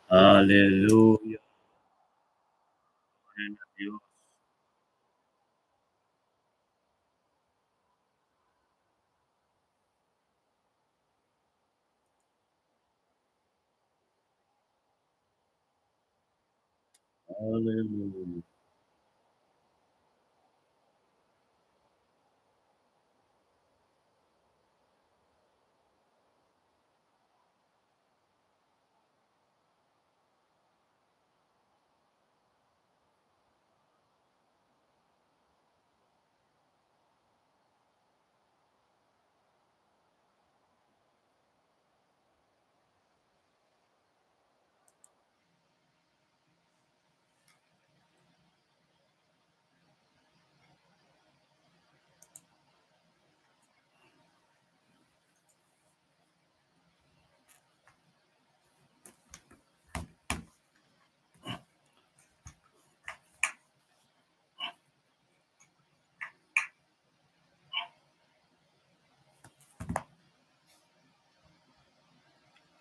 Aleluya. Gloria na Dios. Aleluya.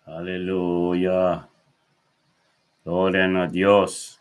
Aleluya. Gloria na Dios.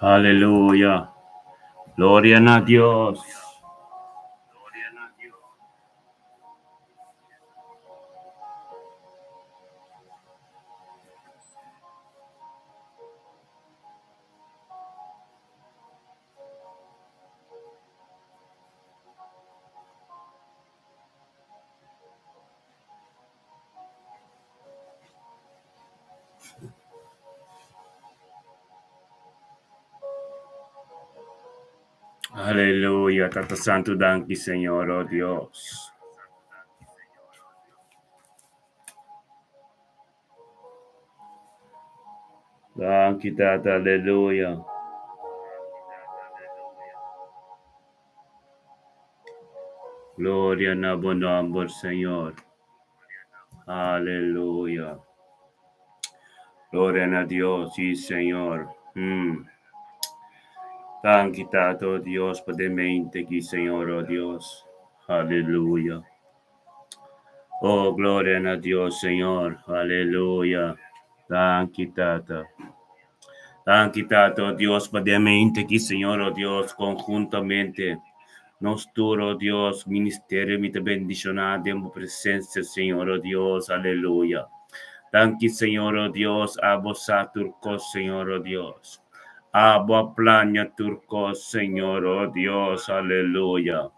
Aleluya. Gloria na Dios. Aleluya, Tata Santu, danki Señor, oh Dios. Danki Tata, aleluya. Gloria na bo nomber, Señor. Aleluya. Gloria na Dios, sí, Señor. Danki, Tata, oh Dios, pa den mente aki, Señor, oh Dios. Aleluya. Oh, gloria na Dios, Señor. Aleluya. Danki, Tata. Danki, Tata, oh Dios, pa den mente aki, Señor, oh Dios, konhuntamente. Nos tur, oh Dios, ministerio mi ta bendishoná den bo presensia, Señor, oh Dios. Aleluya. Danki, Señor, oh Dios, abo sa tur kos, Señor, oh Dios. Abo a plania tur kos, Señor, oh Dios. Aleluya.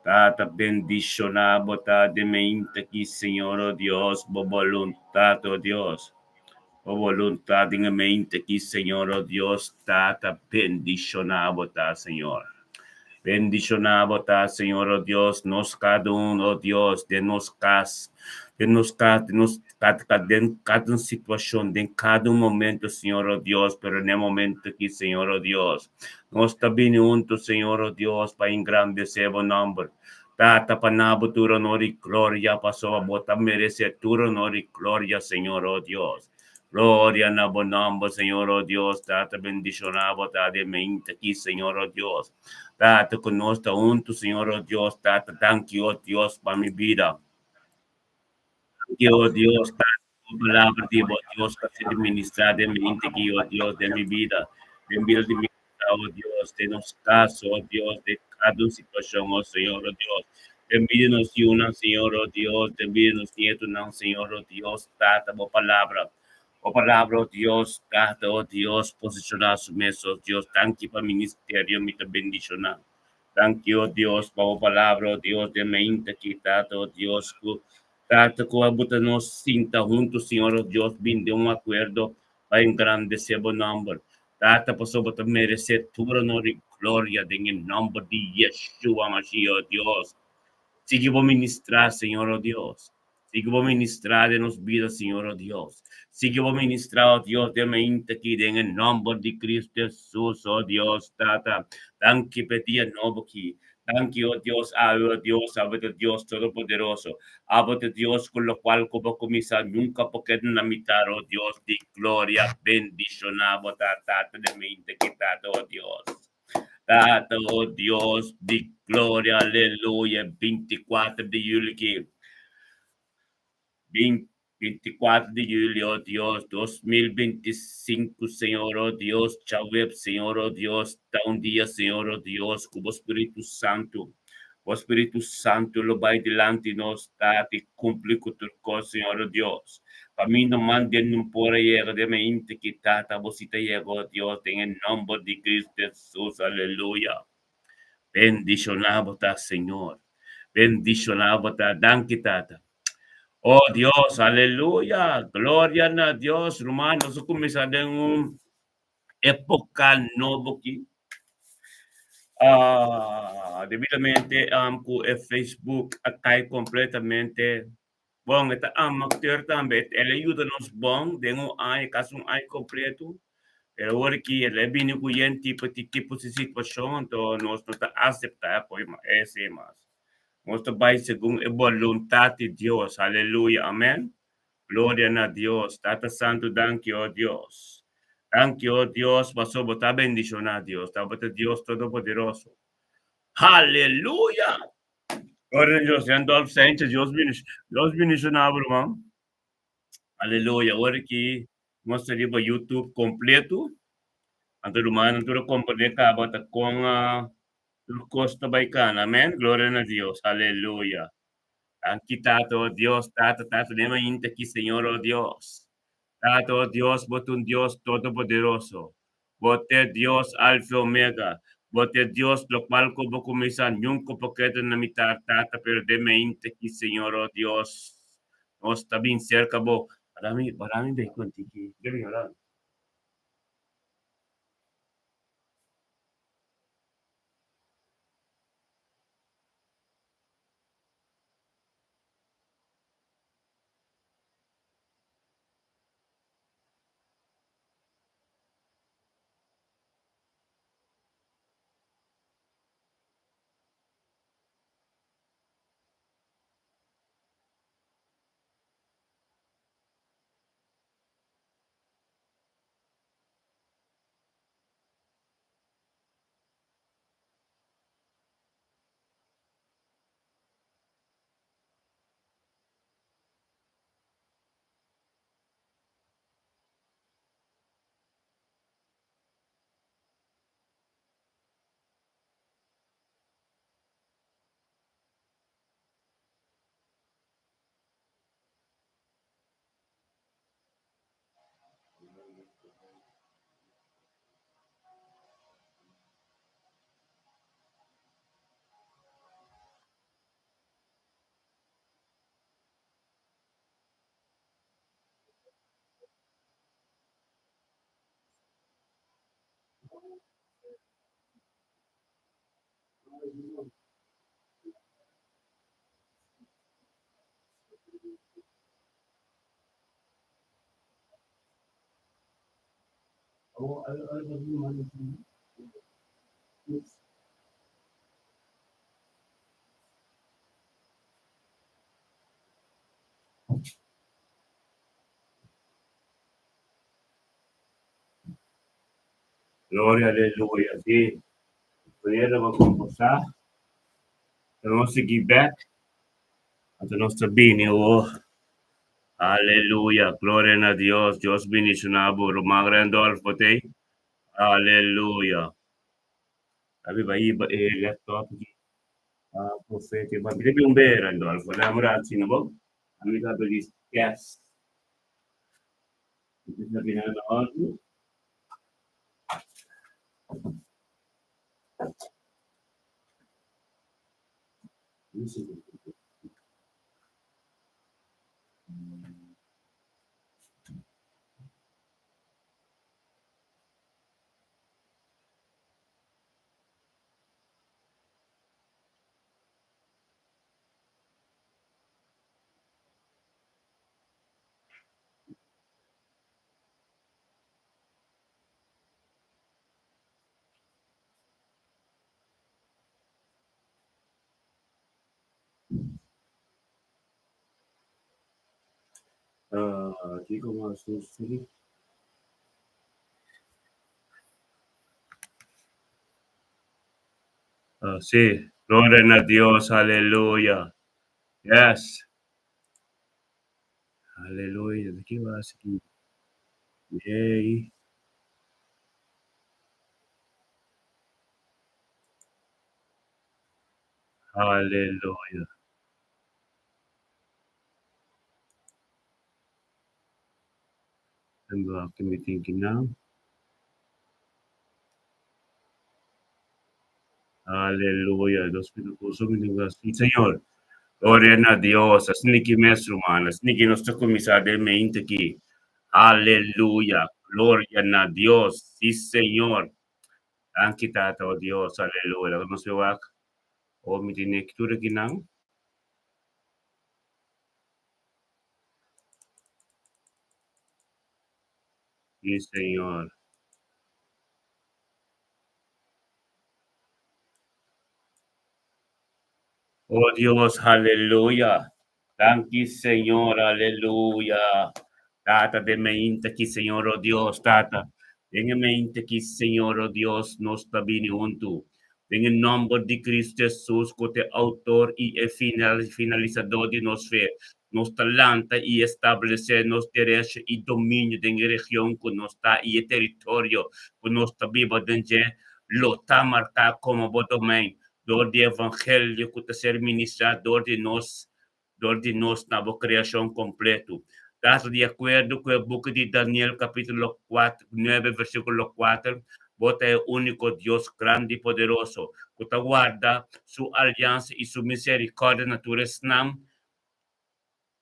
Tata, bendishoná bo ta den mente aki, Señor, oh Dios, bo boluntat, oh Dios. Bo boluntat den e mente aki, Señor, oh Dios, Tata, bendishoná bo ta, Señor. Bendishoná bo ta, Señor, oh Dios, nos kada un, oh Dios, den nos kas, den nos kas, den nos kada, den kada un situashon, den kada un momento, Señor, oh Dios, pero n'e momento aki, Señor, oh Dios, nos ta bini huntu, Señor, oh Dios, pa engrandesé bo nòmber. Tata, pa na bo tur honor i gloria, pasobra bo ta meresé tur honor i gloria, Señor, oh Dios. Gloria na bo nòmber, Señor, oh Dios. Tata, bendishoná bo ta den mente aki, Señor, oh Dios. Tata, ku nos ta huntu, Señor, oh Dios. Tata, danki, oh Dios, pa mi bida. Danki, oh Dios, Tata, ku palabra di bo, Dios, ta ser ministrá den mente aki, oh Dios, den mi bida, den bida di mi casa, oh Dios, den nos kas, oh Dios, den kada un situashon, oh Señor, oh Dios. Den bida di nos yunan, Señor, oh Dios, den bida di nos nietunan, Señor, oh Dios, Tata, bo palabra, bo palabra, oh Dios, Tata, oh Dios, posishoná su mes, oh Dios. Danki pa ministerio, mi ta bendishoná. Danki, oh Dios, pa bo palabra, oh Dios, den mainta aki, Tata, oh Dios, ku Tata, ku a buta nos sinta huntu, Señor, oh Dios, bin den un akuerdo pa engrandesé bo nòmber. Tata, pasobra bo ta meresé tur honor i gloria den e nòmber di Yeshua Mashiach, oh Dios. Sigui bo ministrá, Señor, oh Dios. Sigui bo ministrá den nos bida, Señor, oh Dios. Sigui bo ministrá, oh Dios, den mainta aki, den e nòmber di Cristo Jesus, oh Dios, Tata. Danki pa e dia nobo aki. Danki, oh Dios, awe, oh Dios, abo ta Dios Todopoderoso. Abo ta Dios ku lokual ku bo kuminsá nunka por keda na mitar, oh Dios di gloria. Bendishoná bo ta, Tata den mente ki Tata, oh Dios. Tata, oh Dios di gloria, aleluya, 24 di yuli ki. 24 di juli, oh Dios, 2025, Señor, oh Dios, djaweps, Señor, oh Dios, ta un dia, Señor, oh Dios, ku bo Spiritu Santu, bo Spiritu Santu lo bai dilanti nos, Tata, i kumpli ku tur kos, Señor, oh Dios. Pa mi no manda nun por a yega den mainta ki, Tata, bo si ta yega, oh Dios, den e nomber di Cristo Jesus, aleluya. Bendishoná bo ta, Señor. Bendishoná bo ta. Danki, Tata. Oh Dios, aleluya, gloria na Dios, ruman, nos a kuminsá den un époka nobo aki. Ah, debidamente um, ku e Facebook a kai kompletamente. Bon, e ta amateur tambe, el a yuda nos bon den un aña, kasi un aña kompleto. Pero awor aki el a bini ku yen tipo di tipo di situashon, anto nos no ta aseptá esei mas. Nos ta bai segun e boluntat di Dios. Aleluya. Amen. Gloria na Dios. Tata Santu, danki, oh Dios. Danki, oh Dios, pasobra bo ta bendishoná, Dios. Ta bo ta Dios Todopoderoso. Aleluya. Gloria na Dios. Randolph Sanchez, Dios Dios bendishoná bo, ruman. Aleluya. Ora ki nos ta riba YouTube kompleto, anto rumannan tur a komprendé kaba ta kon Tur kos ta bai kana. Amen. Gloria na Dios. Aleluya. Danki Tata, oh Dios, Tata, Tata, den mainta aki, Señor, oh Dios. Tata, oh Dios, bo ta un Dios todopoderoso. Bo ta e Dios Alfa y Omega. Bo ta e Dios lokual ku bo kuminsá nunka por keda na mitar, Tata, pero den mainta aki, Señor, oh Dios, nos ta bin serka bo. Parami, parami bai kontiki. Debe yora. Gloria, aleluya. Sí. Manera bo komportá. Nos sigui bèk. Anto nos ta bini awor. Aleluya. Gloria na Dios. Dios bendishoná bo. Ruman Randolph, bo t'ei? Aleluya. Abi bai hiba e laptop aki. Ah, profeta. Ba bira un be, Randolph. Wala mo rato sino bo. Ami ta beli test. Ito sa binana ordu. Kiko mas nos tin? Sí, gloria na Dios, aleluya. Yes. Aleluya. De ki was aki? Yay. Aleluya. En welke meeting nou? Aleluya. Dos minutos, minutos. Sí, Señor. Gloria na Dios. Asina ki mes, ruman. Asina ki nos ta kuminsá den mente aki. Aleluya. Gloria na Dios. Sí, Señor. Danki, Tata, oh Dios. Aleluya. Laga nos wak. Oh, mi tin lectura aki nan. Sí, Señor. Oh Dios, aleluya. Danki, Señor, aleluya. Tata, den mente aki, Señor, oh Dios, Tata. Den mente aki, Señor, oh Dios, nos ta bini huntu. Den e nòmber di Cristo Jesus, ku ta e outor i e finalisadó di nos fe, nos ta lanta i establesé nos derecho i dominio den e region ku nos ta i e teritorio ku nos ta biba den dje lo ta marká komo bo domein dor di evangelio ku ta ser ministrá dor di nos dor di nos na bo kreashon kompletu. Tata, di akuerdo ku e buki di Daniel kapítulo 4, 9 versíkulo 4, bo ta e úniko Dios grandi i poderoso ku ta warda su aliansa i su miserikòrdia na tur esnan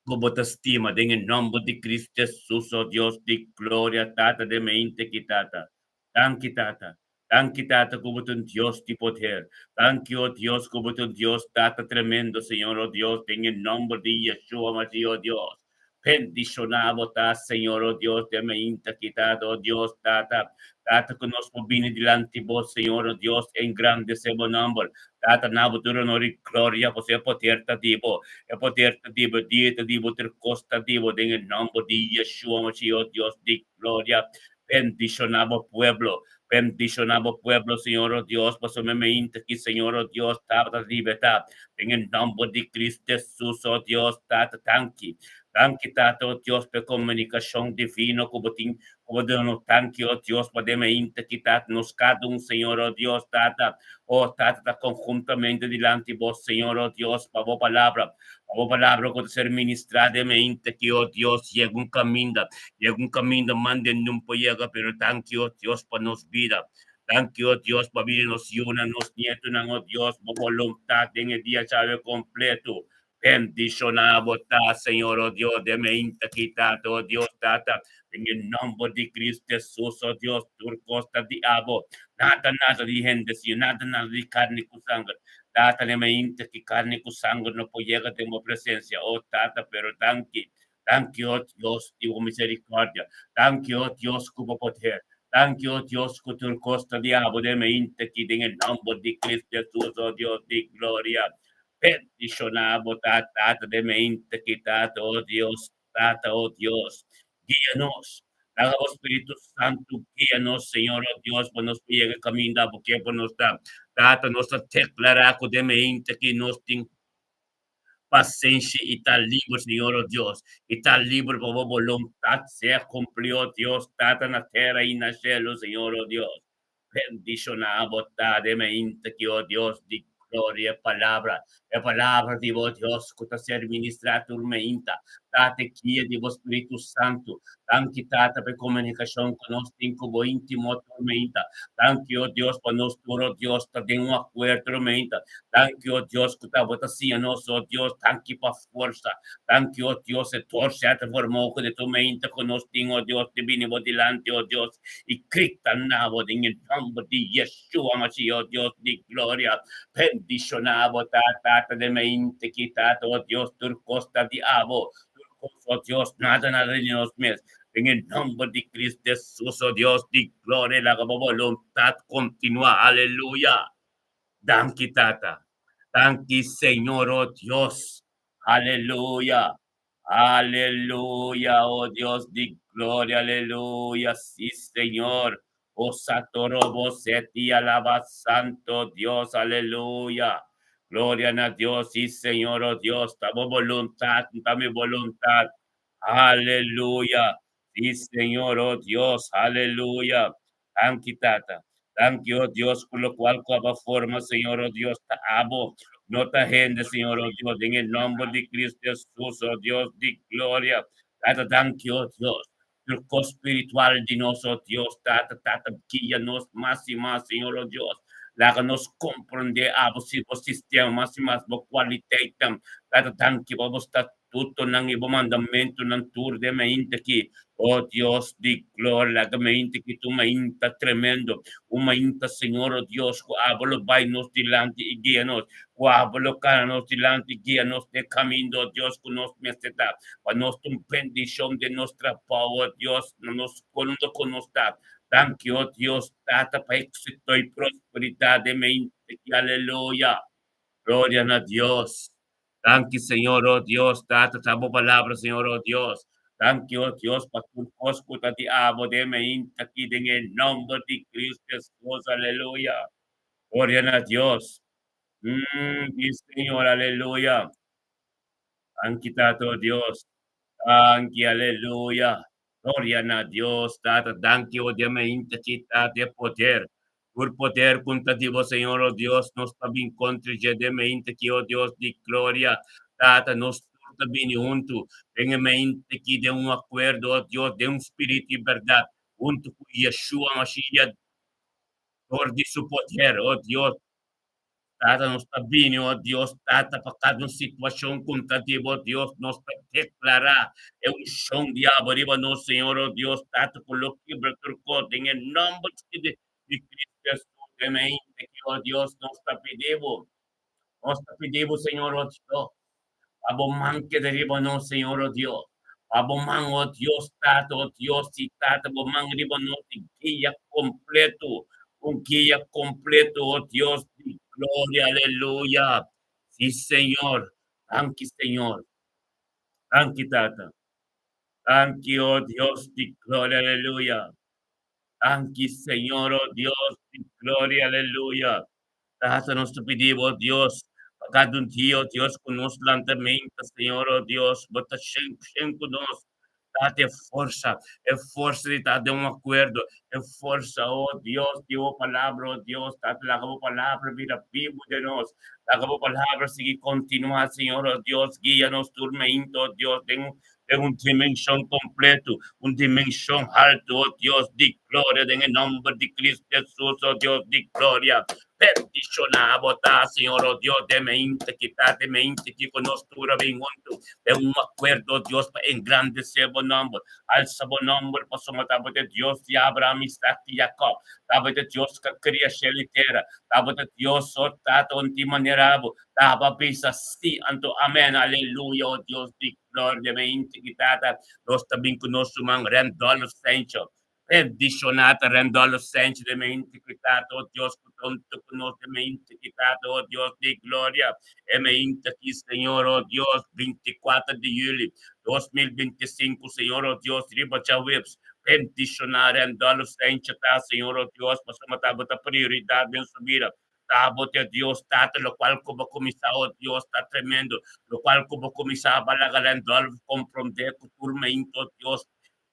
ku bo ta stima. Den e nòmber di Cristo Jesus, o Dios di gloria, Tata, den mente ki Tata. Danki, Tata. Danki, Tata, ku bo ta un Dios di poder. Danki, o Dios, ku bo ta un Dios, Tata tremendo, Señor, o Dios, den e nomber di Yeshua Mashiach, o Dios. Bendishoná bo ta, Señor, o Dios, den mainta aki, Tata, o Dios, Tata. Tata, ku nos por bini dilanti bo, Señor, o Dios, engrandesé bo nomber. Tata, na bo tur honor i gloria, pasobra e poder ta di bo. E poder ta di bo, e dia ta di bo, tur kos ta di bo, den e nomber di Yeshua Mashiach, o Dios di gloria. Bendishoná bo pueblo. Bendishoná bo pueblo, Señor, o Dios, pasobra mi mainta aki, Señor, o Dios, tabata libertá. Den e nòmber di Cristo Jesus, o Dios, Tata, danki. Danki, Tata, o Dios, pa e komunikashon divino ku bo tin, ku bo duna nos. Danki, o Dios, pa den mainta aki, Tata, nos kada un, Señor, o Dios, Tata, o Tata, ta konhuntamente dilanti bo, Señor, o Dios, pa bo palabra. Pa bo palabra ku ta ser ministrá den mainta aki, o Dios, yega un kaminda. Yega un kaminda mande nun por yega, pero danki, o Dios, pa nos bida. Danki, o Dios, pa bida di nos yunan, nos nietonan, o Dios, bo boluntat den e dia djawe kompleto. Bendishoná bo ta, Señor, oh Dios, den mainta aki, Tata, oh Dios, Tata, den e nòmber di Kristu Hesus, oh Dios, tur kos ta di abo, nada, nada di hende, Señor, nada, nada di karni ku sanger. Tata, den mainta aki, karni ku sanger no por yega den bo presensia, oh Tata, pero danki, danki, oh Dios, di bo miserikòrdia, danki, oh Dios, ku bo poder, danki, oh Dios, ku tur kos ta di abo den mainta aki, den e nòmber di Kristu Hesus, oh Dios di gloria. Bendishoná bo ta, Tata, den mainta aki, Tata, oh Dios, Tata, oh Dios, guia nos. Laga bo Spiritu Santu guia nos, Señor, oh Dios, pa nos por yega kaminda bo ke pa nos ta. Tata, nos ta deklará ku den mainta aki nos tin pasenshi i ta liber, Señor, oh Dios, i ta liber pa bo boluntat sea kumplí, oh Dios, Tata, na tera i na shelu, Señor, oh Dios. Bendishoná bo ta den mainta aki, o Dios di gloria, e palabra, e palabra di bo Dios ku ta ser ministrá tur mainta. Tata, e guia di bo Spiritu Santu. Danki, Tata, pa e komunikashon ku nos tin ku bo íntimo tur mainta. Danki, o Dios, pa nos tur, o Dios, ta den un akuerdo tur mainta. Danki, o Dios, ku ta bo ta siña nos, o Dios. Danki pa forsa. Danki, o Dios, e torse vermogen di tur mainta ku nos tin, o Dios, di bini bo dilanti, o Dios. I grita na bo den e nòmber di Yeshua Mashiach, o Dios di gloria. Bendishoná bo ta, Tata, den mainta aki, Tata, o Dios, tur kos ta di abo, tur kos, o Dios, nada, nada di nos mes. Den e nòmber di Cristo Jesus, o Dios di gloria, laga bo boluntat kontinuá. Aleluya! Danki, Tata. Danki, Señor, o Dios. Aleluya! Aleluya, oh Dios di gloria, aleluya, sí, Señor. Oh Satorobo seti alaba santo Dios, aleluya. Gloria na Dios, sí, Señor, oh Dios, ta bo boluntat, ta mi boluntat. Aleluya. Sí, Señor, oh Dios, aleluya. Danki, Tata. Danki, oh Dios, ku lokual ku abo a forma, Señor, oh Dios, ta abo, no ta hende, Señor, oh Dios, den e nòmber di Cristo Jesus, oh Dios di gloria. Tata, danki, oh Dios. Tur kos spiritual di nos, oh Dios, Tata, Tata, guia nos mas i mas, Señor, oh Dios. Laga nos komprondé abo si bo sistema mas i mas, bo kualiteitnan. Tata, danki pa bo sta Tutonan i bo mandamentunan tur den mainta aki. O Dios di gloria, laga mainta aki ta un mainta tremendo, un mainta, Señor, o Dios, ku abo lo bai nos dilanti i guia nos, ku abo lo kana nos dilanti i guia nos den kaminda, o Dios, ku nos mester ta, pa nos ta un bendishon den nos trabou, o Dios, na nos unda ku nos ta. Danki, o Dios, Tata, pa éksito i prosperidat den mainta aki. Aleluya! Gloria na Dios. Danki, Señor, oh Dios, Tata, ta bo palabra, Señor, oh Dios. Danki, oh Dios, pa tur kos ku ta di abo den mainta aki den e nòmber di Cristo Jesus. Aleluya. Gloria na Dios. Di Señor, aleluya. Danki, Tata, oh Dios. Danki, aleluya. Gloria na Dios, Tata, danki, oh Dios, mainta aki, Tata, e poder. Tur poder ku ta di bo, Señor, oh Dios, nos ta bin kontra dje den mainta aki, oh Dios di gloria. Tata, nos tur ta bini huntu den e mainta aki den un akuerdo, oh Dios, den un spiritu i bèrdat, huntu ku Yeshua Mashiach dor di su poder, oh Dios. Tata, nos ta bini, oh Dios, Tata, pa kada un situashon ku ta di bo, Dios, nos ta deklará e unshon di abo riba nos, Señor, oh Dios, Tata, ku lo kibra tur kos den e nòmber di Cristo Jesus. Den mente ki, oh Dios, nos ta pidi bo, nos ta pidi bo, Señor, oh Dios, pa bo man keda riba nos, Señor, oh Dios. Pa bo man, oh Dios, Tata, oh Dios, i Tata, bo man riba nos di guia kompleto, un guia kompleto, oh Dios di gloria, aleluya. Sí, Señor. Danki, Señor. Danki, Tata. Danki, oh Dios di gloria, aleluya. Danki, Señor, oh Dios di gloria, aleluya. Tata, nos ta pidi bo, Dios, pa kada un dia, oh Dios, ku nos lanta menta, Señor, oh Dios, bo ta shen shen ku nos. Tata, e forsa, e forsa di ta den un akuerdo, e forsa, oh Dios, di bo palabra, oh Dios, Tata, laga bo palabra bira bibu den nos. Laga bo palabra sigui kontinuá, Señor, oh Dios, guia nos tur meinta, oh Dios, den un den un dimenshon kompleto, un dimenshon haltu, oh Dios di gloria, den e nòmber di Cristo Jesus, oh Dios di gloria. Bendishoná bo ta, Señor, oh Dios, den mente ki ta, den mente ki ku nos tur a bin huntu den un akuerdo, oh Dios, pa engrandesé bo nòmber. Alsa bo nòmber, pasobra tabata e Dios di Abraham, Isaac i Jakòb. Tabata e Dios ku a kria shelu i tera. Tabata Dios, oh Tata, un tin manera bo taba bisa sí, anto amèn. Aleluya, oh Dios di gloria, den mente ki Tata, nos ta bin ku nos ruman Randolph Sancho. Bendishoná ta Randolph Sancho den mente ki Tata, oh Dios, ku ta huntu ku nos den mente ki Tata, oh Dios di gloria. E mente aki, Señor, oh Dios, 24 di yüli 2025, Señor, oh Dios, riba djaweps. Bendishoná Randolph Sancho ta, Señor, oh Dios, pasobra tabata prioridat den su bida. Ta bo te Dios, Tata, lokual ku bo kuminsá, oh Dios, ta tremendo. Lokual ku bo kuminsá, ba laga Randolph komprondé ku tur mente, oh Dios,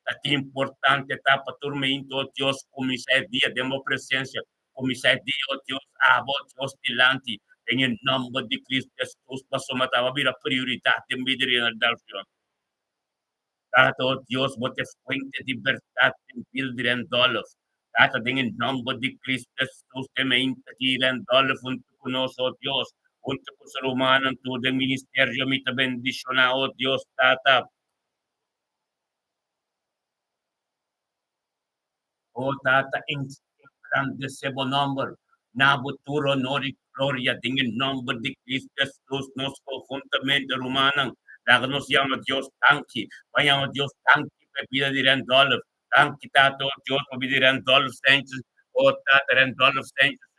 Ta ki importante ta pa tur meinto, oh Dios, kuminsá e dia den bo presensia. Kuminsá e dia, oh Dios, abo, oh Dios, dilanti, den e nòmber di Cristo Hesus, pasobra ta bira prioridat den bida di Randolfio. Tata, oh Dios, bo ta e fuente di bèrdat den bida di Randolf. Tata, den e nòmber di Cristo Hesus, den meinto aki, Randolf huntu ku nos, oh Dios, huntu ku su rumannan tur den ministerio, mi ta bendishoná, oh Dios, Tata. O Tata, engrandesé bo nòmber. Na bo tur honor i gloria den e nòmber di Cristo Hesus nos konhuntamente rumannan laga nos yama Dios danki. Ban yama Dios danki pa e bida di Randolph. Danki Tata, o Dios, pa bida di Randolph Sanchez. O Tata, Randolph Sanchez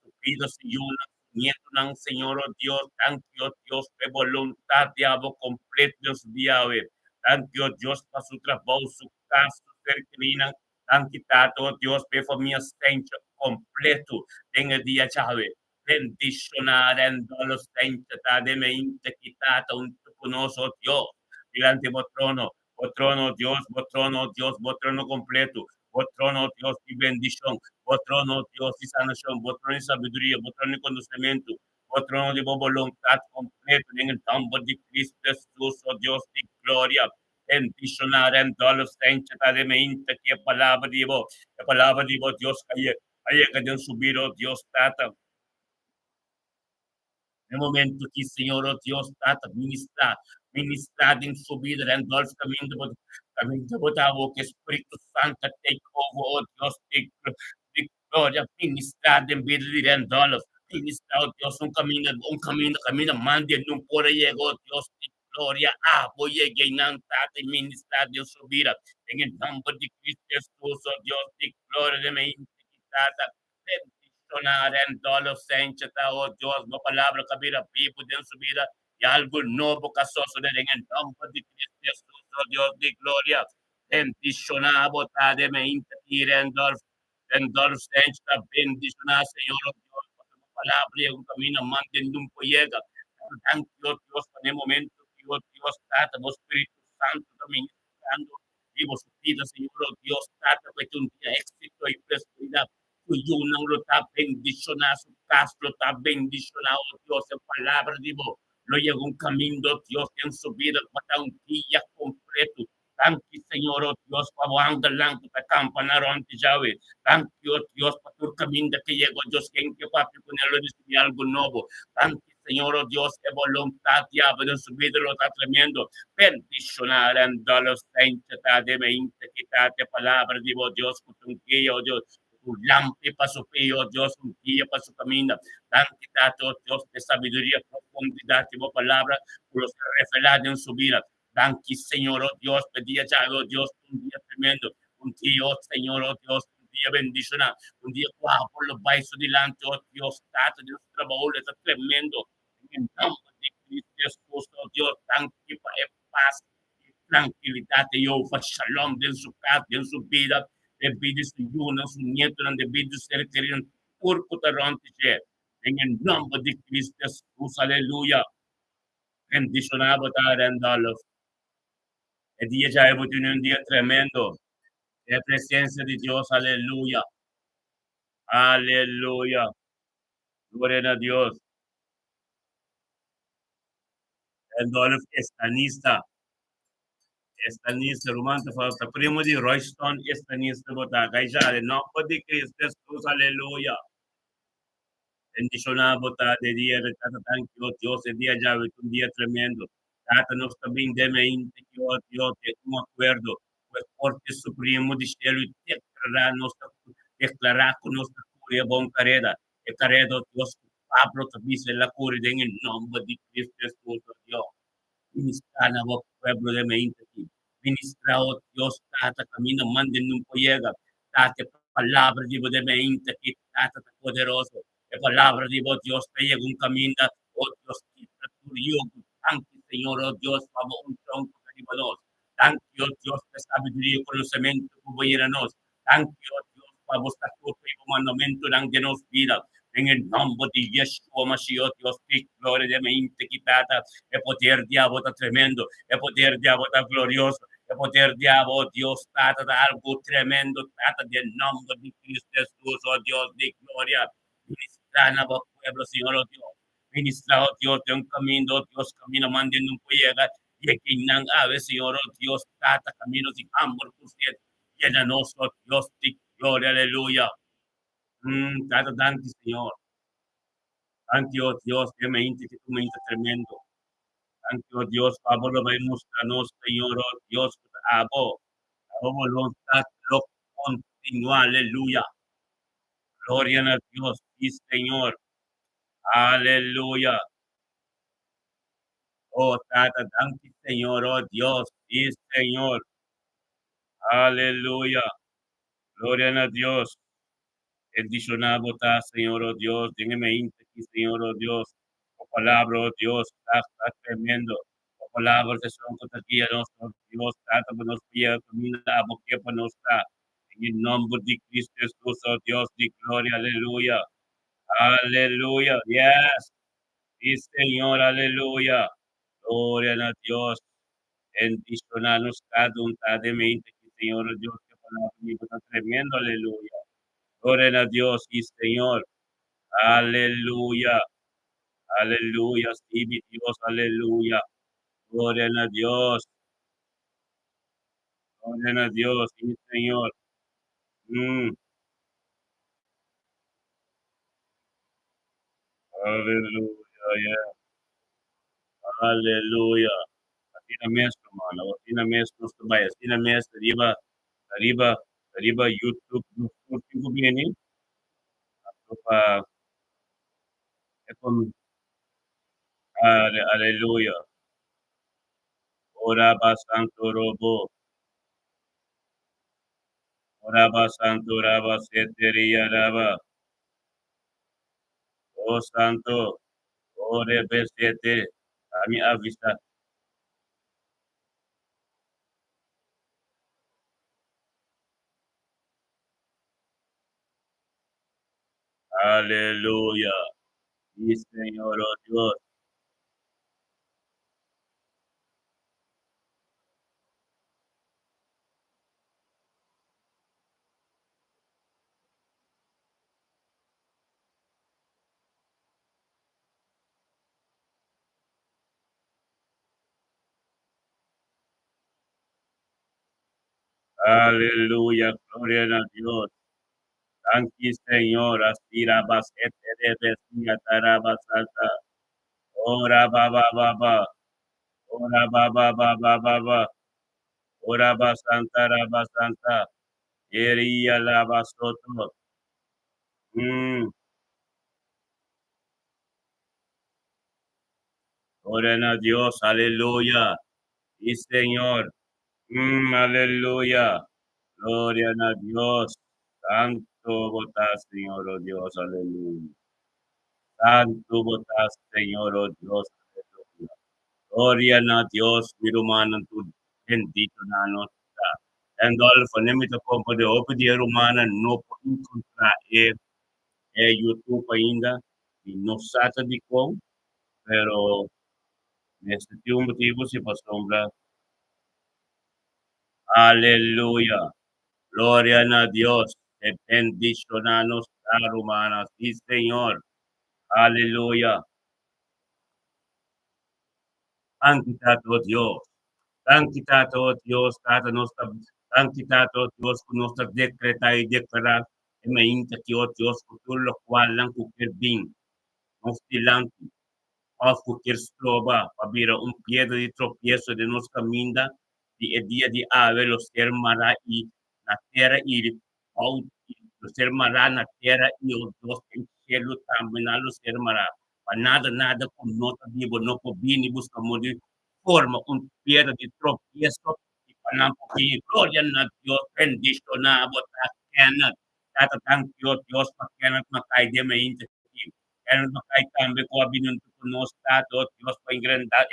su bida, su yunan, su nietonan, Señor, o Dios, danki, o Dios, pa e boluntat di abo kompleto den su dia awe. Danki, o Dios, pa su trabou, su kas, su ser kerinan. Danki, Tata, o Dios, pa e famia Stencho kompleto den e dia djawe. Bendishoná Randolph Stencho ta den e inta ki Tata huntu ku nos, o Dios, dilanti bo trono. Bo trono, o Dios, bo trono, o Dios, bo trono kompleto. Bo trono, o Dios, di bendishon. Bo trono, o Dios, di sanashon. Bo trono di sabiduria. Bo trono di konosementu. Bo trono di bo boluntat kompleto den e nòmber di Cristo Hesus, o Dios di gloria. Bendishoná Randolph Sanchez ta den meinta ki e palabra di bo, e palabra di bo Dios a yega den su bida, o Dios Tata. Na e momento ki Señor, o Dios Tata, ministrá, ministrá den su bida, Randolph kaminda bo, kaminda bo ta awor ku e Spiritu Santo a take over, o Dios di di gloria, ministrá den bida di Randolph, ministrá, o Dios, un kaminda, un kaminda, kaminda mande no por a yega, o Dios di gloria, abo yega einan, Tata, i ministrá den su bida, den e nòmber di Cristo Hesus, o Dios di gloria, den e inti ki Tata, Bendishoná Randolph Sanchez ta, o Dios, bo palabra ka bira bibu den su bida i algu nobo ka sosodé den e nòmber di Cristo Hesus, o Dios di gloria. Bendishoná bo ta den e inti ki Randolph, Randolph Sanchez ta bendishoná, Señor, o Dios, pasobra bo palabra yega un kaminda mantendé un por yega. Pero danki, o Dios, pa den e momento ki, o Dios, Tata, bo Spiritu Santu ta ministrando riba su bida, Señor, o Dios, Tata, ku e tin un dia éksito i prosperidat. Su yunan lo ta bendishoná, su kas lo ta bendishoná, o Dios, e palabra di bo lo yega un kaminda, o Dios, den su bida ku ta un dia kompleto. Danki, Señor, o Dios, pa bo angelnan ku ta kampa na rònt di Yahweh. Danki, o Dios, pa tur kaminda ke yega, o Dios, ken ke papia ku nan lo risibí algu nobo. Danki, Señor, o Dios, e boluntat di abo den su bida lo ta tremendo. Bendishoná Randolph Sanchez ta den e integridat e palabra di bo, Dios, ku ta un guia, o Dios, un lampi pa su pia, o Dios, un guia pa su kaminda. Danki, Tata, o Dios, pa e sabiduria, profundidat di bo palabra ku lo ser revelá den su bida. Danki, Señor, o Dios, pa e dia djawe, o Dios, un dia tremendo, un dia, o Señor, o Dios, un dia bendishoná, un dia ku abo lo bai su dilanti, o Dios, Tata, den su trabou lo ta tremendo. Den e nòmber di Cristo Hesus, o Dios, danki pa e pas i trankilidat di Jehová, shalom den su kas, den su bida, den bida di su yunan, su nietonan, den bida di su ser keridonan, tur ku ta rònt di dje. Den e nòmber di Cristo Hesus, aleluya. Bendishoná bo ta, Randolph. E dia djawe bo tene un dia tremendo. E presencia di Dios, aleluya. Aleluya. Gloria na Dios. Randolph Estanista. Estanista, ruman ta falta primo di Royston Estanista bo ta. Gaijale, nomber di Cristo Jesus, aleluya. Bendishoná bo ta de dia de Tata danki, oh Dios, e dia djawe ta un dia tremendo. Tata, nos ta bin den mente ki, oh Dios, den un akuerdo ku e Korte Supremo di Shelu i deklará nos ta deklará ku nos ta kuri e bon kareda, e kareda, oh Dios, ku Pablo ta bisa el a kuri den e nòmber di Kristu Hesus, oh Dios. Ministrá na bo pueblo den mente aki. Ministrá, oh Dios, Tata, kaminda manda nun por yega. Tata, e palabra di bo den mente aki, Tata, ta poderoso. E palabra di bo, Dios, ta yega un kaminda, oh Dios, kibra tur yugo. Danki, Señor, oh Dios, pa bo unshon ku ta riba nos. Danki, oh Dios, pa e sabiduria i konosementu ku bo yena nos. Danki, oh Dios, pa bo statuto i bo mandamentunan den nos bida. Den e nòmber di Yeshua Mashiach, oh Dios, ki gloria den mente ki Tata. E poder di abo ta tremendo. E poder di abo ta glorioso. E poder di abo, oh Dios, Tata, ta algu tremendo, Tata, den nòmber di Cristo Hesus, oh Dios di gloria. Ministrá na bo pueblo, Señor, oh Dios. Ministrá, oh Dios, den un kaminda, oh Dios, kaminda mande nun por yega. I akinan awe, Señor, oh Dios, Tata, kaminda sin hamber ku sed. Yena nos, oh Dios di gloria, aleluya. Tata, danki, Señor. Danki, oh Dios, den mente ki tu mente tremendo. Danki, oh Dios, pa bo lo bai mustra nos, Señor, oh Dios, ku ta abo. Abo boluntat lo kontinuá, aleluya. Gloria na Dios, sí, Señor. Aleluya. Oh, Tata, danki, Señor, oh Dios, sí, Señor. Aleluya. Gloria na Dios. Bendishoná bo ta, Señor, oh Dios, den e mainta aki, Señor, oh Dios. Bo palabra, oh Dios, ta, ta tremendo. Bo palabra ta esun ku ta guia nos, oh Dios, Tata, pa nos por yega kaminda abo ke pa nos ta. Den e nòmber di Cristo Jesus, oh Dios di gloria, aleluya. Aleluya. Yes. Sí, Señor, aleluya. Gloria na Dios. Bendishoná nos kada un ta den mente aki, Señor, oh Dios, ke palabra di bo ta tremendo, aleluya. Gloria na Dios, sí, Señor. Aleluya. Aleluya, sí, mi Dios, aleluya. Gloria na Dios. Gloria na Dios, sí, Señor. Aleluya, yeah. Aleluya. Asina mes, ruman. Asina mes nos ta bai. Asina mes riba, riba, riba YouTube nos tur tin ku bini. Anto pa e kon Ale, aleluya. Ora ba santo robo. Ora ba santo raba seteria raba. Oh santo. Oh rebe sete. Ami avisa. Aleluya. Sí, Señor, oh Dios. Aleluya, gloria na Dios. Danki, Señor. Asira basete de bestia tarabasata. Ora ba ba ba ba. Ora ba ba ba ba ba ba. Ora ba santa raba santa. Eria lava soto. Gloria na Dios. Aleluya. Sí, Señor. Aleluya. Gloria na Dios. Santo bo ta, Señor, oh Dios. Aleluya. Santo bo ta, Señor, oh Dios. Aleluya. Gloria na Dios, mi rumannan tur bendito na nos ta. En Dolfo, ne mi ta komprende hopi di e rumannan no por enkontrá e e YouTube ainda i no sa ta dikon, pero mester tin un motibu si pasobra. Aleluya! Gloria na Dios! E bendishoná nos ta, rumannan. Sí, Señor. Aleluya! Danki, Tata, oh Dios. Danki, Tata, oh Dios. Tata, nos ta danki, Tata, oh Dios, ku nos ta dekretá i deklará e mainta aki, oh Dios, ku tur lokualnan ku kier bin. Nos dilanti, òf ku kier stroba pa bira un piedra di tropieso den nos kaminda, di e dia di awe lo ser mará i na tera i lo ser mará na tera i o Dios den shelu tambe nan lo ser mará. Pa nada nada ku no ta di bo no por bini buska modo di forma un piedra di tropieso i pa nan por bini. Gloria na Dios, bendishoná bo ta Kenneth. Tata danki o Dios pa Kenneth Mackay den mainta aki. Kenneth Mackay tambe ku a bini huntu ku nos Tata o Dios pa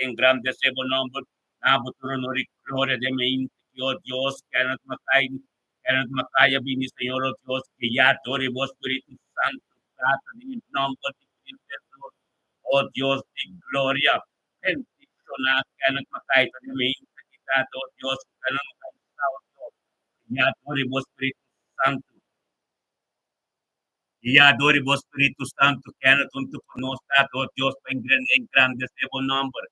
engrandesé bo nomber. Na bo tur honor i gloria den mainta aki o Dios. Kenneth Mackay, Kenneth Mackay a bini Señor o Dios guiá dor di bo Spiritu Santu Tata den e nomber di Cristo Jesus o Dios di gloria. Bendishoná Kenneth Mackay ta den mainta aki Tata o Dios ku Kenneth Mackay sa o Dios. Guiá dor di bo Spiritu Santu. Guiá dor di bo Spiritu Santu, Kenneth huntu ku nos, Tata, o Dios, pa engrandesé bo nòmber.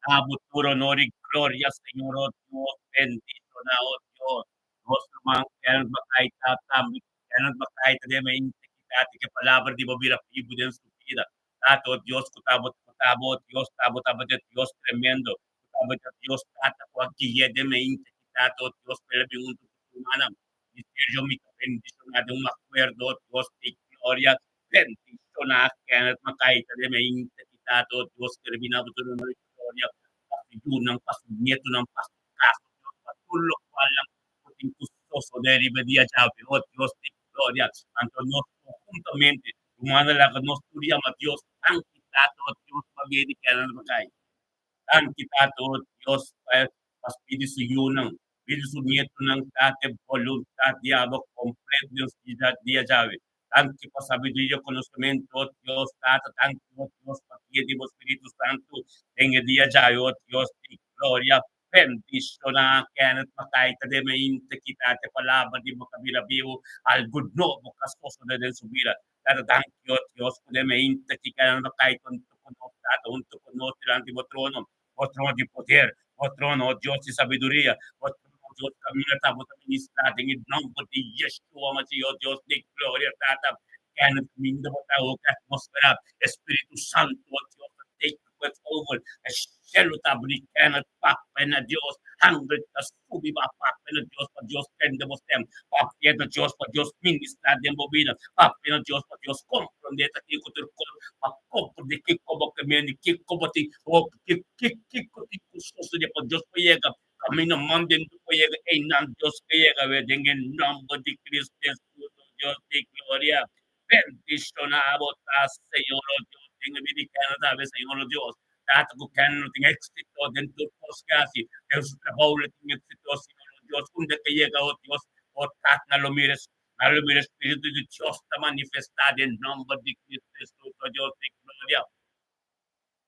Na bo tur honor i gloria, Señor, o Dios, bendishoná, o Dios, nos ruman Kenneth Mackay ta tambe. Kenneth Mackay ta den integridat di ku e palabra di bo bira bibu den su bida. Tata, o Dios, ku ta bo, ku ta bo, o Dios, ta bo tabata e Dios tremendo, ku tabata Dios Tata ku a gui'é den e integridat, o Dios, pa el a bin huntu ku su rumannan. Mi Sergio, mi ta bendishoná den un akuerdo, o Dios di gloria, bendishoná Kenneth Mackay ta den e integridat, o Dios, ku el a bin na bo tur honor i gloria, pa su yunan, pa su nietonan, pa su kas, o Dios, pa tur lokualnan ku tin ku sosodé riba e dia djawe, o Dios di gloria. Anto nos konhuntamente, rumannan, laga nos tur yama Dios, Danki, Tata, o Dios, pabia di Kenneth Mackay. Danki Tata o Dios pa pa spidi su yunan, spidi su nietonan ta te boluntad di abo completo den su dia dia djawe. Danki pa sabiduria, conocemento o Dios Tata, danki o Dios pa guia di bo Spiritu Santu den e dia djawe o Dios di gloria. Bendiciona Kenneth Mackay ta den mainta kita te palabra di bo ta bira bibu algo nobo ka sosode den su bida. Tata danki o Dios ku den mainta ki Kenneth Mackay ta huntu ku nos Tata huntu ku nos dilanti bo trono, bo trono di poder, bo trono o Dios di sabiduria, bo trono o Dios kaminda ta bo ta ministra den e nomber di Yeshua Mashiach o Dios di gloria Tata Kenneth kaminda bo ta o ke atmosfera Espiritu Santu o Dios ta take Wet over e shelu ta abri Kenneth papia na Dios hangel ta subi ba papia na Dios pa Dios tende bo stem papia na Dios pa Dios ministra den bo bida papia na Dios pa Dios comprende ta kiko tur kos pa comprende kiko bo ke meni kiko bo tin o kiko tin ku sosode pa Dios por yega camino manden tu por yega einan Dios ke yega we den e nomber di Cristo Jesus o Dios di gloria. Bendiciona bo ta, Señor, oh Dios, den e bida di Kenneth awe, Señor, oh Dios. Tata cu Kenneth lo tin exito den tur cos que haci, den su trabou lo tin exito, Señor, oh Dios. Unda que yega, oh Dios, oh Tata, nan lo mira, nan lo mira Spiritu di Dios ta manifesta den nomber di Cristo Jesus, oh Dios di gloria.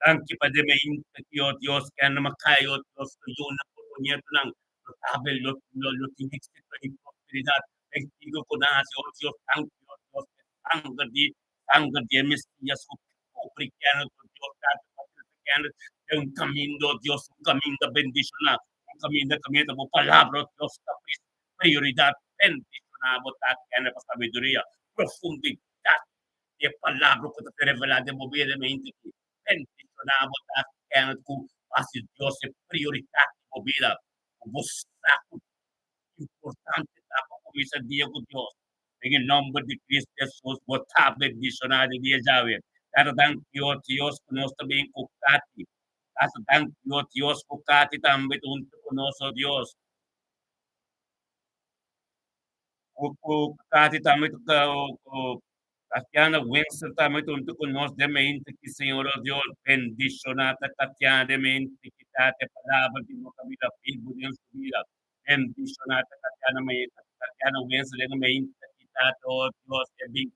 Danki pa den mainta ki, oh Dios, Kenneth Mackay, oh Dios, su yunan cu su nietonan lo tabe, lo, lo, lo tin exito y prosperidad. Bendigo ku nan hasi, oh Dios, danki, oh Dios, e sanger di, sanger di e Mesias ku kubri Kenneth, oh Dios, danki pa trese Kenneth den un kaminda, oh Dios, un kaminda bendishoná, un kaminda kaminda bo palabra, oh Dios, ta prioridat. Bendishoná bo ta Kenneth pa sabiduria, profundidat di e palabra ku ta ser revelá den bo bida den mente aki. Bendishoná bo ta Kenneth ku hasi Dios e prioridat di bo bida, ku bo sa ku importante ta pa kuminsá dia ku Dios. Den e nòmber di Cristo Jesus, bo ta bendishoná di dia djawe. Tata danki o Dios ku nos ta bin ku Kati. Tata danki o Dios ku Kati tambe ta huntu ku nos, o Dios. Ku Kati tambe ta ku Tatiana Winston tambe ta huntu ku nos den mente ki Señor o Dios bendishoná ta Tatiana den mente ki ta e palabra di bo ta bira bibu den su bida. Bendishoná ta Tatiana Tatiana Winston den mente ki ta o Dios e 20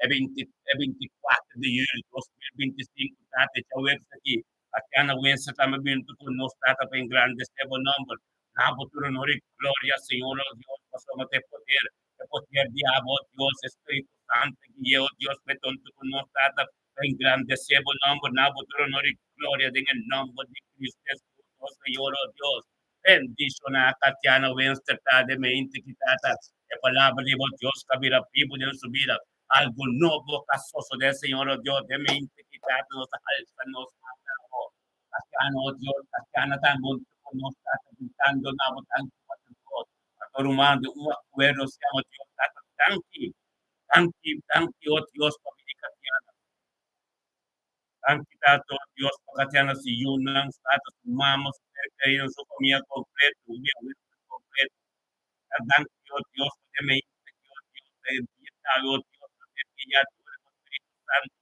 e 20 e 24 di juli 2025 tata e djaweps aki. Tatiana Winston tambe bin huntu ku nos tata pa engrandesé bo nomber. Na bo tur honor i gloria Señor o Dios pasobra ta e poder E poder di abo, o Dios, e Spiritu Santu gui'é, o Dios, p'e tonto ku nos Tata, pa engrandesé bo nòmber na bo tur honor i gloria den e nòmber di Cristo Hesus, nos Señor, o Dios. Bendishoná Tatiana Wenster ta den mente ki Tata, e palabra di bo Dios ka bira bibu den su bida. Algu nobo ka sosodé, Señor, o Dios, den mente ki Tata, nos ta alsa nos man na Bo. Tatiana, oh Dios, Tatiana tambe huntu ku nos, Tata, gritando na Bo, Danki pa tur kos. Pasobra ruman, den un akuerdo siamo, Dios, Tata, danki, danki, danki, oh Dios, pa bini Tatiana. Danki, Tata, oh Dios, pa Tatiana, su yunan, Tata, su mama, su ser kerido, su famia kompleto, mi abuelo kompleto. Danki, oh Dios, pa den mente, oh Dios, pa e dia awe, oh Dios, pa ser guiá dor di bo Spiritu Santu.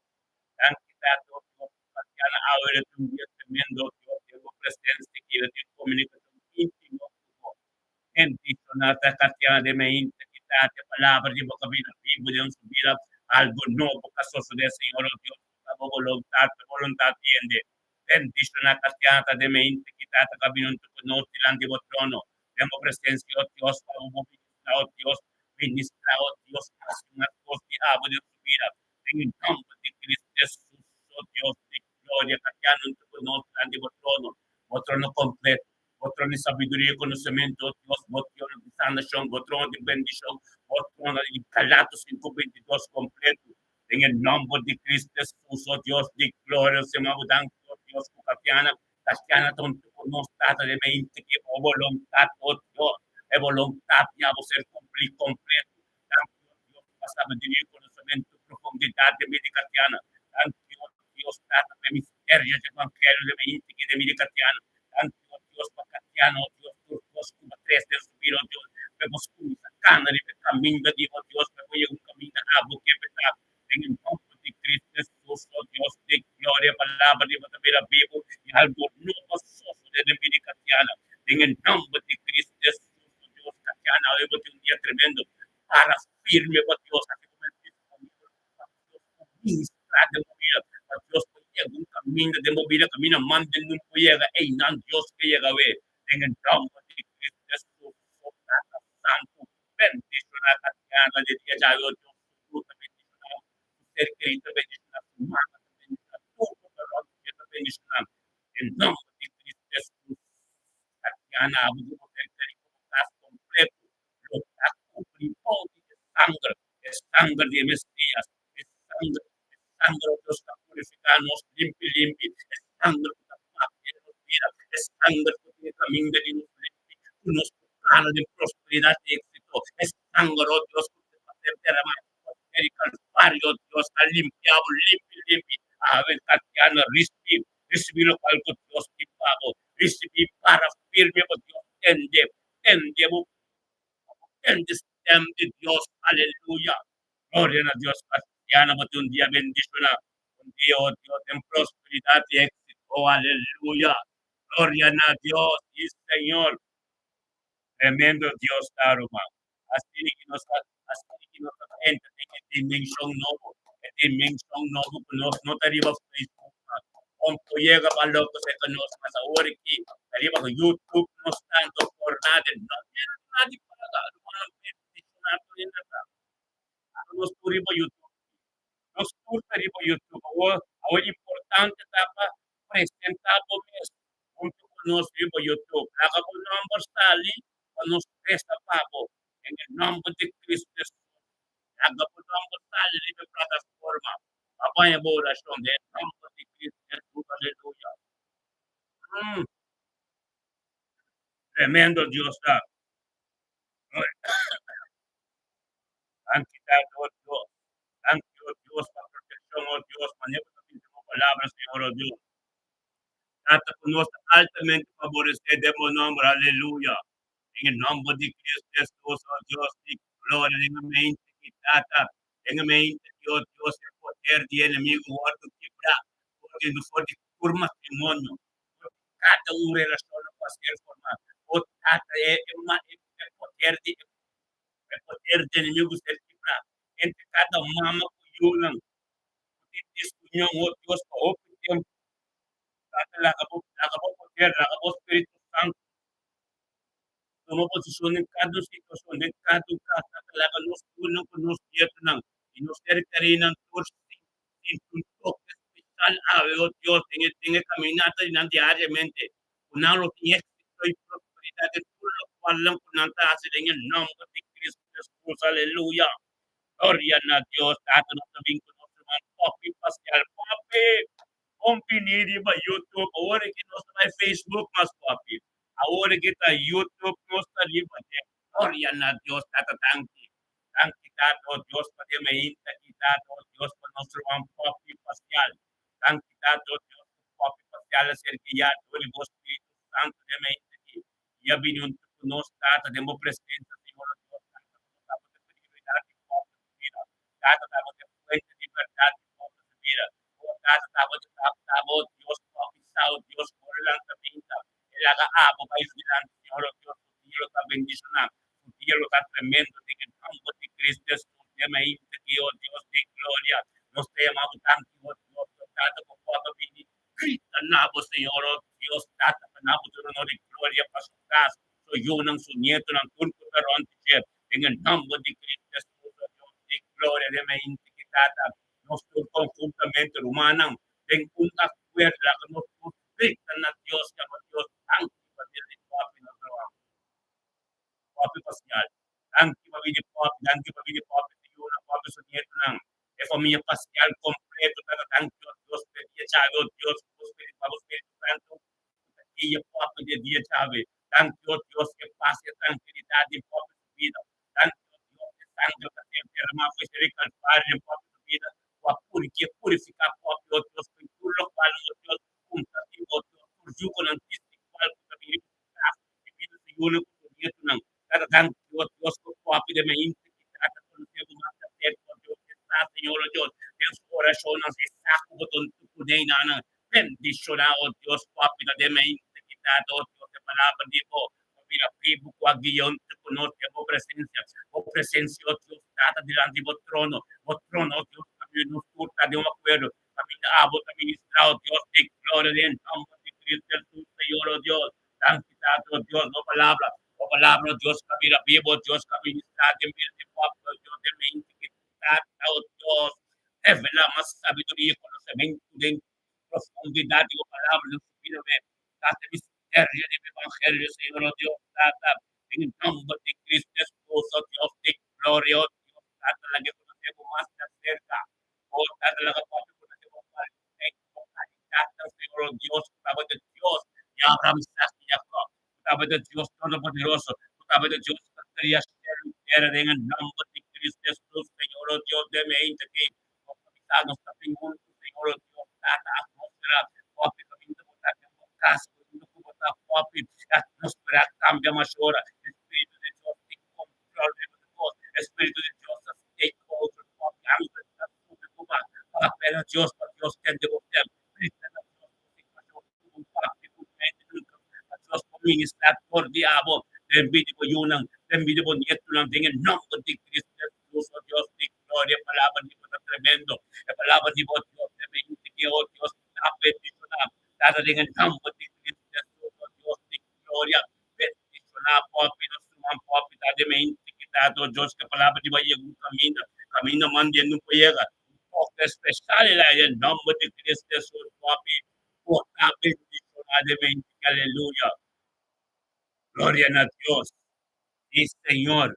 Danki, Tata, oh Dios, pa Tatiana awe lo tin un dia tremendo, oh Dios, den bo presensia ki lo tin komunikashon íntimo ku bo. Bendishoná ta Tatiana den mente ki Tata e palabra di bo ka bira bibu den su bida, algu nobo ka sosodé, Señor, oh Dios, ku ta bo boluntat, bo boluntat hende. Bendishoná Tatiana ta den mente ki Tata ka bini huntu ku nos dilanti bo trono. Den bo presencia, oh Dios, pa bo bo ministra, oh Dios, ministra, oh Dios, mas y mas cos di abo den su bida. Den e nomber di Cristo Jesus, oh Dios di gloria, Tatiana huntu cu nos dilanti bo trono, bo trono completo, bo trono di sabiduria y conocemento, oh Dios, bo trono di sanacion, bo trono di bendicion, bo trono di Galatos 5:22 completo. Den e nomber di Cristo Jesus, oh Dios di gloria, Señor, bo danki, oh Dios, cu Tatiana Tatiana ta un ku nos Tata den mente ki bo boluntat, o Dios, e boluntat di abo ser kumplí kompleto. Danki, o Dios, pa sabiduria i konosementu, profundidat den mi di Tatiana. Danki, o Dios, Tata, pa e misterio dje evangelio den mente ki den mi di Tatiana. Danki, o Dios, pa Tatiana, o Dios, tur kos ku bo tres den su bida, o Dios, pa e bo skuminsa kana riba e kaminda di, o Dios, pa e bo yega un kaminda abo ke berdad. Den e nomber di Cristo Jesus, o Dios di gloria, palabra di bo ta bira bibu i algo nobo a sosode den bida di Katiana. Den e nomber di Cristo Jesus, o Dios, Katiana, awe bo tin un dia tremendo. Para firme pa Dios, aki bo mester disponibel pa Dios por ministra den bo bida, pa Dios por yega un kaminda den bo bida, kaminda manden nun por yega, einan Dios ke yega awe. Den e nomber di Cristo Jesus, o Tata Santu, Bendiciona Tatiana de dia djawe o Dios su yu ta bendiciona su ser keri ta bendiciona su mama ta bendiciona tur ku ta rond dje ta bendiciona den nomber di Cristo Jesus Tatiana abo ku bo ser keri ku bo kas completo lo ta cubri bou di e sanger e sanger di e Mesias e sanger e sanger o Dios ta purifica nos limpi limpi e sanger ku ta papia den nos bida e sanger ku tin e caminda di nos limpi ku nos Plano di prosperidad y éxito. E sanger, oh Dios, cu ta ser derama for di Calvario, oh Dios, ta limpia bo limpi, limpi. Awe, Tatiana, ricibi, ricibi locual cu Dios tin pa bo. Ricibi, para firme bo Dios. Tende, tende bo, tende stem di Dios. Aleluya. Gloria na Dios. Tatiana, bo tin un dia bendiciona. Un dia, oh Dios, den prosperidad y éxito. Aleluya. Gloria na Dios. Y Señor. Tremendo Dios ta, ruman. Asina ki nos ta, asina ki nos ta entra den e dimension nobo, e dimension nobo ku nos no ta riba Facebook mas. Kon por yega pa loko serka nos mas awor aki ta riba YouTube nos ta, anto por nada no mira nada di paga, rumannan bendiciona tur hende ta. Anto nos tur riba YouTube. Nos tur ta riba YouTube. Awor, awor importante ta pa presenta bo mes huntu ku nos riba YouTube. Laga bo nòmber sali pa nos resa pa bo. Den e nòmber di Kristu Hesus, laga bo nòmber sali riba e plataforma pa baña bo orashon. Den e nòmber di Kristu Hesus, aleluya. Mm. Tremendo Dios ta. Danki Tata, oh Dios. Danki, oh Dios, pa protekshon, oh Dios, manera bo ta bisa bo palabra, Señor, oh Dios. Tata, ku nos ta altamente faboresé den bo nomber, aleluya. Den e nomber di Cristo Jesus, oh Dios di gloria, den e mente ki Tata, den e mente ki, oh Dios, e poder di enemigo wordo kibrá for di, for di tur matrimonio, for di kada un relashon ku a ser formá. Oh Tata, e, e, e poder di e poder di enemigo ser kibrá entre kada mama ku yunan ku tin desunion, oh Dios, pa hopi tempu. Tata, laga bo, laga bo poder, laga bo Spiritu Santu tuma posishon den kada un situashon, den kada un kas. Tata, laga nos yunan ku nos nietonan i nos ser kerinan tur sinti un toke spesial awe, oh Dios, den e, den e kaminata di nan diariamente, ku nan lo tin éksito i prosperidat den tur lokualnan ku nan ta hasi den e nòmber di Kristu Hesus. Aleluya! Gloria na Dios. Tata, nos ta bin ku nos. ruman Poppy Pascal. Poppy, bon bini riba YouTube. Awor aki nos ta bai Facebook mas, Poppy. Awor aki ta YouTube nos ta riba dje. Gloria na Dios, Tata, danki. Danki, Tata, oh Dios, pa den mainta aki, Tata, oh Dios, pa nos ruman Poppy Pascal. Danki, Tata, oh Dios, ku Poppy Pascal a ser guiá dor di bo Spiritu Santu den mainta aki. I a bini huntu ku nos, Tata, den bo presensia, Señor, oh Dios, Tata, ku nos tabata prioridad di Poppy su bida. Tata, tabata e fuente di berdad di Poppy su bida. Oh, Tata, tabata, tabata, oh Dios, Poppy sa, oh Dios, ku ora lanta mainta, e laga abo bai su dilanti, Señor, oh Dios, su dia lo ta bendishoná, su dia lo ta tremendo den e nomber di Cristo Jesús. Den mainta aki, oh Dios di gloria, nos ta yama bo danki, oh Dios, oh Tata, ku bo a bini grita na bo, Señor, oh Dios, Tata, pa na bo tur honor i gloria pa su kas, su yunan, su nietonan, tur ku ta rònt di dje, den e nomber di Cristo Jesús, oh Dios di gloria. Den mainta aki, Tata, nos tur konhuntamente, rumannan, den un akuerdo, laga nos tur grita na Dios, yama Dios danki pa bida di Poppy, nos ruman Poppy Pascal. Danki pa bida di Poppy, danki pa bida di Poppy su yunan, Poppy su nietonan, e famia Pascal kompleto. Tata, danki, oh Dios, pa e dia djawe, oh Dios, ku bo Spiritu, pa bo Spiritu Santu ku ta guia Poppy di e dia djawe. Danki, oh Dios, e pas, e trankilidat den Poppy su bida. Danki, oh Dios, e sangre ta ser derramá for e Kalvario den Poppy su bida, ku a purikia, purifiká Poppy, oh Dios, ku tur lokual, oh Dios, kumsa tin, oh Dios, tur yugonan desigual ku ta bini ku su kas i bida su yunan ku su nietonan. Tata, danki, oh Dios, ku Poppy den mainta ki tata konosé bo mas ta serka, oh Dios, e sa, Señor, oh Dios, den su orashonnan e sa ku bo ta kuné i nan bendishoná, oh Dios. Poppy ta den mainta ki tata, oh Dios, e palabra di bo ta bira bibu ku a guia huntu ku nos den bo presensia, bo presensia, oh Dios, Tata, dilanti bo trono, bo trono, oh Dios, kaminda nos tur ta den un akuerdo, kaminda abo ta ministrá, oh Dios di gloria, den nomber di Cristo Jesús, Señor, oh Dios. Danki, Tata, oh Dios, bo palabra, bo palabra, oh Dios, ka bira bibu, oh Dios, ka ministrá den bida di pueblo, oh Dios, den mente ki Tata, oh Dios, revelá mas sabiduria i konosementu den profundidat di bo palabra den su bida, ve. Tata, e misterio di bo evangelio, Señor, oh Dios, Tata, den e nomber di Cristo Jesús, oh Dios di gloria, oh Dios, Tata, laga e konosé bo mas di aserka. Oh Tata, laga papia konosé bo kualidat, bo kalidatnan, Señor, oh Dios, ku tabata Dios di Abraham, Isaac i Jacob, ku tabata Dios Todopoderoso, ku tabata Dios ku a kria shelu i tera, den e nomber di Cristo Jesús, Señor, oh Dios, den mente aki, nos ta bisa, nos ta bin huntu, Señor, oh Dios, Tata, atmósfera, papia kaminda bo ta den bo kas, kaminda ku bo ta, papia, e atmósfera a kambia mas ora, e Spiritu di Dios tin kontrol riba di bos, e Spiritu di Dios ta take over, papia, angel ta subi ku bo, papia na Dios pa Dios tende bo stem, grita na Dios bo situashon ku bo papia ku mente nunka, pa Dios por ministra dor di abo den bida di bo yunan, den bida di bo nietonan, den e nomber di Cristo Jesús, oh Dios di gloria, e palabra di bo ta tremendo, e palabra di bo, Dios, den mente ki, oh Dios, ta bendiciona, Tata, den e nomber di Cristo Jesús, oh Dios di gloria, bendiciona papi, nos ruman papi, ta den mente ki, Tata, oh Dios, ku e palabra di bo a yega un caminda, caminda mandi e no por yega, un toque especial el a den nomber di Cristo Jesús, papi, bo ta bendiciona den mente ki, aleluya. Gloria na Dios. Sí, Señor.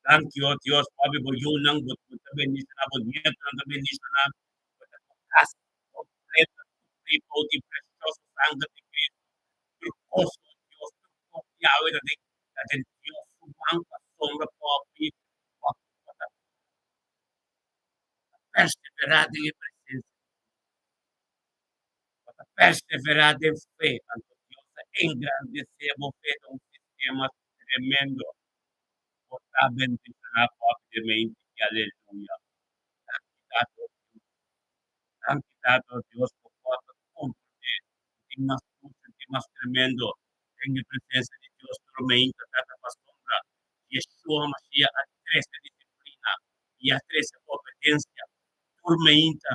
Danki, oh Dios, papi, bo yunan, bo ta bendiciona, bo nietonan ta bendiciona, bo ta bo casa completo, cubrí bou di precioso sangre di Cristo. Tur cos, oh Dios, tur cos Yahweh ta den, ta den Dios su man, pasobra, papi, bo ta perseverá den e presencia di Dios. Bo ta perseverá den fe, anto Dios ta engrandesé bo fe den un sistema tremendo. Bo ta bendishoná papi den mente ki aleluya. Danki Tata Dios. Danki Tata Dios bo por ta komprondé ku tin mas lucha, tin mas tremendo den e presensia di Dios. Pero meinta Tata pasobra Yeshua Mashiach a trese disiplina i a trese obedensia. Tur meinta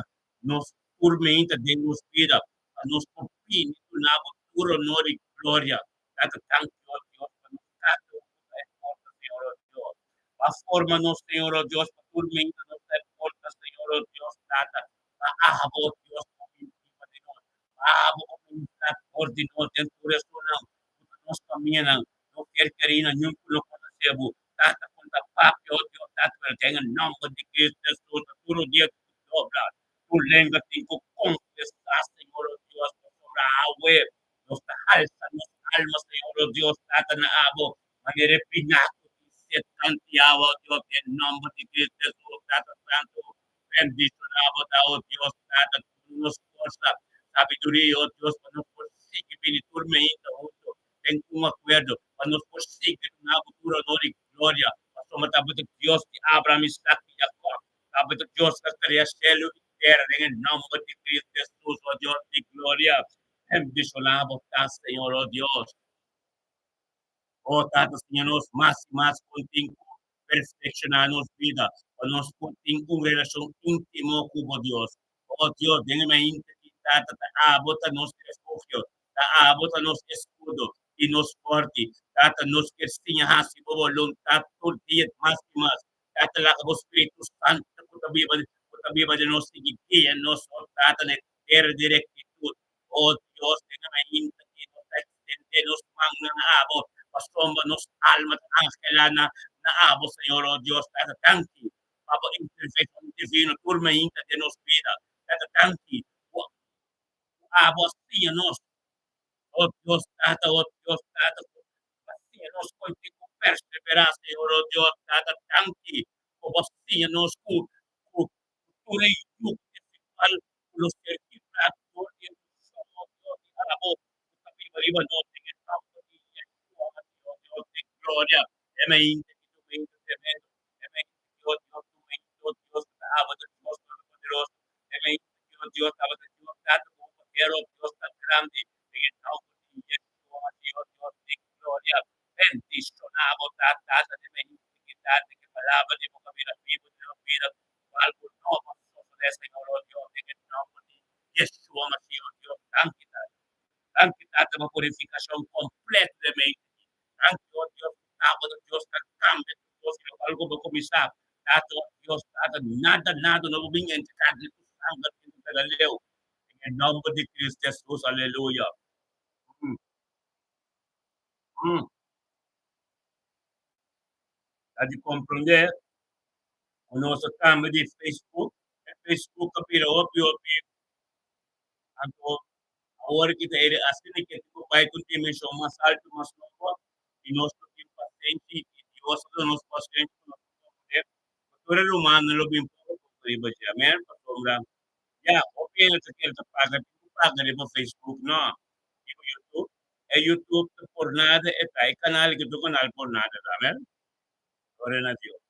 nos tur meinta den nos bida pa nos por bini duna bo tur honor i gloria. Tata, danki, oh Dios, pa nos kada un ku ta e porta, Señor, oh Dios. Pa forma nos, Señor, oh Dios, pa tur meinta nos ta e porta, Señor, oh Dios, Tata, pa abo, oh Dios, por bini biba den nos, pa abo por ministra dor di nos den tur esunnan ku ta nos famianan, nos ser kerinan, niun ku no konosé bo. Tata, kon ta papia, oh Dios, Tata, pero den e nomber di Cristo Jesús, ta tur dia. Dobla. Tur lenga tin ku konfesá, Señor, o Dios, pasobra awe nos ta halsa nos alma, Señor, o Dios, Tata, na abo, manera e pinaku tin set kanti awa, o Dios, den nòmber di Cristo Hesus, Tata Santu, bendishoná bo ta, o Dios, Tata, duna nos forsa, sabiduria, o Dios, pa nos por sigui bini tur meinta huntu den un akuerdo, pa nos por sigui duna bo tur honor i gloria, pasobra ta bo ta Dios di Abraham, Isaac i Jacob. Tabata Dios a krea shelu i tera den e nòmber di Cristo Hesus, o Dios di gloria. Bendishoná bo ta, Señor, o Dios. O Tata, siña nos mas i mas kon tin ku perfekshoná nos bida pa nos por tin un relashon íntimo ku bo, Dios. O Dios, den e mainta ki Tata ta abo ta nos refugio, ta abo ta nos eskudo i nos fòrti. Tata, nos kier siña hasi bo boluntat tur dia mas i mas. Tata, laga bo Spiritu Santu ku ta biba ku ta biba den nos sigui guia nos, o Tata, na e tera di rektitut. O Dios, den e mainta ki nos ta ekstendé nos mannan na abo, pasobra nos alma ta anhelá na na abo, Señor. O Dios, Tata, danki pa bo intervenshon divino tur mainta den nos bida. Tata, danki ku abo a siña nos. O Dios Tata, o Dios Tata, ku bo a siña nos kon tin ku perseverá, Señor, o Dios Tata, danki ku bo a siña nos ku ku tur e yuk desigual ku lo ser kibrá dor di e unshon, o Dios di abo, ku ta biba riba nos den e nòmber di Yeshua Masih, o Dios di gloria. E mainta ki domingo tremendo, e mainta ki, o Dios, domingo, o Dios, ku ta abo ta Dios Todopoderoso, E medio Dios tabata Dios Tata ku un poder, oh Dios tan grandi, den e nomber di Yeshua Mashiach, oh Dios di gloria, bendiciona bo ta Tata den e integridad di ki palabra di bo kabira bibu den nos bida, ku algu nobo a sosode, Señor, oh Dios, den e nomber di Yeshua Mashiach, oh Dios, danki Tata. Danki Tata pa purificacion completo den e mente. Danki, oh Dios, ku tabata Dios ta cambia tur cos i locual ku bo cuminsa. Tata, oh Dios, Tata, nada, nada no bo bin entra di tu sanger tin ku pega leu. Den e nomber di Cristo Jesus, aleluya. Mm. Mm. Ta di comprende ku nos a cambia di Facebook. E Facebook a bira hopi, hopi. Anto, awor ki ta ere asina ke tin ku bai ku un dimenshon mas altu, mas nobo, i nos lo tin pasenshi, i Dios a duna nos pasenshi ku nos por komprendé ku tur e rumannan lo bin poko poko riba dje. Amen. Pasobra, ya, hopi hende ta kere ta paga, tin ku paga riba Facebook, no, riba YouTube. E YouTube ta por nada e ta, e kanal ki tur kanal por nada ta. Amen. Gloria na Dios.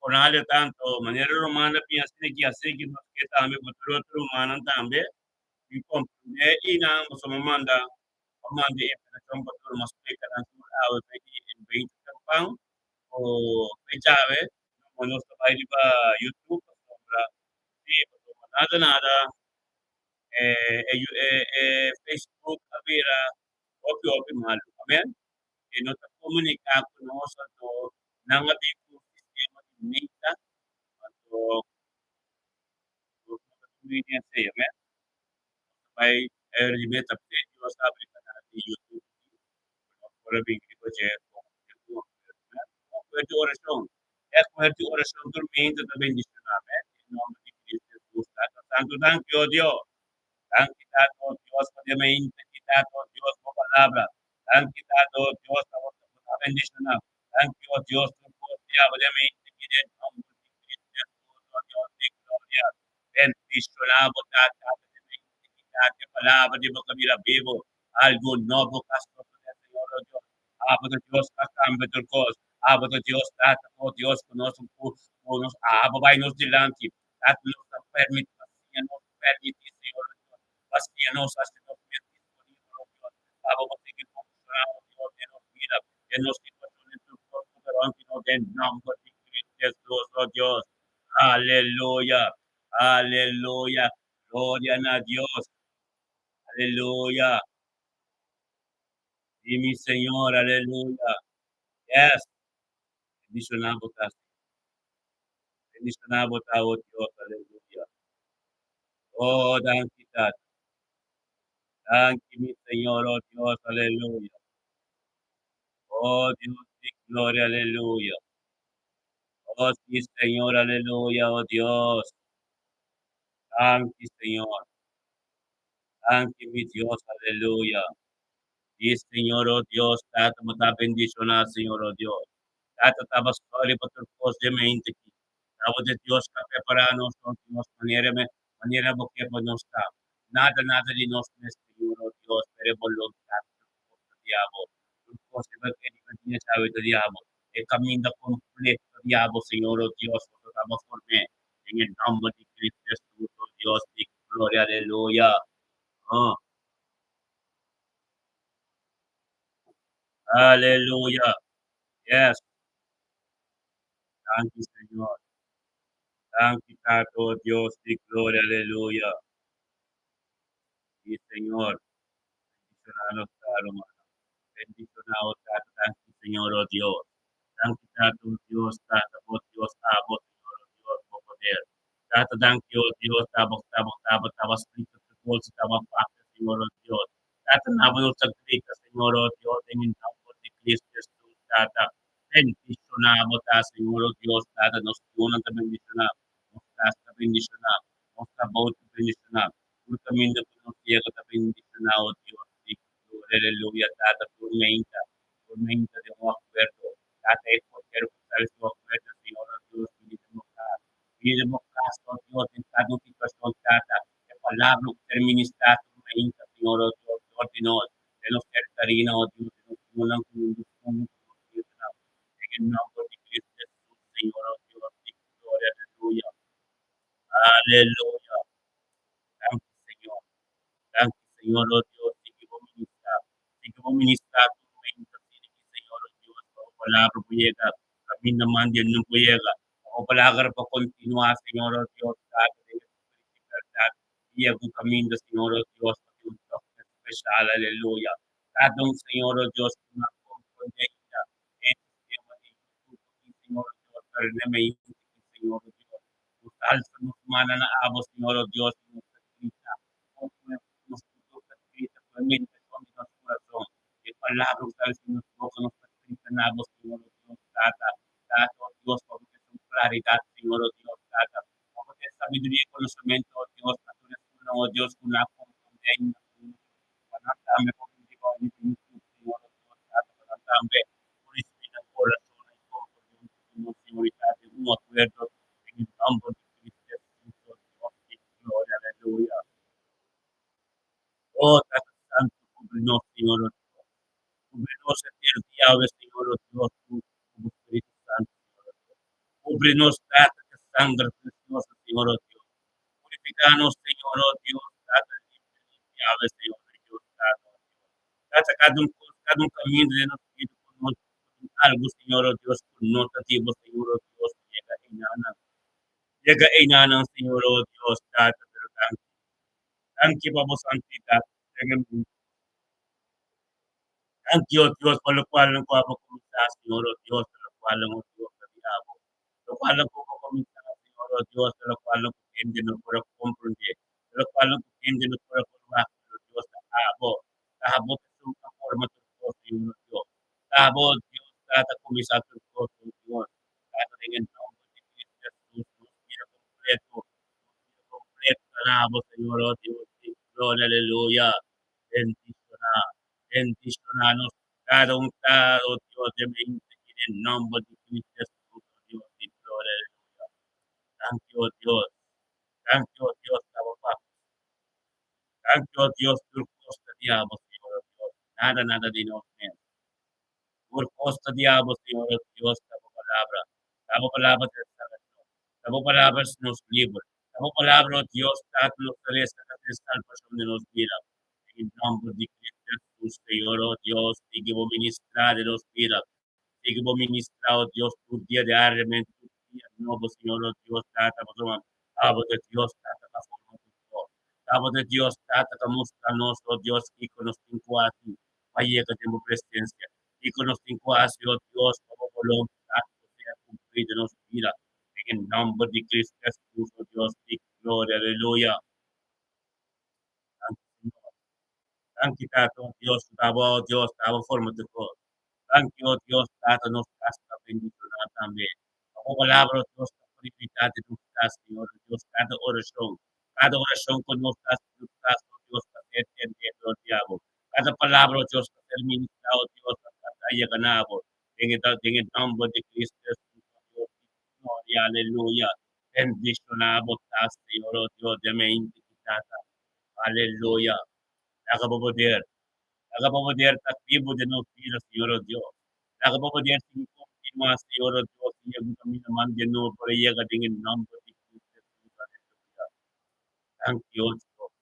Por nada tanto, manera rumannan bin asina ki asina ki nos ke tambe, bo tur otro rumannan tambe bin komprendé i nan boso a manda a manda e invitashon pa tur mas splika nan tur awe fe di e beinti tempan o fe djawe no nos ta bai riba YouTube pasobra si pasobra nada nada e e e Facebook a bira hopi hopi malu amen. E no ta komuniká ku nos, anto nan a bin ku un sistema di meta, anto nos no ta tuma ni esei, amen. Nos ta bai aer di meta, p'esei Dios a abri kanal di YouTube aki, ku nos por a bin riba dje kon e un akuerdo, amen. Un akuerdo di orashon, e akuerdo di orashon tur meinta ta bendishoná, amen, den nòmber di Cristo Jesus. Tata Santu, danki, o Dios. Danki, Tata, o Dios, pa den meinta aki, Tata, o Dios, bo palabra. Danki Tata, oh Dios, ta bo ta bendiciona. Danki, oh Dios, tur cos di abo den mi inti den nomber di Cristo Jesus, oh Dios di gloria. Bendiciona bo ta Tata den mi inti Tata, e palabra di bo cabira bibo, algo nobo ca sosode, Señor, oh Dios. Abo ta Dios ca cambia tur cos. Abo ta Dios, Tata, oh Dios, cu nos cu nos abo bay nos dilanti. Tata, nos ta permiti, siña nos permiti, Señor, oh Dios, pa siña nos haci nos mes disponibel, oh Dios, pa bo por sigui funciona, oh Dios, den nos bida, den nos situacion, den tur cos cu ta rond di nos, den nomber di Cristo Jesus, oh Dios. Aleluya! Aleluya! Gloria na Dios! Aleluya! Sí, mi Señor, aleluya! Yes! Bendiciona bo ta, Señor. Bendiciona bo ta, oh Dios, aleluya. Oh, danki, Tata. Danki, mi Señor, oh Dios, aleluya. Oh, Dios di gloria, aleluya. Oh, sí, Señor, aleluya, oh Dios. Danki, Señor. Danki, mi Dios. Aleluya. Sí, Señor, oh Dios, Tata, bo ta bendishoná, Señor, oh Dios. Tata, taba sorry pa tur kos den mente aki. Taba de Dios ka prepará nos, oh Dios, manera me, manera bo ke pa nos ta. Nada, nada di nos mes, Señor, oh Dios, pero e boluntat tur kos ta di abo. Tur kos riba ke riba dia djawe ta di abo. E kaminda kompleto ta di abo, Señor, oh Dios, pasobra taba form'é. Den e nòmber di Cristo Jesus, oh Dios, di gloria, aleluya. Oh. Aleluya. Yes. Danki, Señor. Danki, Tata, oh Dios di gloria, aleluya. Sí, Señor. Bendishoná nos, ruman. Bendishoná, oh Tata. Danki, Señor, oh Dios. Danki, Tata, oh Dios, Tata, bo Dios, abo, Señor, oh Dios, bo poder. Tata, danki, oh Dios, taba, taba, taba, taba splika tur kos, taba papia, Señor, oh Dios. Tata, nabo nos ta grita, Señor, oh Dios, den e nòmber di Cristo Jesus, Tata. Bendishoná bo ta, Señor, oh Dios, Tata, nos yunan ta bendishoná, nos kas ta bendishoná, nos trabou ta bendishoná, tur kaminda ku nos yega ta bendishoná, oh Dios di gloria, aleluya, Tata, tormenta, tormenta den un akuerdo, Tata, e portero ku sali su akuerdo, Señor, oh Dios, bini den bo kas, bini den bo kas, oh Dios, den kada un situashon, Tata, e palabra ku ser ministrá tormenta, Señor, oh Dios, dor di nos, den nos ser karina, oh Dios, den nos yunan ku nos yunan ku nos nietunan, den e nòmber di Cristo Jesus, Señor, oh Dios di gloria, aleluya. Aleluya. Danki, Señor. Danki, Señor, oh Dios, sigui bo ministrá. Sigui bo ministrá tur menta, sigui, Señor, oh Dios, pa bo palabra por yega kaminda mandi el no por yega. Pa bo palabra por kontinuá, Señor, oh Dios, Tata, den e spiritu di bèrdat, i yega un kaminda, Señor, oh Dios, pa tin un toke speshal, aleluya. Kada un, Señor, oh Dios, ku no a komprondé ainda e sistema di YouTube aki, Señor, oh Dios, pero n'e mente aki, Señor, oh Dios, nos ta alsa nos mannan na abo, Señor, oh Dios, i nos ta grita, nos tur ta grita ku e meditashon di nos kurason, e palabra ku sali di nos boka, nos ta grita na abo, Señor, oh Dios, Tata, Tata, oh Dios, pa bo tin un klaridat, Señor, oh Dios, Tata, pa bo tin sabiduria i konosementu, oh Dios, na tur esunnan, oh Dios, ku no a komprondé ainda, Señor, pa nan tambe por bini riba YouTube, Señor, oh Dios, Tata, pa nan tambe por risibí nan orashonnan i komprondé un poco nos, Señor, i ta den un akuerdo den e nòmber di Cristo Jesus, oh Dios di gloria, aleluya. Oh, Tata Santu, kubri nos, Señor, oh Dios. Kubri nos henter dia awe, Señor, oh Dios, ku bo Spiritu Santu, Señor, oh Dios. Kubri nos, Tata, ku sanger presioso, Señor, oh Dios. Purifiká nos, Señor, oh Dios, Tata, limpia nos awe, Señor, oh Dios, Tata, oh Dios. Tata, kada un kos, kada un kaminda den nos bida ku nos tin algu, Señor, oh Dios, ku no ta di bo, Señor, oh Dios, yega einanan. Yega einanan, Señor, oh Dios, Tata, pero danki. Danki pa bo santidat den e mundu. Danki, oh Dios, pa lokualnan ku abo kuminsá, Señor, oh Dios, pa lokualnan, oh Dios, ta di abo. Lokualnan ku bo kuminsá, Señor, oh Dios, ta lokualnan ku hende no por a komprondé, ta lokualnan ku hende no por a forwagt, pero Dios ta abo. Ta abo ta esun ku a forma tur kos, Señor, oh Dios. Ta abo, oh Dios, ta ta kuminsá tur kos, oh Dios. Tata, den e nòmber di Cristo Jesus, nos bida kompleto, nos bida kompleto ta na abo, Señor, oh Dios di gloria, aleluya. Bendishoná, bendishoná nos kada un kada, oh Dios, den mente aki den nòmber di Cristo Jesus, oh Dios di gloria, aleluya. Danki, oh Dios. Danki, oh Dios, ta bo papia. Danki, oh Dios, tur kos ta di abo, Señor, oh Dios. Nada, nada di nos mes. Tur kos ta di abo, Señor, oh Dios, ta bo palabra. Ta bo palabra ta salashon. Ta bo palabra es nos liber. Ta bo palabra, oh Dios, Tata, nos ta resa ta den salbashon di nos bida. Den nomber di Cristo Jesus, Señor, oh Dios, sigui bo ministra den nos bida. Sigui bo ministra, oh Dios, tur dia diariamente, tur dia nobo, Señor, oh Dios, Tata, pasobra abo ta Dios, Tata, ta forma tur kos. Abo ta Dios, Tata, ta mustra nos, oh Dios, kiko nos tin ku hasi pa yega den bo presencia. Kiko nos tin ku hasi, oh Dios, pa bo boluntat por sea kumplí den nos bida. Den e nomber di Cristo Jesus, oh Dios di gloria, aleluya. Danki, Señor. Danki, Tata, oh Dios, ku ta bo, oh Dios, ta bo forma tur kos. Danki, oh Dios, Tata, nos kas ta bendishoná tambe. Pa bo palabra, oh Dios, ta prioridat den nos kas, Señor, oh Dios, kada orashon. Kada orashon ku nos ta hasi, nos ta hasi, oh Dios, pa ser tendé dor di abo. Kada palabra, oh Dios, pa ser ministrá, oh Dios, ta yega na abo. Den e den e nòmber di Cristo Hesus, oh Dios di gloria, aleluya. Bendishoná bo ta, Señor, oh Dios, den mente ki Tata. Aleluya. Laga bo poder, laga bo poder ta bibu den nos bida, Señor, oh Dios. Laga bo poder sigui kontinuá, Señor, oh Dios, i yega un kaminda man den nos por a yega den e nòmber di Cristo Hesus. Aleluya. Danki, oh Dios.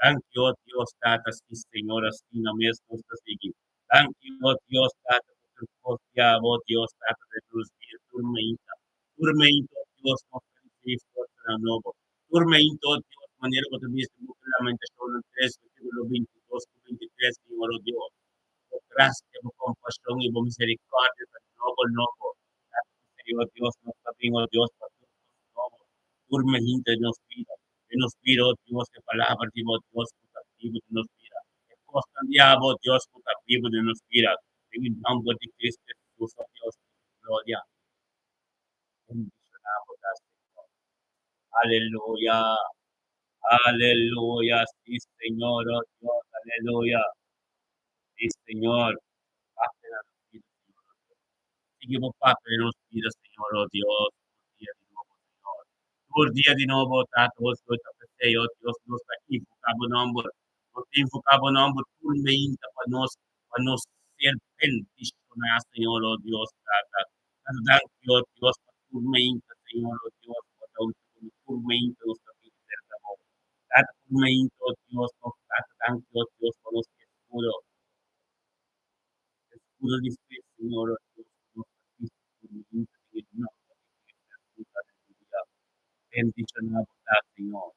Danki, oh Dios, Tata, sí, Señor, asina mes nos ta sigui. Danki, oh Dios, Tata, ku tur kos di abo, oh Dios, Tata, ta nos dia tur mainta. Tur mainta, oh Dios, nos ta risibí forsanan nobo. Tur mainta, oh Dios, manera ku ta bisa den buki Lamentashonnan 3, versíkulo 22 ku 23, Señor, oh Dios, bo grasia, bo kompashon i bo miserikòrdia ta nobo nobo. Tata, p'esei, oh Dios, nos ta bin, oh Dios, pa tur kos nobo, tur mainta di nos bida. Den nos bida, oh Dios, e palabra di bo, Dios, ku ta bibu den nos bida. E kosnan di abo, Dios, ku ta bibu den nos bida. Den e nòmber di Cristo Hesus, oh Dios di gloria. Bendishoná bo ta, Señor. Aleluya. Aleluya. Sí, Señor, oh Dios. Aleluya. Sí, Señor. Papia na nos bida, Señor, oh Dios. Sigui bo papia den nos bida, Señor, oh Dios. Tur dia di nobo, Señor. Tur dia di nobo, Tata, oh Señor, ta p'esei, oh Dios, nos ta invoká bo nòmber. Nos ta invoká bo nòmber tur meinta pa nos ser bendishoná, Señor, oh Dios, Tata. Tata, danki, oh Dios, pa tur meinta, Señor, oh Dios, bo ta un tur meinta nos ta pidi serka bo. Tata, tur meinta, oh Dios, nos Tata, danki, oh Dios, pa nos eskudo. Eskudo di fe, Señor, oh Dios, ku nos ta bisti tur meinta den e nòmber di Cristo Hesus. Aleluya. Bendishoná bo ta, Señor.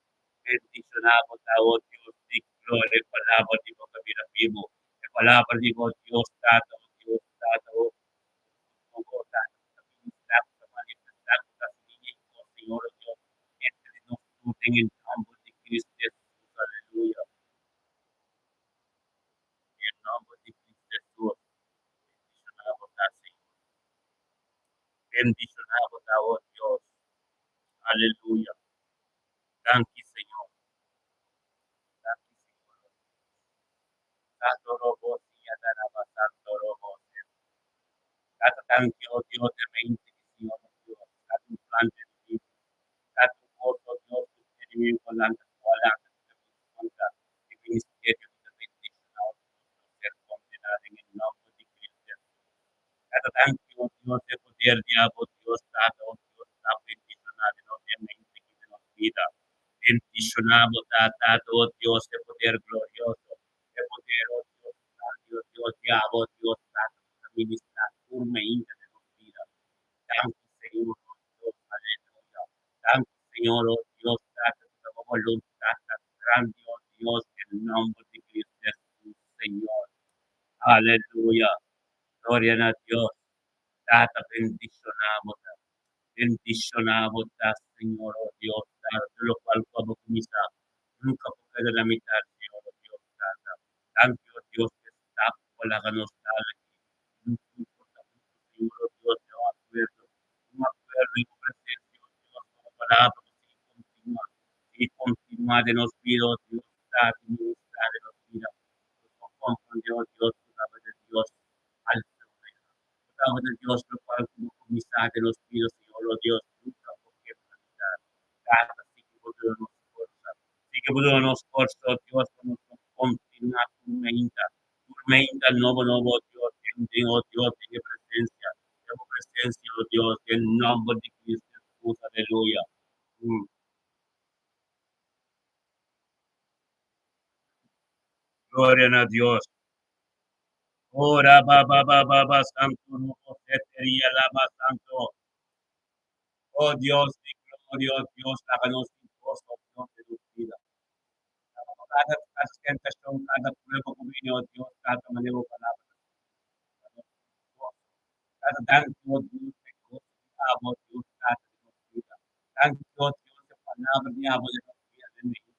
Bendishoná bo ta, oh Dios di gloria. E palabra di bo ta bira bibu. E palabra di bo, Dios Tata, oh Dios Tata, oh oh Tata, ku ta ministrá, ku ta manifestá, ku ta hasi liña i kos, Señor, oh Dios, entre nos tur den e nòmber di Cristo Hesus. Aleluya. Den e nòmber di Cristo Hesus. Bendishoná bo ta, Señor. Bendishoná bo ta, oh Dios. Aleluya. Danki, Señor. Danki, Señor, oh Dios. Santo robo sia daraba santo robo sia. Tata danki, oh Dios, de mente di Señor, oh Dios. Tata un plan de vida. Tata un kos, oh Dios, ku enemigo lanta ku a lanta ku ta bin kontra e ministerio ku ta bendishoná, oh Dios, lo ser kondená den e nòmber di Cristo Hesus. Tata danki, oh Dios, e poder di abo, Dios, Tata, oh Dios, ta bendishoná den nos e mente ki den nos bida. Bendishoná bo ta, Tata, oh Dios, e poder glorioso, e poder, oh Dios, grandi, oh Dios, di abo, oh Dios, Tata, ku ta ministrá tur mainta den nos bida. Danki, Señor, oh Dios, aleluya. Danki, Señor, oh Dios, Tata, ku ta bo boluntat ta grandi, oh Dios, den nòmber di Cristo Hesus, Señor. Aleluya. Gloria na Dios. Tata, bendishoná bo ta. Bendishoná bo ta, Señor, oh Dios, Tata, tur lokual ku abo kuminsá, nunka por keda na mitar, Señor, oh Dios, Tata. Danki, oh Dios, pa e stap ku bo laga nos dal aki. Nos tur por ta huntu, Señor, oh Dios, den un akuerdo, un akuerdo den bo presensia, oh Dios, pa bo palabra por sigui kontinuá, sigui kontinuá den nos bida, oh Dios, Tata, i ministrá den nos bida. Nos por komprondé, oh Dios, ku tabata Dios al problema. Ku tabata Dios lokual ku bo kuminsá den nos bida, Señor, oh Dios, nunka por kebra mitad. Tata, sigui bo duna nos forsa. Sigui bo duna nos forsa, oh Dios, pa nos por kontinuá tur mainta, tur mainta nobo nobo, oh Dios, den den, oh Dios, den e presensia, den bo presensia, oh Dios, den nòmber di Cristo Hesus. Aleluya. Gloria na Dios. Ora ba ba ba ba ba santo robo seteria laba santo. Oh Dios di gloria, oh Dios, laga nos tin goso, oh Dios, den nos bida. Laga pa kada kada tentashon, kada prueba ku bini, oh Dios, tata manera bo palabra ta bisa, laga nos tin goso. Tata, danki, oh Dios, pa e goso di abo, oh Dios, tata, den nos bida. Danki, oh Dios, e palabra di abo den nos bida den Mexico.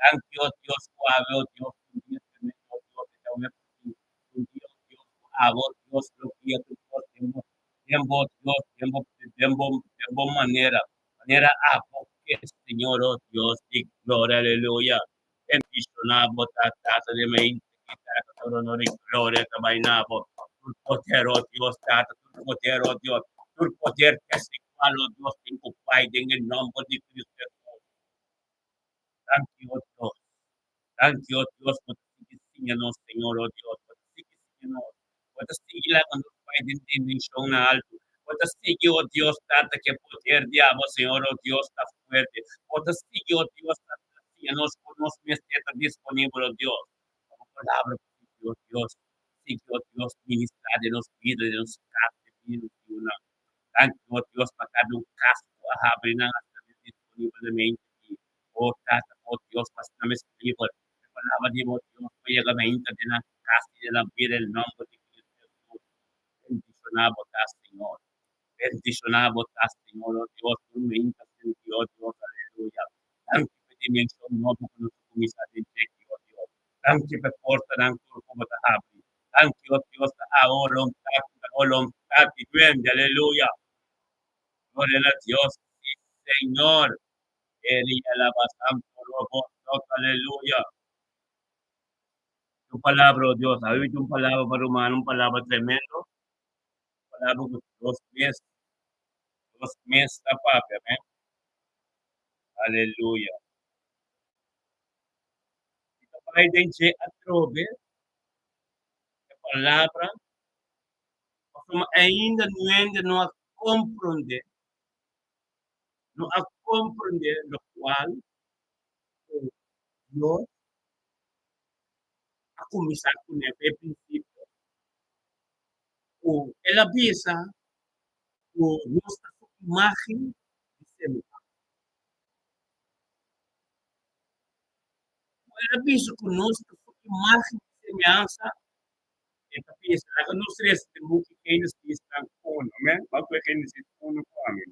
Danki, oh Dios, ku awe, oh Dios, un dia tremendo, oh Dios, e ta web un un dia, oh Dios, ku awe, oh Dios, lo guia tur kos den bo, den bo, Dios, den bo, den bo, den bo manera, manera abo ke, Señor, oh Dios di gloria. Gloria, aleluya. Bendishoná bo ta, Tata den mente ki Tata, tur honor i gloria ta bai na bo. Tur poder, o Dios, Tata, tur poder, o Dios, tur poder desigual, o Dios, tin ku bai den e nòmber di Cristo Hesus. Danki, o Dios. Danki, o Dios, bo ta sigui siña nos, Señor, o Dios, bo ta sigui siña nos. Bo ta sigui laga nos bai den dimensionnan altu. Bo ta sigui, o Dios, Tata, ku e poder di abo, Señor, o Dios, ta fuerte. Bo ta sigui, o Dios, Tata, ta siña nos ku nos mester ta disponibel, o Dios, pa bo palabra por sigui, o Dios, sigui, o Dios, ministrá den nos bida, den nos kas, den bida di nos yunan. Danki, o Dios, pa kada un kas ku a habri nan a sta disponibelmente aki. O Tata, o Dios, pa asina mes liber e palabra di bo Dios por yega meinta den nan kas i den nan bida den nomber di Cristo Jesus. Bendishoná bo ta, Señor. Bendishoná bo ta, Señor, o Dios, tur meinta sinti, o Dios, aleluya. Danki pa e dimenshon nobo ku nos a kuminsá den dje aki, o Dios. Danki pa e portanan tur ku bo ta habri. Danki, o Dios, ta awo lontá ku ta boluntat di duende, aleluya. Gloria na Dios, si Señor. Eri alaba santo robo sot, aleluya. Tu palabra, oh Dios, a un palabra pa rumano, un palabra tremendo. Palabra ku Dios mes ta papia, amén. Aleluya. I ta bai den dje atrobe e palabra, pasobra ainda nuende no a komprondé no a comprende locual cu Dios a cuminsa cune pa e principio, cu El a bisa cu nos ta su imagen y semehansa. Cu El a bisa cu nos ta su imagen y semehansa, e ta bisa, laga nos resa den buki Génesis tan uno, amen? Ban cu e Génesis uno cu ami.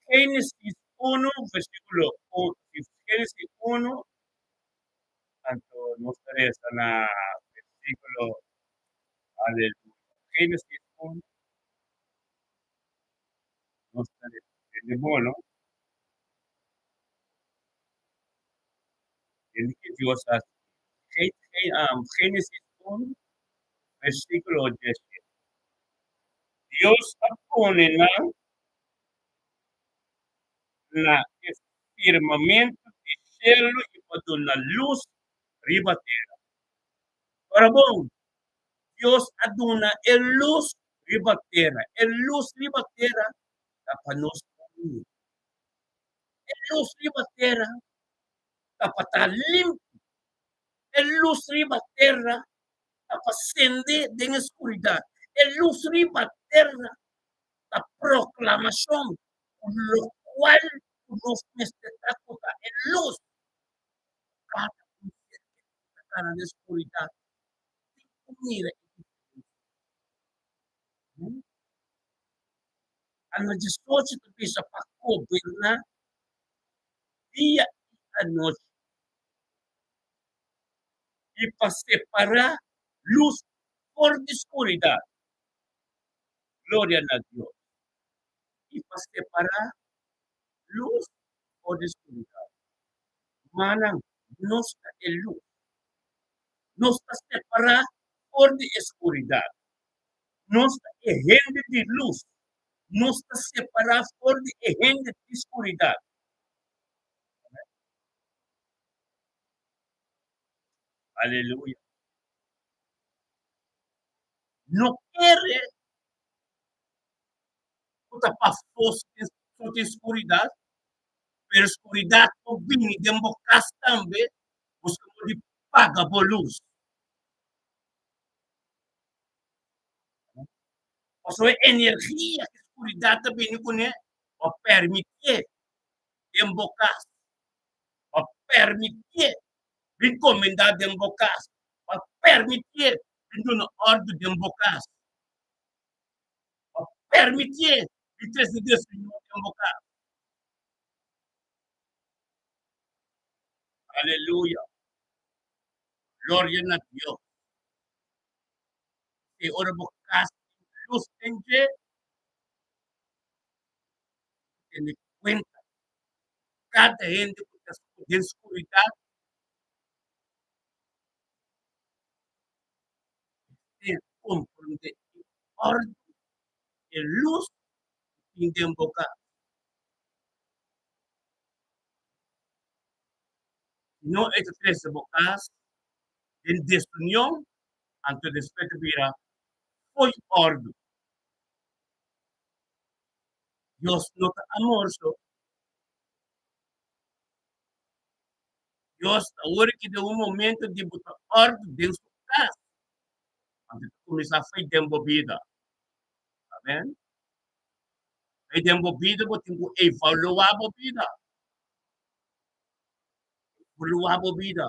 Génesis uno, versículo un, Génesis uno, anto nos ta resa na versículo, aleluya. Génesis uno, nos ta resa, tende bon, no? Tende ki Dios a haci. Génesis uno, versículo diesshete. Dios a pone nan na e firmamento di shelu i pa duna lus riba tera. Ora bon, Dios a duna e lus riba tera. E lus riba tera ta pa nos por mira. E lus riba tera ta pa ta limpi. E lus riba tera ta pa sende den e skuridat. E lus riba tera ta proklamashon ku lokual ku nos mester ta ku ta e lus. Kada un ser ku ta kana den skuridat tin ku mira e diferensia. Ano diesocho ta bisa pa goberná dia i anochi i pa separá lus for di skuridat. Gloria na Dios. I pa separá lus for di skuridat. Manan, nos ta e lus. Nos ta separá for di e skuridat. Nos ta e hende di lus. Nos ta separá for di e hende di skuridat. Aleluya. No kere ku ta pafó so tin skuridat, pero skuridat por bini den bo kas tambe, buska modo di paga bo lus. Pasobra e energia ku skuridat ta bini kuné, bo permitié den bo kas, bo permitié bin komendá den bo kas, bo permitié bin duna òrdu den bo kas, bo permitié bin trese desunion den bo kas. Aleluya! Gloria na Dios! I ora bo kas tin lus den dje, tene kuenta kada hende ku ta. Den skuridat. Mester komprondé e òrdu, e lus ku tin den bo kas. Si no e ta trese bo kas den desunion, anto despues ta bira fo'i òrdu. Dios no ta amor so. Dios ta wòrdu ki den un momento di bo ta òrdu den su kas, anto ta kuminsá fai den bo bida. Amen. Fai den bo bida, bo tin ku evaluá bo bida. Evaluá bo bida.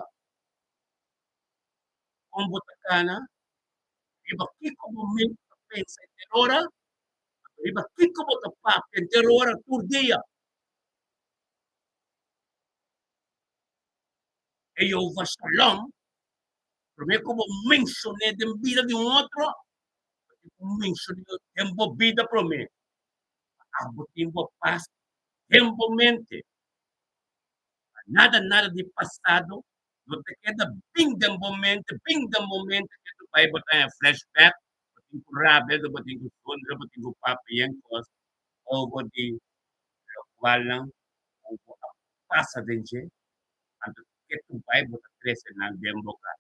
Kon bo ta kana? Riba kiko bo mente ta pensa henter ora? Riba kiko bo ta papia henter ora tur dia? E Jehová Shalom, promé ku bo menshon'é den bida di un otro, bo tin ku menshon'é den bo bida promé. Pa abo tin bo pas den bo mente. Pa nada nada di pasado no ta keda bin den bo mente, bin den bo mente ke ta bai bo ta haña flashback, bo tin ku rabia, bo tin ku zundra, bo tin ku papia yen kos over di lokualnan ku bo a pasa den dje, anto ke tu bai bo ta trese nan den bo kas.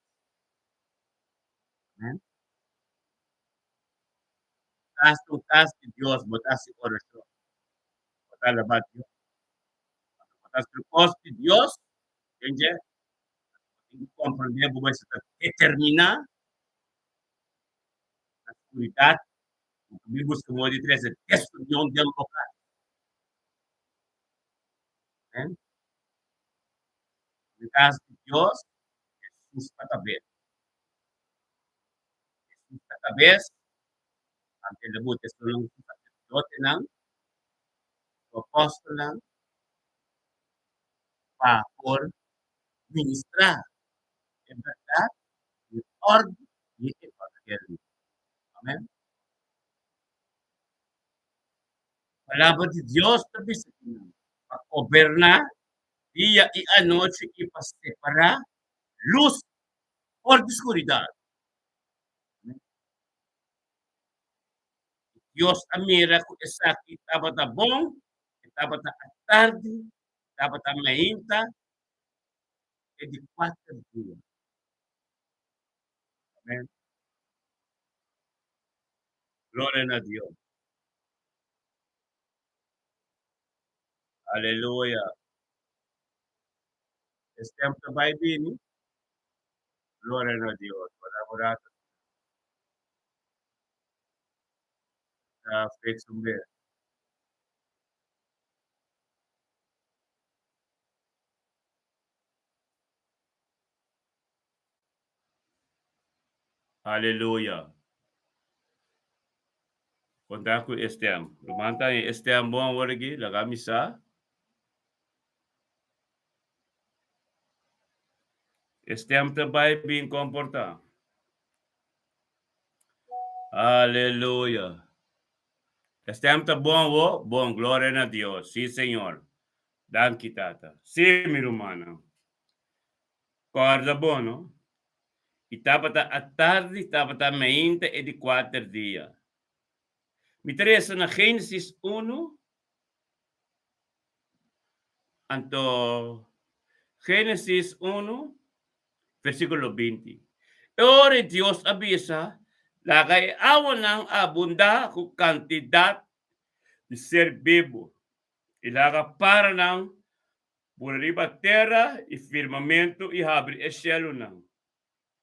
Amen. Kas ta un kas di Dios, bo ta hasi orashon, bo ta alabá Dios. Anto bo ta hasi tur kos di Dios den dje, anto bo tin ku komprendé bo mester ta determiná na skuridat ku bo bin buska moda di trese desunion den bo kas. Amen. Den cas di Dios, Jesus ta cabes. Jesus ta cabes, ante el a buta esunnan su sacerdotenan, su apostelnan, pa por ministra e berdad i e orde di e evangelio. Amen. Palabra di Dios ta bisa ki nan pa goberná dia i anochi i pa separá lus for di skuridat. Dios a mira ku esaki tabata bon, e tabata atardi, tabata mainta, e di kuater dia. Amen. Gloria na Dios. Aleluya. Es tempu ta bai bini. Gloria na Dios. Wala bo rato. Ta fix un bes. Aleluya. Konta ku e stem. Ruman ta e stem bon awor aki, laga mi sa. E stem ta bai bin komportá. Aleluya. E stem ta bon awor? Bon, gloria na Dios. Sí, Señor. Danki, Tata. Sí, mi rumannan. Kòrda bon, no? I tabata atardi, tabata meinta e di kuater dia. Mi ta resa na Génesis unu, anto Génesis unu, versíkulo 20. E ora Dios a bisa, Laga e awanan abundá ku kantidat di ser bibu, i laga paranan Pone riba tera i firmamentu i habri e shelunan.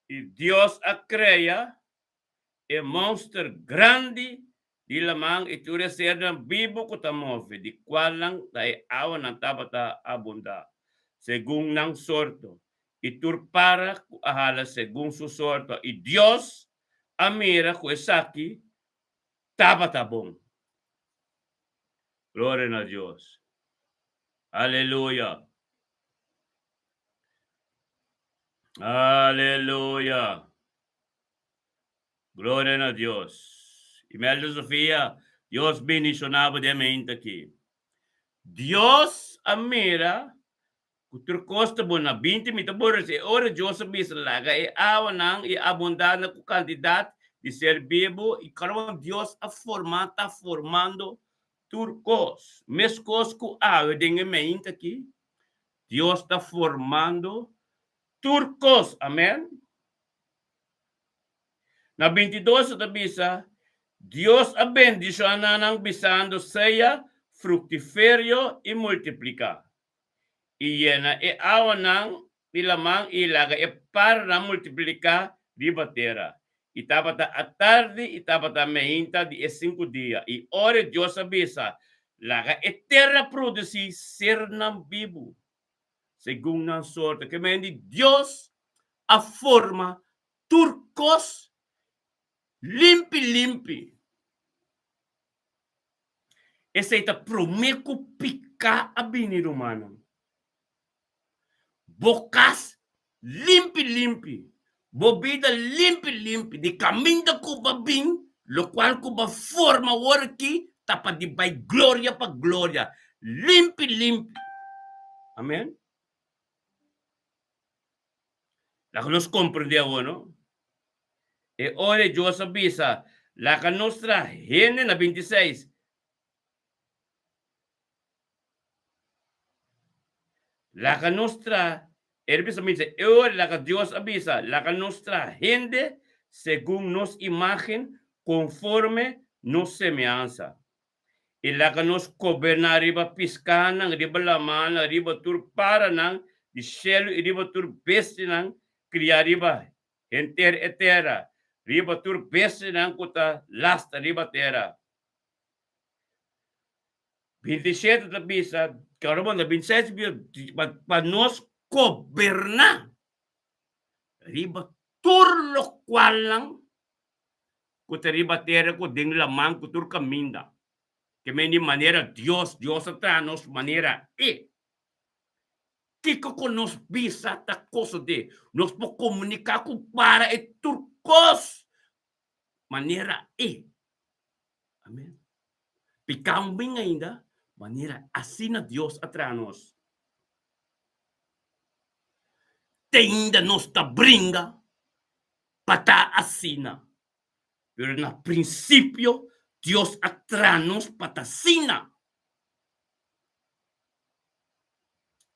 I Dios a krea e monster grandi di laman i tur e sernan bibu ku ta move, di kualnan ta e awanan tabata abundá, segun nan sorto, i tur para ku a hala segun su sorto. I Dios a mira ku esaki tabata bon. Gloria na Dios. Aleluya. Aleluya. Gloria na Dios. Imelda Sofia, Dios bendiciona bo den mente aki. Dios a mira. Ku tur kos ta bon. Na 20 mi ta borrece e ora Dios a bisa laga e awanan i abundá na ku kantidat di ser bibu i kòrda Dios a forma ta formando tur kos. Meskos ku awe den e meinta aki Dios ta formando tur kos. Amen. Na 22 e ta bisa, Dios a bendishoná nan bisando, Sea fruktiferio i multipliká, i yena e awanan di laman i laga e paranan multipliká riba tera. I tabata atardi i tabata meinta di e sinku dia. I ora Dios a bisa, Laga e tera produsí sernan bibu segun nan sorto. Ke men di Dios a forma tur kos limpi limpi. Esei ta promé ku piká a bini, rumannan. Bo kas limpi limpi, bo bida limpi limpi, di kaminda ku bo a bin, lokual ku bo a forma awor aki ta pa di bai gloria pa gloria, limpi limpi. Amen. Laga nos komprendé awor, no? E ora Dios a bisa, Laga nos traha hende na 26. Laga nos traha, el bisa mi dice, e ora laga Dios a bisa, laga nos traha hende segun nos imagen, konforme nos semehansa. I laga nos goberná riba piskánan, riba lamannan, riba tur paranan di shelu i riba tur bestianan kriá riba henter e tera, riba tur bestianan ku ta lasta riba tera. 27 ta bisa, Caramba, 26 bisa, pa nos goberná riba tur lokualnan ku ta riba tera ku den laman ku tur kaminda. Ke men di manera Dios, Dios a traha nos manera E. Kiko ku nos bisa ta kosodé. Nos por komuniká ku para e tur kos manera E. Amen. Piká un bin ainda, manera asina Dios a traha nos. Te ainda nos ta bringa pa ta asina. Pero na prinsipio Dios a traha nos pa ta asina.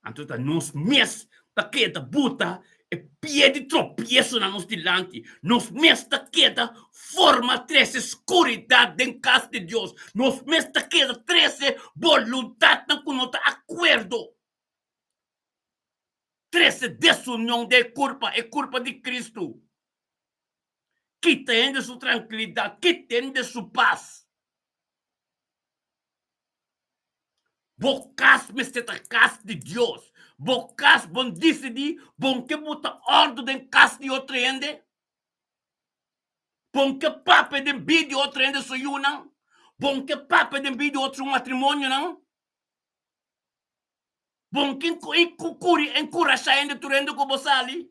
Anto ta nos mes ta keda buta e pie di tropieso na nos dilanti. Nos mes ta keda forma trese skuridat den kas di Dios. Nos mes ta keda trese boluntatnan ku no ta akuerdo. Trese desunion den e kurpa, e kurpa di Kristu. Kita hende su trankilidat, kita hende su pas. Bo kas mester ta kas di Dios. Bo kas, bon disidí, bon ke bo ta òrdu den kas di otro hende. Bon ke papia den bida di otro hende su yunan. Bon ke papia den bida di otro su matrimonionan. Bon ke kuri enkurashá hende tur hende ku bo sali.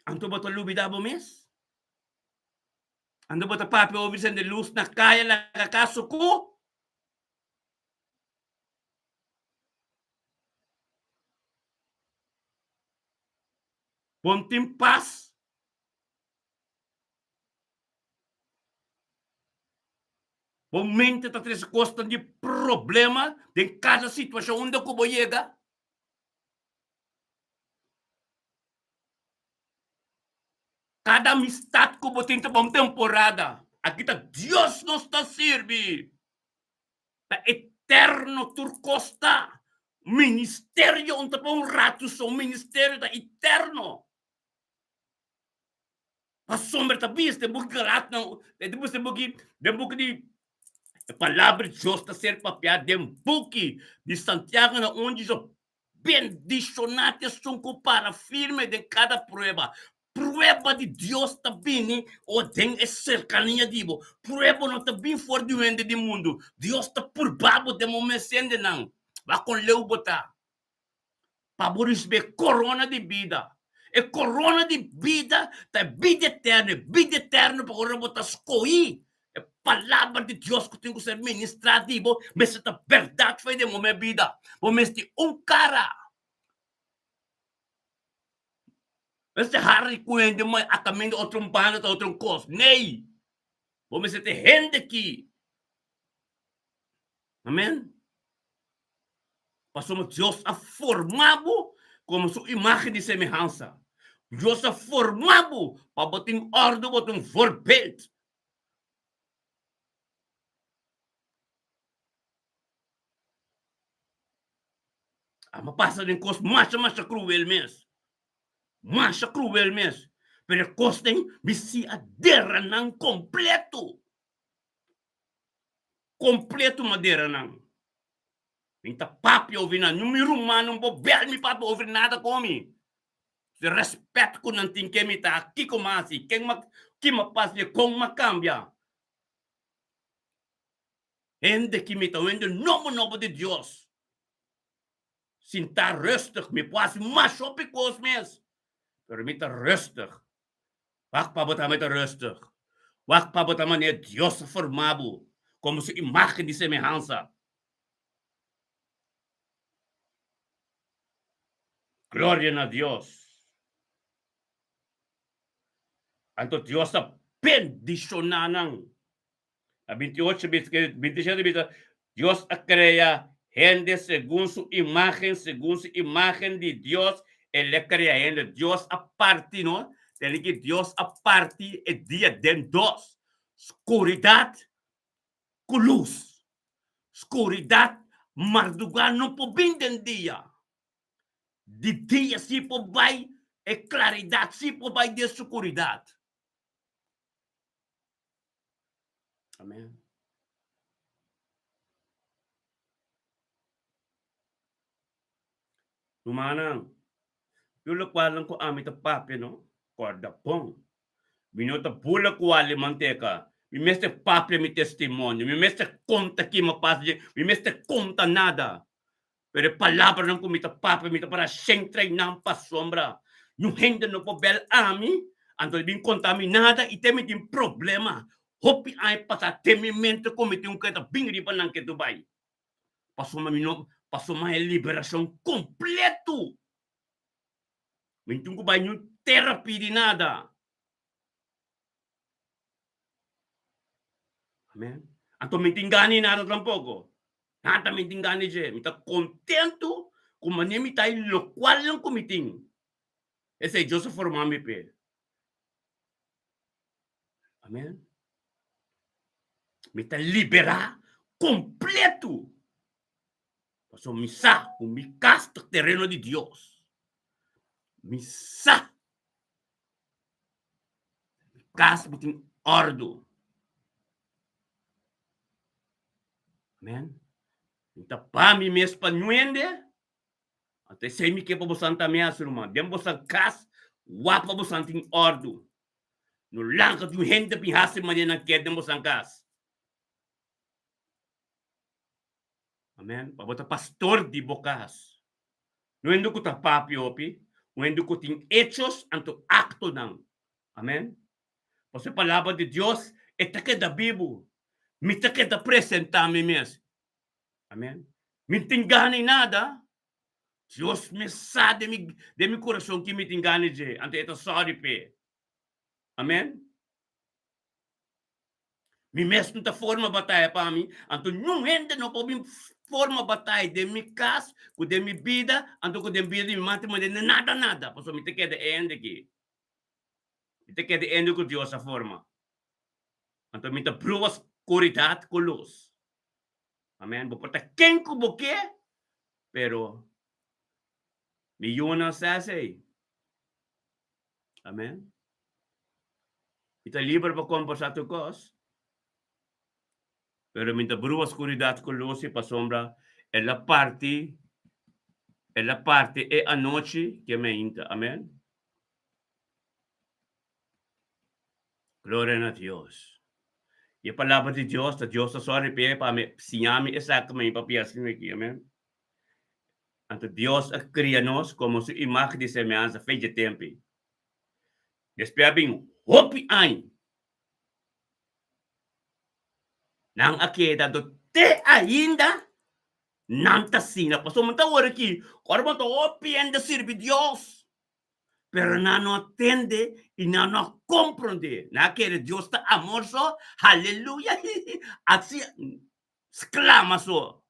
Anto bo ta lubidá bo mes? Anto bo ta papia over sende lus na kaya laga kas sukú? Bo no tin pas? Bo mente ta trese kosnan di problema den kada situashon unda ku bo yega? Kada amistad ku bo tin ta pa un temporada. Aki ta Dios nos ta sirbi. Ta eterno tur kos ta. Ministerio un ta pa un ratu so, ministerio ta eterno. Pasobra ta bisa den buki Galatnan, den buki, den buki di e palabra di Dios ta ser papiá den buki di Santiago na un di Bendishoná ta esun ku para firme den kada prueba. Prueba di Dios ta bini o den e serkania di bo. Prueba no ta bin for di un hende di mundu. Dios ta purba bo den momen sendenan. Wak kon leu bo ta pa bo risibí e korona di bida. E korona di bida ta e bida eterno. E bida eterno pa ora bo ta skohí. Palabra di Dios ku tin ku ser ministrá di bo mester ta bèrdat for den bo mes bida. Bo mester un kara. Mester hari ku hende ma a kaminda otro un banda ta otro un kos. Nee! Bo mester ta hende ki. Amen. Pasobra Dios a forma bo komo su imágen i semehansa. Dios a forma bo pa bo tin òrdu, bo tin un voorbeeld. Amo pasa den kos masha masha kruel mes. Masha kruel mes. Pero e kos den mi si a dera nan kompleto. Kompleto mi a dera nan. Mi ta papia over nan. Mi rumannan por bel mi papia over nada ku mi. Di respet ku nan tin ke mi ta, kiko mi a hasi, ken mi a, ki mi a pasa i kon mi a kambia. Hende ki mi ta hende nobo nobo di Dios. Sinta rustig, mi por hasi mas hopi kos mes, pero mi ta rustig. Wak pa bo ta mi ta rustig. Wak pa bo ta manera Dios a forma bo komo su imagen di semehansa. Gloria na Dios. Anto Dios a bendishoná nan. Na 28 bisa, 27 bisa, Dios a krea hende segun su imagen, segun su imagen di Dios, el a krea hende. Dios a parti, no? Tene ki Dios a parti e dia den dos. Skuridat ku lus. Skuridat mardugá no por bin den dia. Di dia sí por bai e klaridat, sí por bai den sukuridat. Amen. Rumannan, tur lokualnan ku ami ta papia no, kòrda bon. Mi no ta bula ku ali manteka. Mi mester papia mi testimonio. Mi mester konta kima pasa dje. Mi mester konta nada. Pero e palabranan ku mi ta papia, mi ta para sentra i nan pasobra. Niun hende no por bel ami, anto e bin konta mi nada i te mi tin problema. Hopi aña pasá te mi mente ku mi tin un keda bin riba nan ke Dubai. Pasobra mi no, pasobra e liberashon kompleto. Mi no tin ku bai niun terapia di nada. Amen. Anto mi tin gana di nada tampoko. Nada mi tin gana di dje. Mi ta kontentu ku manera mi ta i lokualnan ku mi tin. Esei Dios a forma mi p'e. Amen. Mi ta liberá kompletu. Pasobra mi sa ku mi kas ta tereno di Dios. Mi sa. Mi kas mi tin òrdu. Amen. Mi ta pa mi mes pa nuende. Anto esei mi ke pa bosan tambe hasi, ruman. Den bosan kas, wak pa bosan tin òrdu. No laga di un hende bin hasi manera nan kier den bosan kas. Amen. Pa bo ta pastor di bo kas. No hende ku ta papia hopi, un hende ku tin hechos anto aktonan. Amen. Pasobra e palabra di Dios e ta keda bibu. Mi ta keda presentá mi mes. Amen. Mi no tin gana di nada. Dios mes sa den mi den mi kurason ki mi tin gana di dje, anto e ta sòri p'e. Amen. Mi mes no ta forma bataya pa mi, anto niun hende no por bin forma bataya den mi kas, ku den mi bida, anto ku den bida di mi matrimonio, nada nada, pasobra mi ta keda e hende aki. Mi ta keda e hende ku Dios a forma. Anto mi ta brua skuridat ku lus. Amen. Bo por ta ken ku bo ke, pero mi yunan sa esei. Amen. Mi ta liber pa komportá tur kos, pero mi ta brua skuridat ku lus i pasobra el a parti, el a parti e anochi ke meinta. Amen. Gloria na Dios. I e palabra di Dios ta Dios ta sòru p'e pa mi siña mi esaki mi papia asina aki. Amen. Anto Dios a kria nos komo su imagen di semehansa fe dje tempu ei. Despues a bin hopi aña. Nan a keda anto te ainda nan ta asina. Pasobra mi ta wor aki, ora bo ta hopi hende sirbi Dios, pero nan no a tende i nan no a komprondé. Nan a kere Dios ta amor so, haleluya, asi sklama so.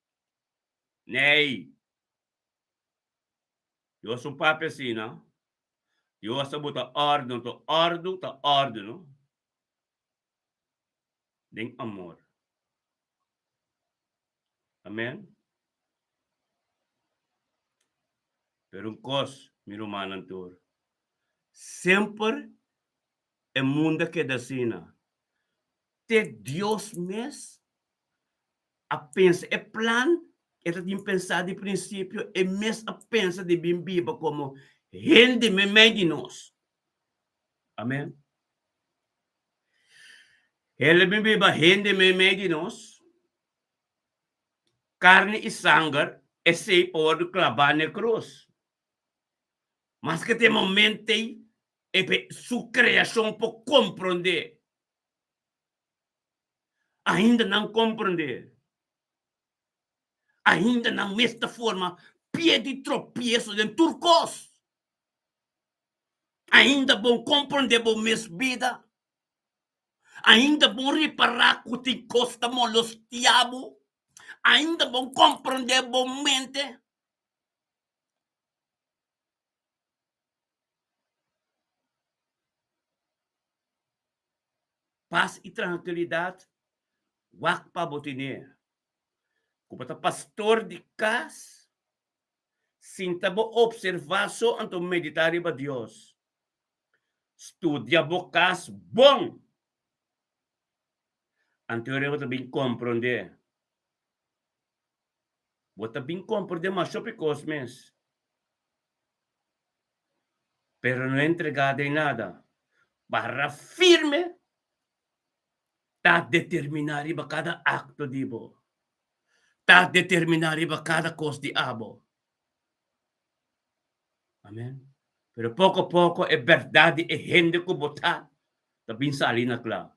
Nei. Dios un papia asina. Dios a buta òrdu, anto òrdu ta òrdu, no? Den amor. Amen. Pero un kos, mi rumannan tur, semper e mundu a keda asina. Te Dios mes a pensa e plan e ta tin pensá di prinsipio, e mes a pensa di bin biba komo hende meimei di nos. Amen. El a bin biba hende meimei di nos, karni i sanger, esei pa wòrdu klabá na e krus. Maske te momento ei, e su kreashon por komprondé. Ainda nan komprendé. Ainda nan mes ta forma pie di tropieso den tur kos. Ainda bon komprendé bo mes bida. Ainda bon ripará ku tin kos ta molostiá bo. Ainda bon komprendé bo mente. Pas i trankilidat wak pa bo tene. Ku bo ta pastor di kas, sinta bo opservá so anto meditá riba Dios. Studia bo kas bon, anto bo ta bin komprondé. Bo ta bin komprondé masha hopi kos mes. Pero no entregá den nada. Para firme ta determiná riba kada akto di bo. Ta determiná riba kada kos di abo. Amen. Pero poko poko e bèrdat di e hende ku bo ta, ta bin sali na kla.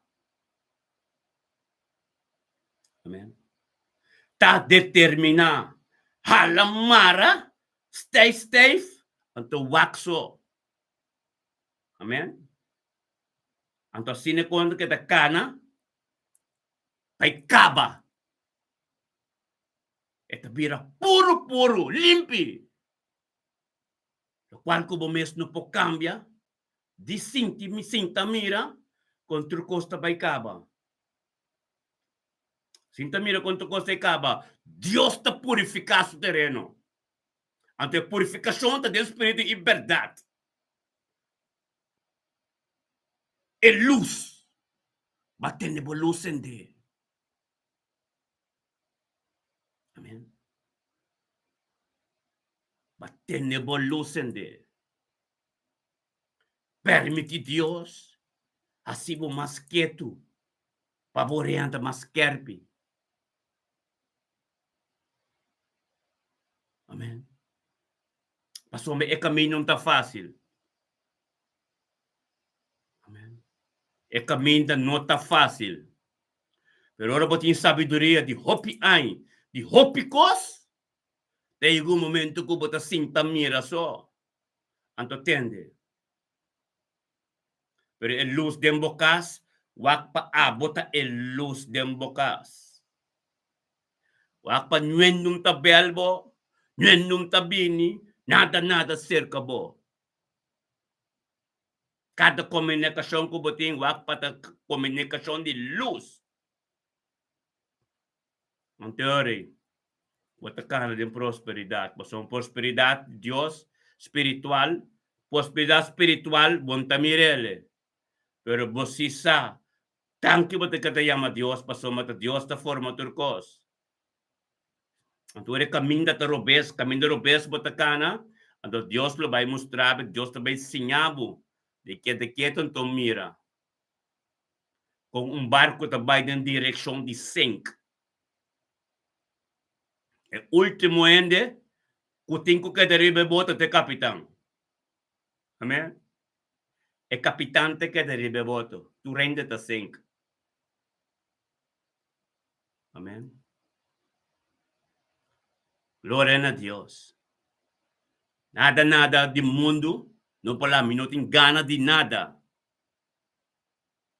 Amen. Ta determiná. Hala mara Stijf stijf, anto wak so. Amen. Anto asina e konta ke ta kana bai kaba. E ta bira puru puru, limpi. Lokual ku bo mes no por kambia, di sinti mi sinta mira kon tur kos ta bai kaba. Sinta mira kon tur kos ta kaba. Dios ta purifiká su tereno. Anto e purifikashon ta den spiritu i bèrdat. E lus, bo a tene bo lus sendé. Amen. Bo a tene bo lus sendé. Permití Dios hasi bo mas ketu pa bo orienta mas skèrpi. Amen. Pasobra e kaminda no ta fásil. Amen. E kaminda no ta fásil. Pero ora bo tin sabiduria di hopi aña, di hopi kos, ta yega un momento ku bo ta sinta mira so. Anto tende. Pero e lus den bo kas, wak pa abo ta e lus den bo kas. Wak pa nuendun ta bel bo, nuendun ta bini, nada nada serka bo. Kada komunikashon ku bo tin wak pa ta komunikashon di lus. Anteori, bo ta kana den prosperidat. Pasobra prosperidat di Dios spiritual, prosperidat spiritual bo no ta mir'el. Pero bo si sa, tanki bo ta keda yama Dios pasobra ta Dios ta forma tur kos. Anto ora e kaminda ta robes, kaminda robes bo ta kana, anto Dios lo bai mustra bo, Dios ta bai siña bo di keda ketu anto mira. Kon un barku ta bai den direkshon di sink. E último hende ku tin ku keda riba e boto ta e kapitan. Amen. E kapitan ta keda riba e boto, tur hende ta sink. Amen. Gloria na Dios. Nada nada di mundu no por la mi no tin gana di nada.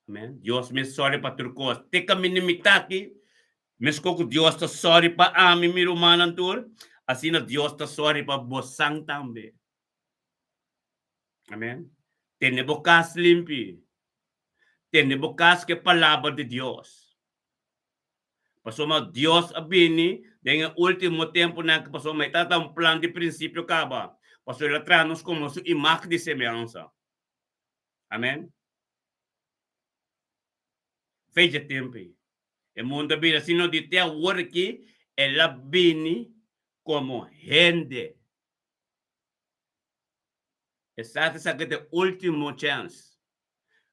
Amen. Dios mes sorry pa tur kos. Te kaminda mi ta aki, meskos ku Dios ta sorry pa ami, mi rumannan tur, asina Dios ta sorry pa bosan tambe. Amen. Tene bo kas limpi. Tene bo kas ku e palabra di Dios. Pasobra Dios a bini den e último tempunan aki pasobra e tabata un plan di prinsipio kaba, pasobra el a traha nos komo su imágen di semehansa. Amèn. Fecha tempu ei. E mundu a bira asina di te awor aki el a bini komo hende. Esaki esaki ta e último chèns.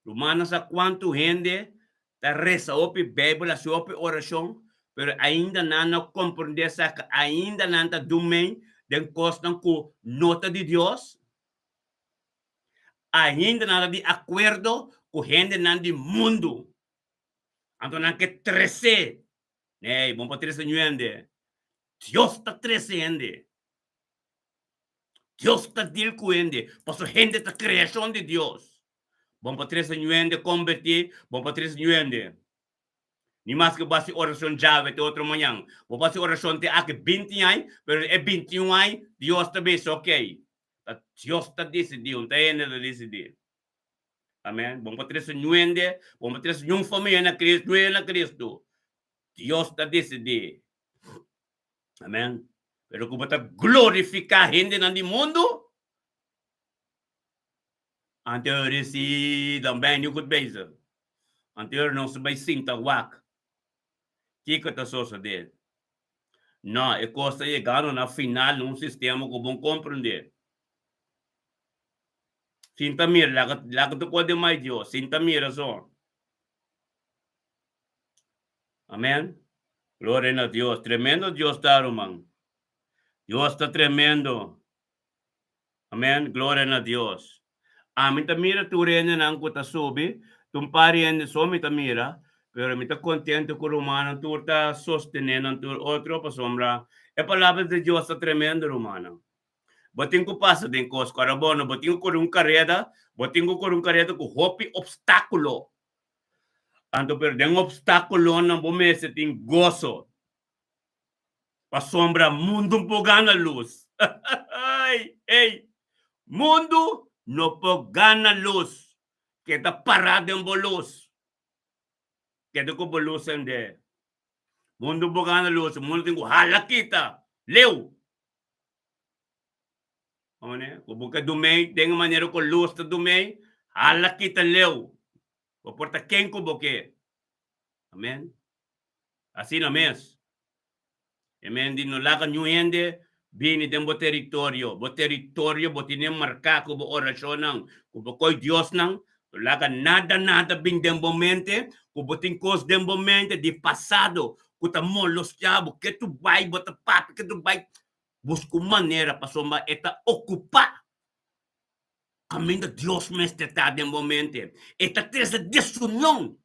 Rumannan sa kuantu hende ta resa hopi Beibel, hasi hopi orashon, pero ainda nan no komprendé esaki, ainda nan ta dumei den kosnan ku no ta di Dios, ainda nan ta di akuerdo ku hendenan di mundu. Anto nan ke tresé. Ney, bo no por trese niun hende. Dios ta trese hende. Dios ta deal ku hende, pasobra hende ta kreashon di Dios. Bon pa trese ñu hende kombertí, bon pa trese ñu hende. Ni maske bo hasi orashon djawe te otro mañan, bo por hasi orashon te aki binti aña, pero e binti un aña Dios ta bisa okey. Ta Dios ta disidí, un ta hende ta disidí. Amen. Bon pa trese ñu hende, bon pa trese ñun famia na Cristo, ñu hende na Cristo. Dios ta disidí. Amen. Pero ku bo ta glorifiká hendenan di mundu, anto si dan ben je goed bezig. Anto nos ta bai sinta wak kiko ta sosodé. No, e kos ta yegando na final na un sistema ku bo komprendé. Sinta mira, laga laga tur kos den mai Dios, sinta mira so. Amen. Gloria na Dios. Tremendo Dios ta, ruman. Dios ta tremendo. Amen. Gloria na Dios. Ami ta mira tur hendenan ku ta subi, ta un par hende so mi ta mira, pero mi ta kontento ku rumannan tur ta sostené nan tur otro pasobra e palabra di Dios ta tremendo, rumannan. Bo tin ku pasa den kos ku ora bo no tin ku kore un kareda, bo tin ku kore un kareda ku hopi opstákulo. Anto pero den obstáculonan bo mester tin goso, pasobra mundu por gana lus. Ay, ey, mundu no por gana lus. Keda pará den bo lus. Keda ku bo lus sendé. Mundu por gana lus, mundu tin ku hala kita leu. One, ku bo ke dumei den e manera ku lus ta dumei, hala kita leu. Bo por ta ken ku bo ke. Amen. Asina mes. Amen. Di no laga niun hende bini den bo teritorio. Bo teritorio bo tene marká ku bo orashonnan, ku bo koi Diosnan. No laga nada nada bin den bo mente, ku bo tin kos den bo mente di pasado ku ta molostia bo. Ke tu bai bo ta papia, ke tu bai buska un manera pasobra e ta okupá. Kaminda Dios mester ta den bo mente. E ta trese desunion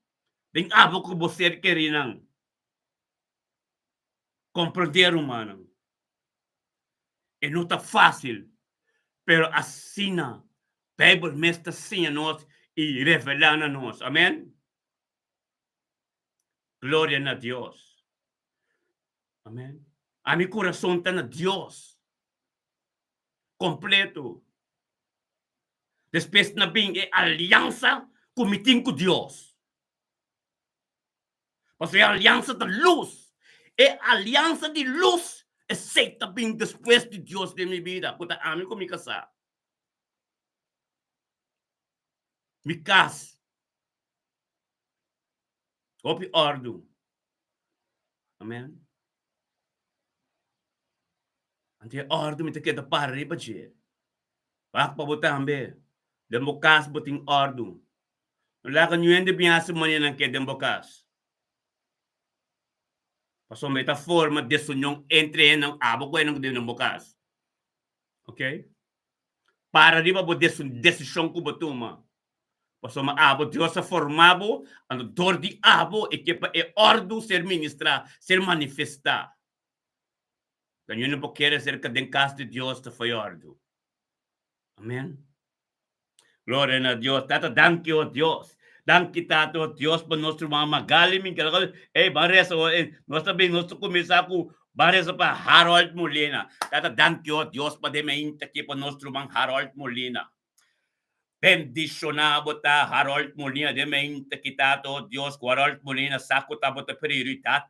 den abo ku bo ser kerinan. Komprendé, rumannan. E no ta fásil, pero asina Beibel mes ta siña nos i revelá na nos. Amèn. Gloria na Dios. Amèn. Ami kurason ta na Dios. Kompleto. Despues na bin e aliansa ku mi tin ku Dios. Pasobra e aliansa ta lus. E aliansa di lus, esei ta bin despues di Dios den mi bida, ku ta ami ku mi kasá. Mi kas. Hopi òrdu. Amen. Anto e òrdu mi ta keda para riba dje. Wak pa bo tambe. Den bo kas bo tin òrdu. No laga niun hende bin hasi manera nan ke den bo kas. Pasobra e ta forma desunion entre hendenan, abo ku hendenan ku den bo kas. Ok? Para riba bo desishon ku bo tuma. Pasobra abo Dios a forma bo, anto dor di abo e ke pa e òrdu ser ministrá, ser manifestá. Ta ñu no por kere aserka den kas di Dios ta fo'i òrdu. Amen. Gloria na Dios. Tata, danki, o Dios. Danki, Tata, o Dios, pa nos ruman Magali Miguel. Ey, ban resa, o, eh, nos ta bin, nos ta kuminsá ku ban resa pa Harold Molina. Tata, danki, o Dios, pa den mainta aki pa nos ruman Harold Molina. Bendishoná bo ta Harold Molina den mainta aki, Tata, o Dios, ku Harold Molina sa ku tabata prioridat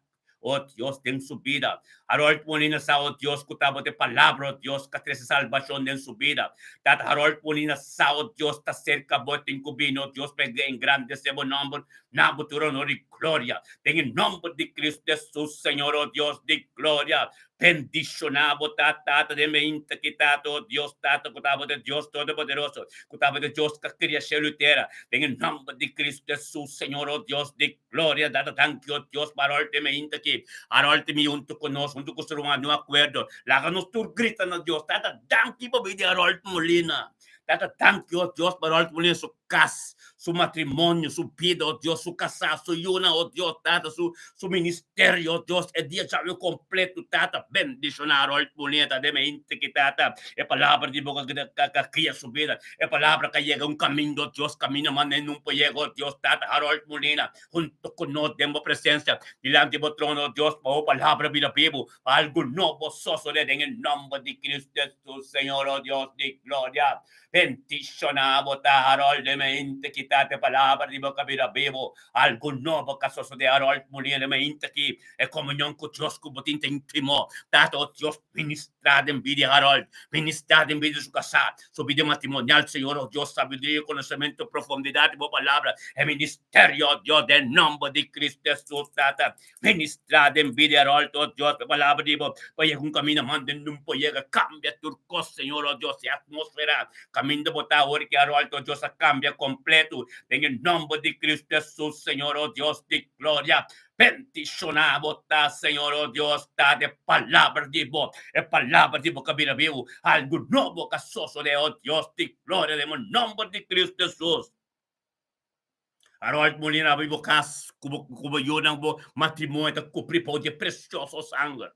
O Dios, den su bida. Harold Molina sa, o Dios, ku tabata e Palabra, o Dios, ka trese salbashon den su bida. Tata Harold Molina sa, o Dios, ta serka bo, tin ku bini, o Dios, pa engrandesé bo nòmber na bo tur honor i gloria. Den e nòmber di Kristu Hesus, Señor, o Dios di gloria, bendishoná bo ta, Tata, den meinta ki, Tata, o Dios, Tata, ku tabata e Dios Todopoderoso, ku tabata e Dios ka kria shelu i tera. Den e nòmber di Kristu Hesus, Señor, o Dios di Gloria dada danki o Dios pa Harold e mainta aki. Harold mi huntu ku nos, huntu ku su ruman di un akuerdo. Laga nos tur grita na Dios, Tata danki pa bida di Harold Molina. Tata danki o Dios pa Harold Molina, su kas, su matrimonio, su bida o Dios, su kasá, su yunan o Dios, Tata, su su ministerio o Dios, e dia djawe kompleto, Tata bendishoná Harold Molina ta den mainta aki, Tata. E palabra di bo ka kria su bida. E palabra ka yega un kaminda, o Dios, kaminda manera nun por yega, o Dios, Tata Harold Molina, hunto ku nos den bo presensia, dilanti bo trono, o Dios, pa bo palabra bira bibu, pa algu nobo sosode den e nòmber di Cristo Jesus, Señor, o Dios di gloria. Bendishoná bo ta, Harold, den mente ki Tata e palabra di bo ka bira bibu, algu nobo ka sosode, Harold Molina, den mente ki e komunion ku Dios ku bo tin ta intimo, Tata, o Dios, ministrá den bida di Harold, ministrá den bida di su kasá, su bida matrimonial, Señor, o Dios, sabiduria, konosementu, profundidat di bo palabra, e ministerio, o Dios, den nòmber di Cristo Hesus, Tata, ministrá den bida di Harold, o Dios, pa e palabra di bo pa yega un kaminda manda nun por yega, kambia tur kos, Señor, o Dios, e atmósfera kaminda bo ta awor ki Harold, o Dios, a kambia kompletu, den e nòmber di Cristo Hesus, Señor, o Dios di gloria. Bendishoná bo ta, Señor, o Dios, ta de palabra di bo, e palabra di bo ka bira bibu, algu nobo ka sosodé, o Dios di gloria, den bo nomber di Cristo Jesus. Harold Molina abri bo kas ku bo ku bo yunan bo matrimonio ta kubrí pa di e presioso sanger.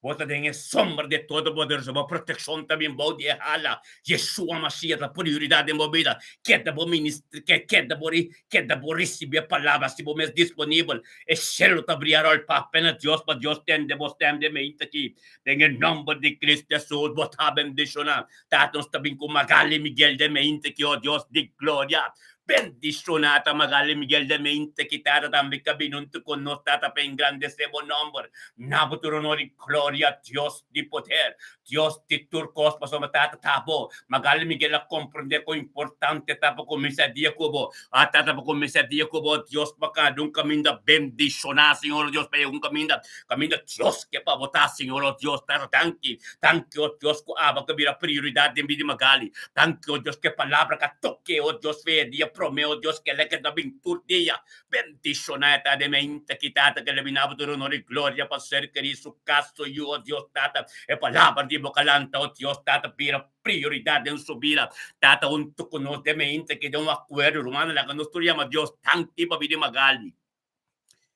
Bo ta den e sombra di e Todopoderoso, bo protekshon ta bin bou di e hala. Yeshua Mashiach ta prioridat den bo bida. Keda bo minister, keda bo keda bo risibí e palabra si bo mes disponibel. E shelu ta bria ròl papia na Dios pa Dios tende bo stèm den mente aki. Den e nòmber di Cristo Hesus bo ta bendishoná. Tata nos ta bin ku Magali Miguel den mente aki, o Dios di gloria. Bendishoná ta Magali Miguel de mente ki Tata tambe ka bini huntu ku nos Tata pa engrandesé bo nòmber. Na bo tur honor i gloria, Dios di poder, Dios di tur kos, pasobra Tata ta bo. Magali Miguel a komprendé kon importante ta pa kuminsá dia ku bo. A Tata pa kuminsá dia ku bo, Dios pa kada un kaminda bendishoná, Señor Dios, pa yega un kaminda, kaminda Dios ke pa bo ta, Señor o Dios. Tata danki, danki o Dios ku aba ka bira prioridat den bida di Magali. Danki, o Dios, ku e palabra ka toke, o Dios, fe e dia prome, o Dios, kela ke ta bin tur dia. Bendishoná e ta den mente ki Tata ke lebina bo tur honor i gloria pa ser kerí su kas, su yu, o Dios, Tata. E palabra di bo ka lanta, o Dios, Tata, bira prioridat den su bida. Tata, huntu ku nos den mente ki den un akuerdo, rumannan, laga nos tur yama Dios danki pa bida Magali.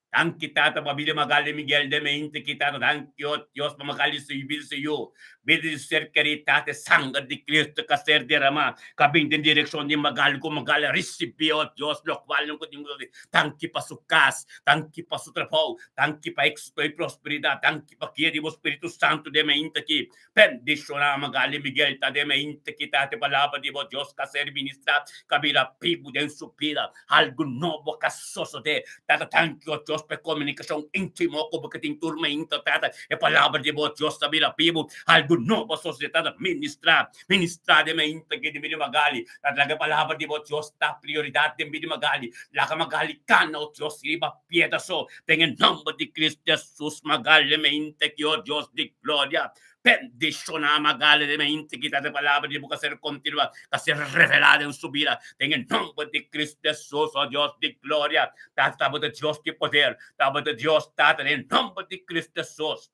Danki Tata pa bida Magali Miguel de mente ki Tata danki oh Dios pa Magali su bida su yu bida di su ser keri Tata e sanger di Cristo ka ser derama ka bin den direkshon di Magali ku Magali a risibi oh Dios lokual nan ku tin ku danki pa su kas danki pa su trabou danki pa éxito i prosperidat danki pa guia di bo Spiritu Santu den mente aki Bendiciona Magali Miguel ta den mente ki ta te palabra di bo Dios ka ser ministra ka bira bibu den su bida algu nobo ka sosode tata tanki o Dios pa e comunicacion intimo ku bo ke tin tur mente tata e palabra di bo Dios ta bira bibu algu nobo sosode tata ministra ministra den mente ki di bida Magali tata laga e palabra di bo Dios ta prioridad den bida Magali laga Magali kana o Dios riba piedra so den e nomber di Cristo Jesus Magali mente ki o Dios di gloria bendiciona Magali de mente ki ta de palabra di bo ka ser continua ka ser revela den su bida den e nomber di Cristo Jesus o Dios di gloria Tata ta bo ta Dios di poder ta bo ta Dios Tata den nomber di Cristo Jesus.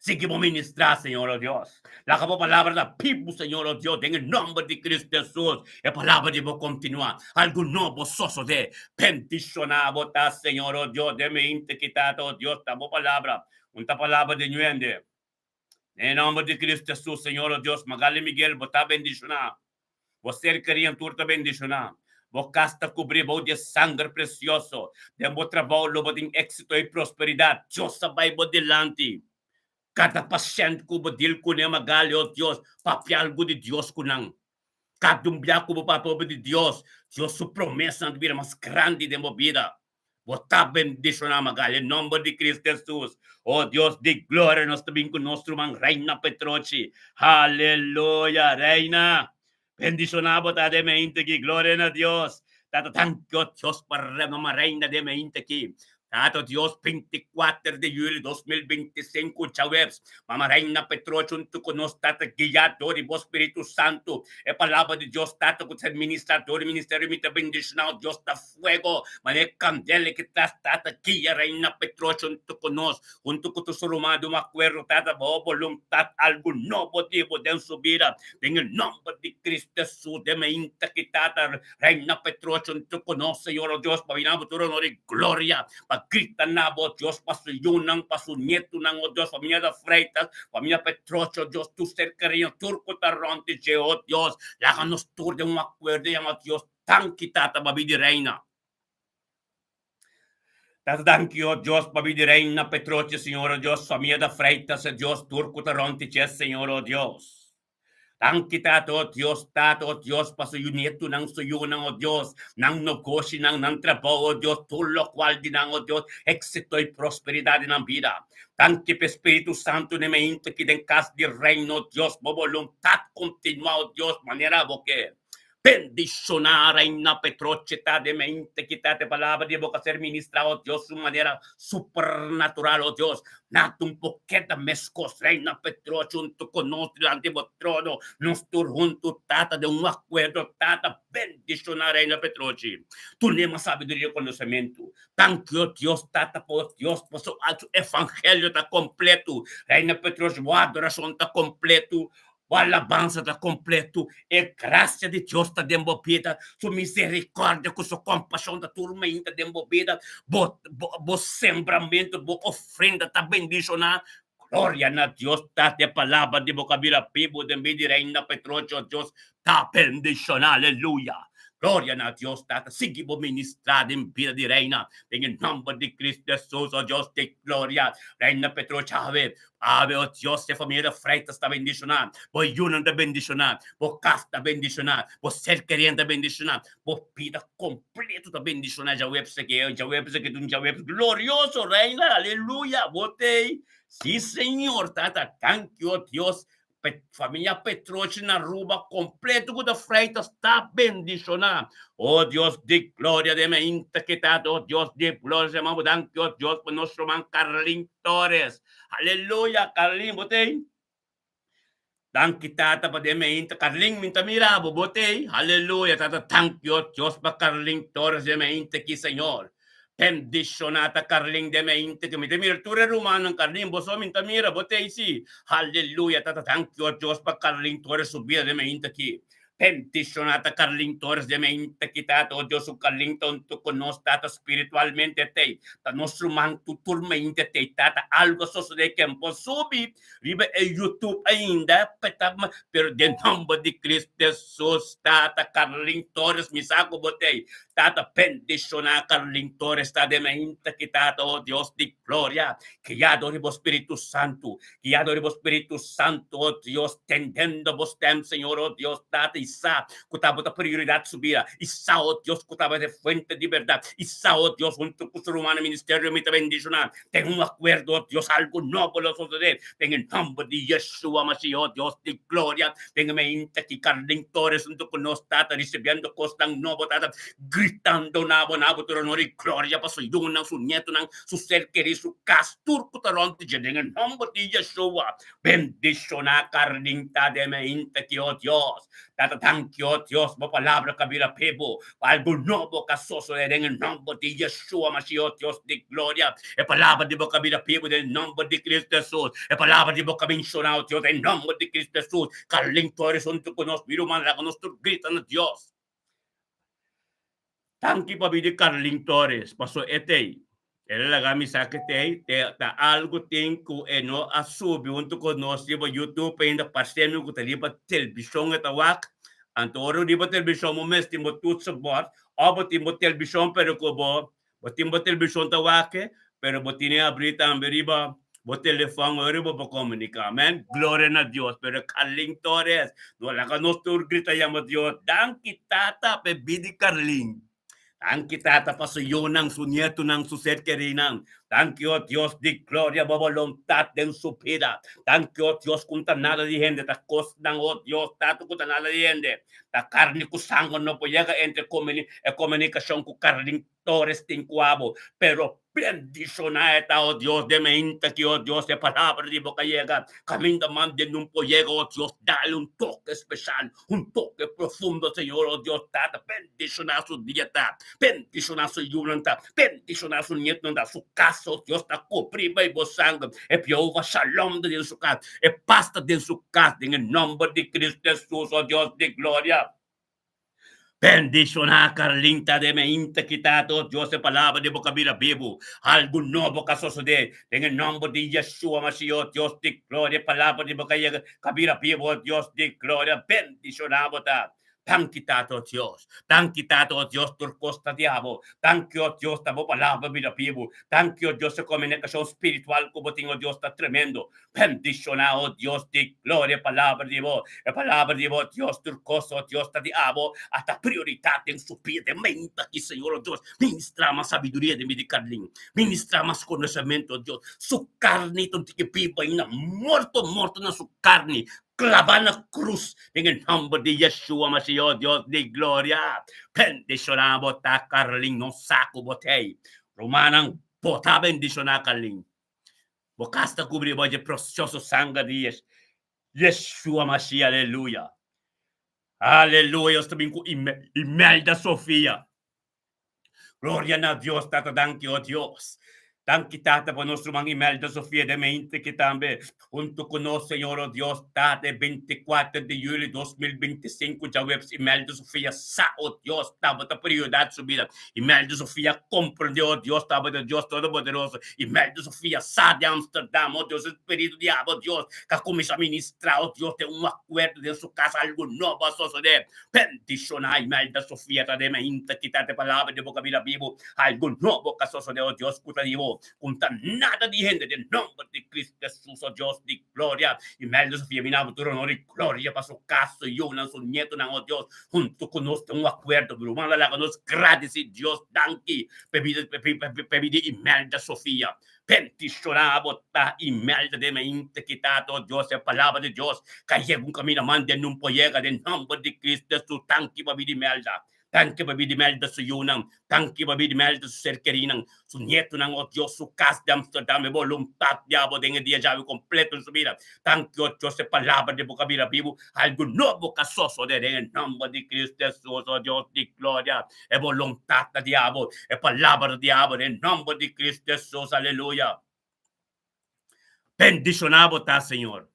Sigui bo ministrá, Señor, o Dios. Laga bo palabra ta bibu, Señor, o Dios, den e nòmber di Cristo Hesus. E palabra di bo kontinuá. Algu nobo sosodé. Bendishoná bo ta, Señor, o Dios, den mi inti ki Tata, o Dios, ta bo palabra. Un ta palabra di ñuende. Den e nòmber di Cristo Hesus, Señor, o Dios, Magali Miguel, bo ta bendishoná. Bo ser kerí tur ta bendishoná. Bo kas ta kubrí bou di e sanger presioso. Den bo trabou lo bo tin éksito i prosperidat. Dios a bai bo dilanti. Kada pashènt ku bo dil kuné, Magali, o Dios, papia algu di Dios ku nan. Kada un bia ku bo papia hopi di Dios, Dios su promesanan ta bira mas grandi den bo bida. Bo ta bendishoná, Magali, e nòmber di Cristo Hesus. O Dios di gloria, nos ta bin ku nos ruman Reina Petrochi. Haleluya! Reina, bendishoná bo ta den mente aki. Gloria na Dios. Tata, danki, o Dios, pa mama Reina den mente aki. Tata Dios, 24 di juli 2025, djaweps, mama Reina Petrochi huntu ku nos, Tata, guiá dor di bo Spiritu Santu. E palabra di Dios, Tata, ku ta ser ministrá dor di ministerio, mi ta bendishoná, o Dios, ta Fuego, manera e kandela ki ta sta ta guia Reina Petrocho huntu ku nos, huntu ku tur su ruman di un akuerdo ta ta bo boluntat algu nobo di bo den su bida, den e nòmber di Cristo Hesus, den mainta ki ta ta Reina Petrocho huntu ku nos, Señor o Dios, pa bina bo tur honor i gloria, pa grita na bo, Dios, pa su yunan, pa su nietunan, o Dios, famia de Freitas, famia Petrocho, Dios, tur ser kerido, tur ku ta rònt di dje, o Dios, laga nos tur den un akuerdo yama Dios. Danki Tata pa bidi Reina. Tata danki o Dios pa bidi Reina Petroche Señor o Dios famia da Freitas e Dios tur ku ta rond dje Señor o Dios. Danki Tata o Dios Tata o Dios pa su yu nietunan su yunan o Dios nan nogoshinan nan trabou o Dios tur lokual di nan o Dios éxito i prosperidad den nan bida. Danki pa e Spiritu Santu den mainta ki den kas di Reino o Dios bo boluntat kontinua o Dios manera bo ke. Bendishoná Reina Petroche ta den mente kita te palabra di boka ser ministrá, oh Dios, un manera supernatural, oh Dios. Nada un por keda meskos, Reina Petroche huntu ku nos dilanti bo trono, nos tur huntu, Tata, den un akuerdo, Tata, bendishoná Reina Petroche. Dun'é mas sabiduria i konosementu. Danki, oh Dios, Tata, pa oh Dios, pasobra su evangelio ta kompletu. Reina Petroche, bo adorashon ta kompletu. Bo alabansa ta kompletu, e grasia di Dios ta den bo bida, su miserikòrdia ku su kompashon ta tur mainta den bo bida, bo bo sembramentu, bo ofrenda ta bendishoná. Gloria na Dios Tata, e palabra di bo ka bira bibu den bida di Reina Petrocho, Dios ta bendishoná, aleluya. Gloria na Dios Tata, sigui bo ministrá den bida di Reina, den e nòmber di Cristo Hesus, o Dios di gloria. Reina Petrocho, Ave, Awe, o Dios, e famia de Freitas ta bendishoná, bo yunan ta bendishoná, bo kas ta bendishoná, bo ser keriente ta bendishoná, bo bida kompleto ta bendishoná djaweps aki, djaweps aki ta un djaweps glorioso, Reina, aleluya, bo t'ei, sí Señor, Tata, danki, o Dios, Famia Petrochi na Aruba completo cu ta Freitas ta bendiciona. Oh Dios di gloria den mainta kita oh Dios di gloria se bo danki oh Dios pa nos ruman Carlin Torres. Aleluya Carlin bo tey? Danki tata pa den mainta Carlin mi ta mira bo bo tey? Aleluya tata danki oh Dios pa Carlin Torres den mainta ki Señor. Bendiciona ta Carlin den mente cu mi ta mira tur e rumannan Carlin bo so mi ta mira bo ta eysi Haleluya tata danki o Dios pa Carlin Torres su bida den mente aki Bendiciona ta Carlin Torres den mente aki tata o Dios su Carlin ta hunto cu nos tata spiritualmente ta ey ta nos ruman tur tur mente ta ey tata algo a sosode ken por subi riba e YouTube ainda pero den nomber di Cristo Jesus tata Carlin Torres mi sa cu bo ta ey Tata, bendiciona Carlin Torres ta den mainta ki Tata, oh Dios di gloria, guia dor di bo Spiritu Santu, guia dor di bo Spiritu Santu, oh Dios, tendendo bo stem, Señor, oh Dios, Tata, i sa cu ta bo ta prioridad su bida, i sa, oh Dios, cu ta bo ta e fuente di berdad, i sa, oh Dios, hunto cu su rumannan ministerio mi ta bendiciona, den un acuerdo, oh Dios, algo nobo lo sosode, den e nomber di Yeshua Mashiach, oh Dios di gloria. Den e mainta ki Carlin Torres hunto cu nos tata ricibiendo cosnan nobo tata gritando na bo na bo tur honor y gloria pa su yunan, su nietonan, su ser keri, su cas, tur cu ta rond di dje den e nomber di Yeshua. Bendiciona Carlin ta den e mainta ki, oh Dios. Tata. Tata, danki, oh Dios, bo palabra ku a bira bibu, pa algu nobo ku a sosodé den e nòmber di Yeshua Mashiach, oh Dios di gloria. E palabra di bo ku a bira bibu den e nòmber di Cristo Hesus. E palabra di bo ku a menshoná, oh Dios, den e nòmber di Cristo Hesus. Carlin Torres huntu ku nos, mi ruman, laga nos tur grita na Dios. Danki pa bini Carlin Torres, paso e t'ei. El a laga mi sa ke t'ei, te ta algu tin ku e no a subi huntu ku nos riba YouTube ainda, parse mi ku ta riba telbishon e ta wak. Anto ora riba telbishon bo mes tin bo toetsenbord òf bo tin bo telbishon pero ku bo Bo tin bo televishon ta wak e, pero bo tene abrí tambe riba bo telefòn ora bo por komuniká. Amèn. Gloria na Dios. Pero Carlin Torres, no laga nos tur grita yama Dios, Danki Tata pa e bida di Carlin. Danki Tata pa su yunan, su nietunan, su ser kerinan. Danki, o Dios di gloria, bo boluntat den su bida. Danki, o Dios, ku no ta nada di hende, ta kosnan, o Dios, Tata, ku ta nada di hende. Ta karni ku sanger no por yega entre e komunikashon ku Carlin Torres tin ku abo, pero bendishoná e ta, o Dios, den meinta ki, o Dios, e palabra di bo ka yega kaminda man den un por yega, o Dios, dale un toke speshal, un toke profundo, Señor, o Dios Tata, bendishoná su dia ta, bendishoná su yunan ta, bendishoná su nietonan ta, su kas, o Dios, ta kubrí bai bo sanger, e Jehová Shalom ta den su kas, e pas ta den su kas, den e nòmber di Cristo Hesus, o Dios di gloria. Bendishoná Carlinta de meinta kita to Dios e palabra di bo ka bira bibu. Algu nobo ka sosodé den e nòmber di Yeshua Mashiach, Dios di gloria, e palabra di bo ka yega ka bira bibu, Dios di gloria, bendishoná bo ta. Danki Tata, o Dios. Danki Tata, o Dios, tur kos ta di abo. Danki, o Dios, ta bo palabra bira bibu. Danki, o Dios, e komunikashon spiritual ku bo tin, o Dios, ta tremendo. Bendishoná, o Dios di gloria, e palabra di bo, e palabra di bo, Dios, tur kos, o Dios, ta di abo, a ta prioridat den su bida, den mente aki, Señor, o Dios, ministrá mas sabiduria den bida di Carlin, ministrá mas konosementu, o Dios, su karni ta un tiki bibu ainda, morto, morto na su karni, klabá na krus, den e nòmber di Yeshua Mashiach, o Dios di gloria, bendishoná bo ta, Carlin, no sa ku bo t'ei, rumannan, bo ta bendishoná, Carlin. Bo kas ta kubri bo dje presioso sanger di Yeshua Mashiach, aleluya. Aleluya, nos ta bin ku Imelda Sofia. Gloria na Dios, Tata, danki, oh Dios. Danki, Tata, pa nos ruman Imelda Sofia den mente ki tambe hunto ku nos, Señor, oh Dios, Tata, e 24 di juli 2025 djaweps Imelda Sofia sa, oh Dios, tabata prioridad su bida. Imelda Sofia komprendé, oh Dios, tabata Dios Todopoderoso. Imelda Sofia sa di Amsterdam, oh Dios, Spiritu di abo, Dios, ka kuminsá ministrá, oh Dios, den un akuerdo den su kas, algu nobo a sosodé. Bendishoná Imelda Sofia ta den mainta, kita te palabra di bo kabida bibu, algu nobo ka sosodé, oh Dios, ku ta di bo, ku no ta nada di hende, den nòmber di Cristo Hesus, oh Dios di gloria. Imelda Sofia bini abo tur honor i gloria pa su kas, su yunan, su nietonan, oh Dios, huntu ku nos den un akuerdo, mi ruman, laga nos gradisí Dios, danki. P'e p'e di Imelda Sofia. Bendishoná bo ta Imelda den mente kita to Dios e palabra di Dios ka yega un kaminda man den nun por yega den nomber di Cristo Hesus danki pa bida Imelda danki pa bida Imelda su yunan danki pa bida Imelda su ser kerinan su nietonan oh Dios su kas di Amsterdam e boluntat di abo den e dia djawe kompleto den su bida danki oh Dios e palabra di bo ka bira bibu algu nobo ka sosode den e nomber di Cristo Hesus oh Dios di gloria. E boluntat ta di abo, e palabra ta di abo, den nomber di Cristo Jesus, aleluya. Bendiciona bo ta, Señor.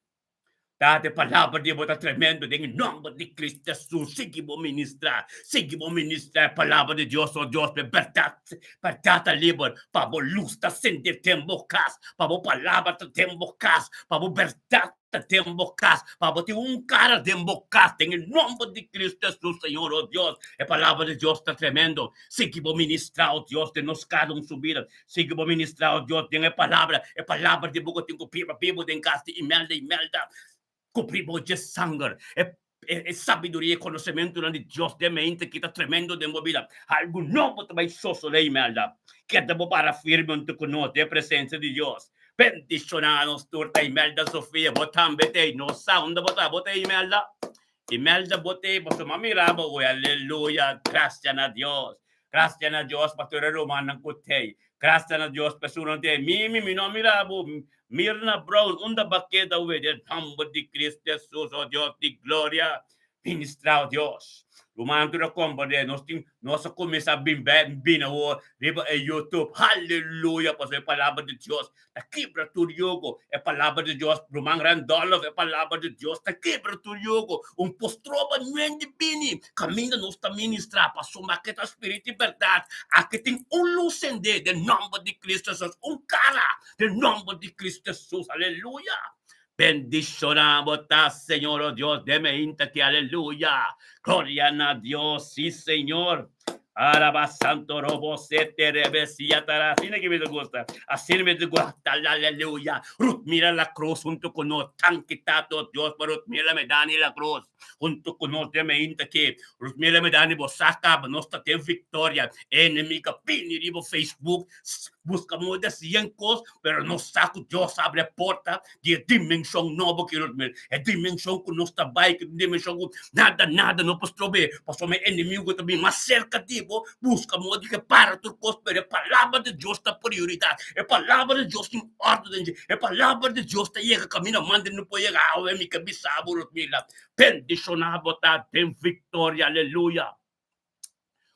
Tata, e palabra di bo ta tremendo, den nomber di Cristo Jesus, sigui bo ministra, sigui bo ministra e palabra di Dios, oh Dios, pe berdad, berdad ta liber, pa bo luz ta sende den bo cas, pa bo palabra ta den bo cas, pa bo berdad ta den bo kas, pa bo tin un kara den bo kas, den e nomber di Cristo Jesus, Señor, oh Dios, e palabra di Dios ta tremendo, sigui bo ministra, oh Dios, den nos kada un su bida, sigui bo ministra, oh Dios, den e palabra, e palabra di bo ku tin ku biba bibu den kas di Imelda, Imelda, kubri bo dje sanger, e e sabiduria, e konosementunan di Dios den mente ki ta tremendo den bo bida, algu nobo ta bai sosodé, Imelda. Keda bo para firme huntu ku nos den e presensia di Dios. Bendishoná nos tur ta Imelda Sofia, bo tambe t'ei, nos sa unda bo ta, bo t'ei Imelda? Imelda bo t'ei, pasobra mi a mira bo oe, aleluya, grasia na Dios. Grasia na Dios pa tur e rumannan ku t'ei. Grasia na Dios pa esunnan t'ei. Mimi, mi no a mira bo. Mirna Brown, unda bo a keda awe? Den nomber di Cristo Jesus, oh Dios di gloria. Ministra, oh Dios. Ruman tur a komprendé, nos tin, nos a kuminsá bin bèk, bin awor riba e YouTube. Haleluya! Pasobra e Palabra di Dios ta kibra tur yugo. E Palabra di Dios, ruman Randolph, e Palabra di Dios ta kibra tur yugo. Un postroba nuen di bini kaminda nos ta ministrá, pasobra aki ta spiritu i bèrdat. Aki tin un lus sendé den nòmber di Cristo Jesus, un kara den nòmber di Cristo Jesus. Aleluya! Bendiciona bo ta Señor oh Dios den me inta ki aleluya gloria na Dios si Señor araba santo robo sete rebe sia tara asina ki mi ta gusta asina mi ta gusta aleluya Ruth mira la cruz hunto ku nos tanki tato Dios pa Ruth mira me dani la cruz hunto ku nos den me inta ki Ruth mira me dani bo sa kaba nos ta den victoria enemigo a bini riba Facebook Buska moda sien kos, pero nos sa ku Dios a abri e porta di e dimenshon nobo ki nos mira. E dimenshon ku nos ta bai, ki dimenshon ku nada, nada no por strob'é. Pasobra e enemigu ta bin mas serka di bo, buska moda di ke para tur kos, pero e palabra di Dios ta prioridat. E palabra di Dios tin òrdu den dje. E palabra di Dios ta yega kaminda manda no por yega. Awe mi ke bisa bo, Rosmila, bendishoná bo ta den viktoria. Aleluya!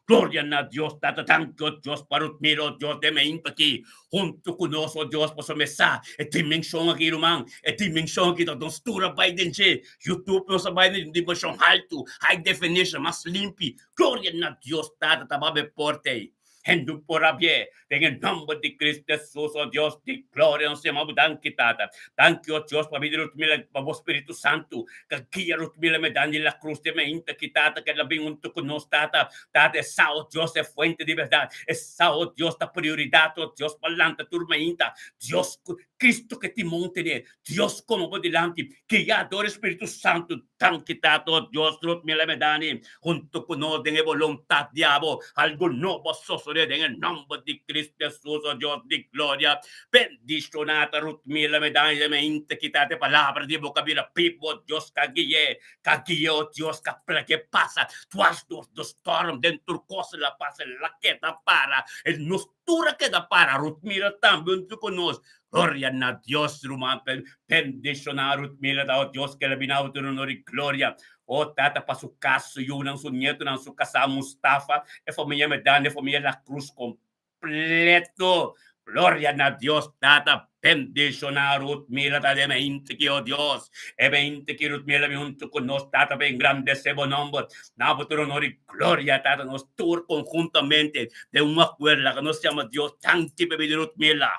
Gloria na Dios Tata, danki o Dios pa Rutmiro, o Dios den mainta aki hunto ku nos, o Dios, pasobra mi sa e dimenshon aki ruman, e dimenshon aki ta nos tur a bai den dje, YouTube nos a bai den dimenshon haltu, high definition, mas limpi, gloria na Dios Tata ta babe porta ei. Hende por abié den e nomber di Cristo Jesus, o Dios di gloria, nos yama bo danki Tata, danki o Dios pa bida Rutmila, pa bo Spiritu Santu ka guia Rutmila medante la cruz den mainta ki Tata keda bin hunto ku nos Tata, Tata e sa o Dios e fuente di berdad, e sa o Dios ta prioridad o Dios pa lanta tur mainta, Dios Cristo ke timon tene, Dios komo bo dilanti, guia dor e Spiritu Santu. Danki Tata, oh Dios, Ruth Miller Medani, hunto ku nos den e boluntat di abo, algu nobo a sosodé den e nòmber di Cristo Jesus, oh Dios di gloria. Bendishoná ta Ruth Miller Medani den mente ki Tata e palabra di bo ka bira bibu, oh Dios, ka gui'é, ka gui'é, oh Dios, ka plag'é pasa dwars dor de storm, den tur kos el a pasa, el a keda para, e nos tur a keda para, Ruth Miller tambe hunto ku nos. Gloria na Dios, ruman. Bendiciona Ruth Miller, oh Dios, que la bina otro honor y gloria. Oh Tata, pa su casa, su yunan, su nietonan, su casá Mustafa, e familia Medani, e familia La Cruz completo. Gloria na Dios, Tata. Bendiciona Ruth Miller, ta de mente ki, oh Dios. E mente ki Ruth Miller mi junto con nos, Tata, pa engrandece bo nomber. Na bo tur honor y gloria, Tata, nos tur conjuntamente de un acuerdo, que nos llama Dios, danki pa bida Ruth Miller.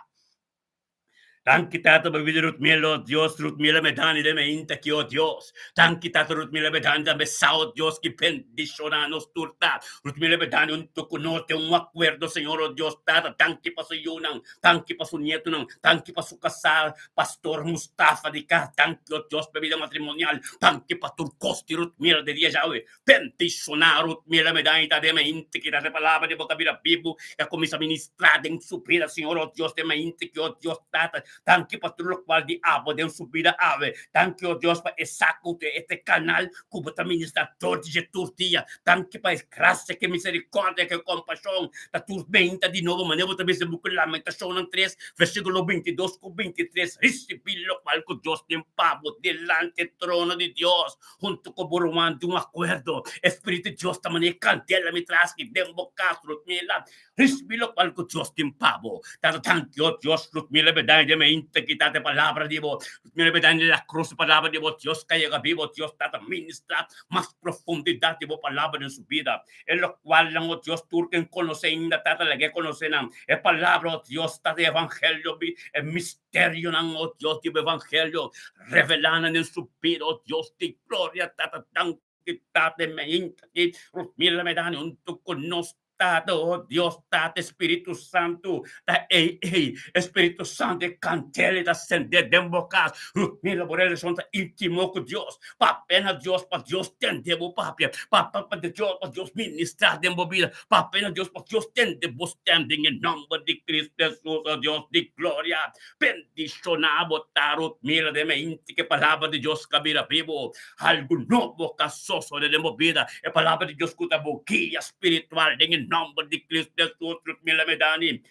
Danki Tata pa bida Ruth Miller, oh Dios, Ruth Miller me dani den mainta aki, oh Dios. Danki Tata Ruth Miller me dani tambe sa, oh Dios, ki bendiciona nos tur ta. Ruth Miller me dani hunto cu nos den un acuerdo, Señor, oh Dios, Tata. Danki pa su yunan, danki pa su nietonan, danki pa su casá, Pastor Mustafa di cas. Danki, oh Dios, pa bida matrimonial. Danki pa tur cos di Ruth Miller de dia djawe. Bendiciona Ruth Miller me dani ta den mainta ki ta e palabra di bo ta bira bibu i a cuminsa ministra den su bida, Señor, oh Dios, den mainta ki, oh Dios, Tata, danki pa tur locual di abo den su bida awe. Danki, oh Dios, pa e saco cu este canal cu bo ta ministra tur dje tur dia. Danki pa e gracia, ki misericordia, ki compasion ta tur mainta di nobo, manera bo ta bisa den buki Lamentacionnan 3, versiculo 22 cu 23, Ricibi locual cu Dios tin pa bo dilanti e trono di Dios. Huntu ku bo ruman di un akuerdo, e Spiritu di Dios ta manera e kandela mi tras ki den bo kas, Rutmila. Risibí lokual ku Dios tin pa bo. Tata, danki, o Dios, Rutmila bedan den mi integridat e palabra di bo. Rutmila bedan den la krus e palabra di bo. Dios ka yega biba, o Dios, Tata, ministra mas profundidat di bo palabra den su bida. E lokualnan, o Dios, tur ken konosé ainda, Tata, lag'é konosé nan. E palabra, o Dios, Tata, e evangelio, e misterionan, o Dios, di bo evangelio, Revelá nan den su bida, oh Dios di gloria, Tata, danki, Tata, e mainta aki, Rutmila Medani huntu ku nos, Tata, oh Dios, Tata, Spiritu Santu ta ei, ei, Spiritu Santu e kandela ta sende den bo kas, Rutmila, bo relashon ta intimo ku Dios, papia na Dios pa Dios tende bo papia, papia pa Dios pa Dios ministra den bo bida, papia na Dios pa Dios tende bo stèm den e nòmber di Cristo Hesus, oh Dios di gloria. Bendishoná bo ta Ruth Miller den mente ku e palabra di Dios ka bira bibu. Algu nobo ka sosodé den bo bida. E palabra di Dios ku ta bo guia spiritual den e nòmber di Cristo Hesus Ruth Miller Medani.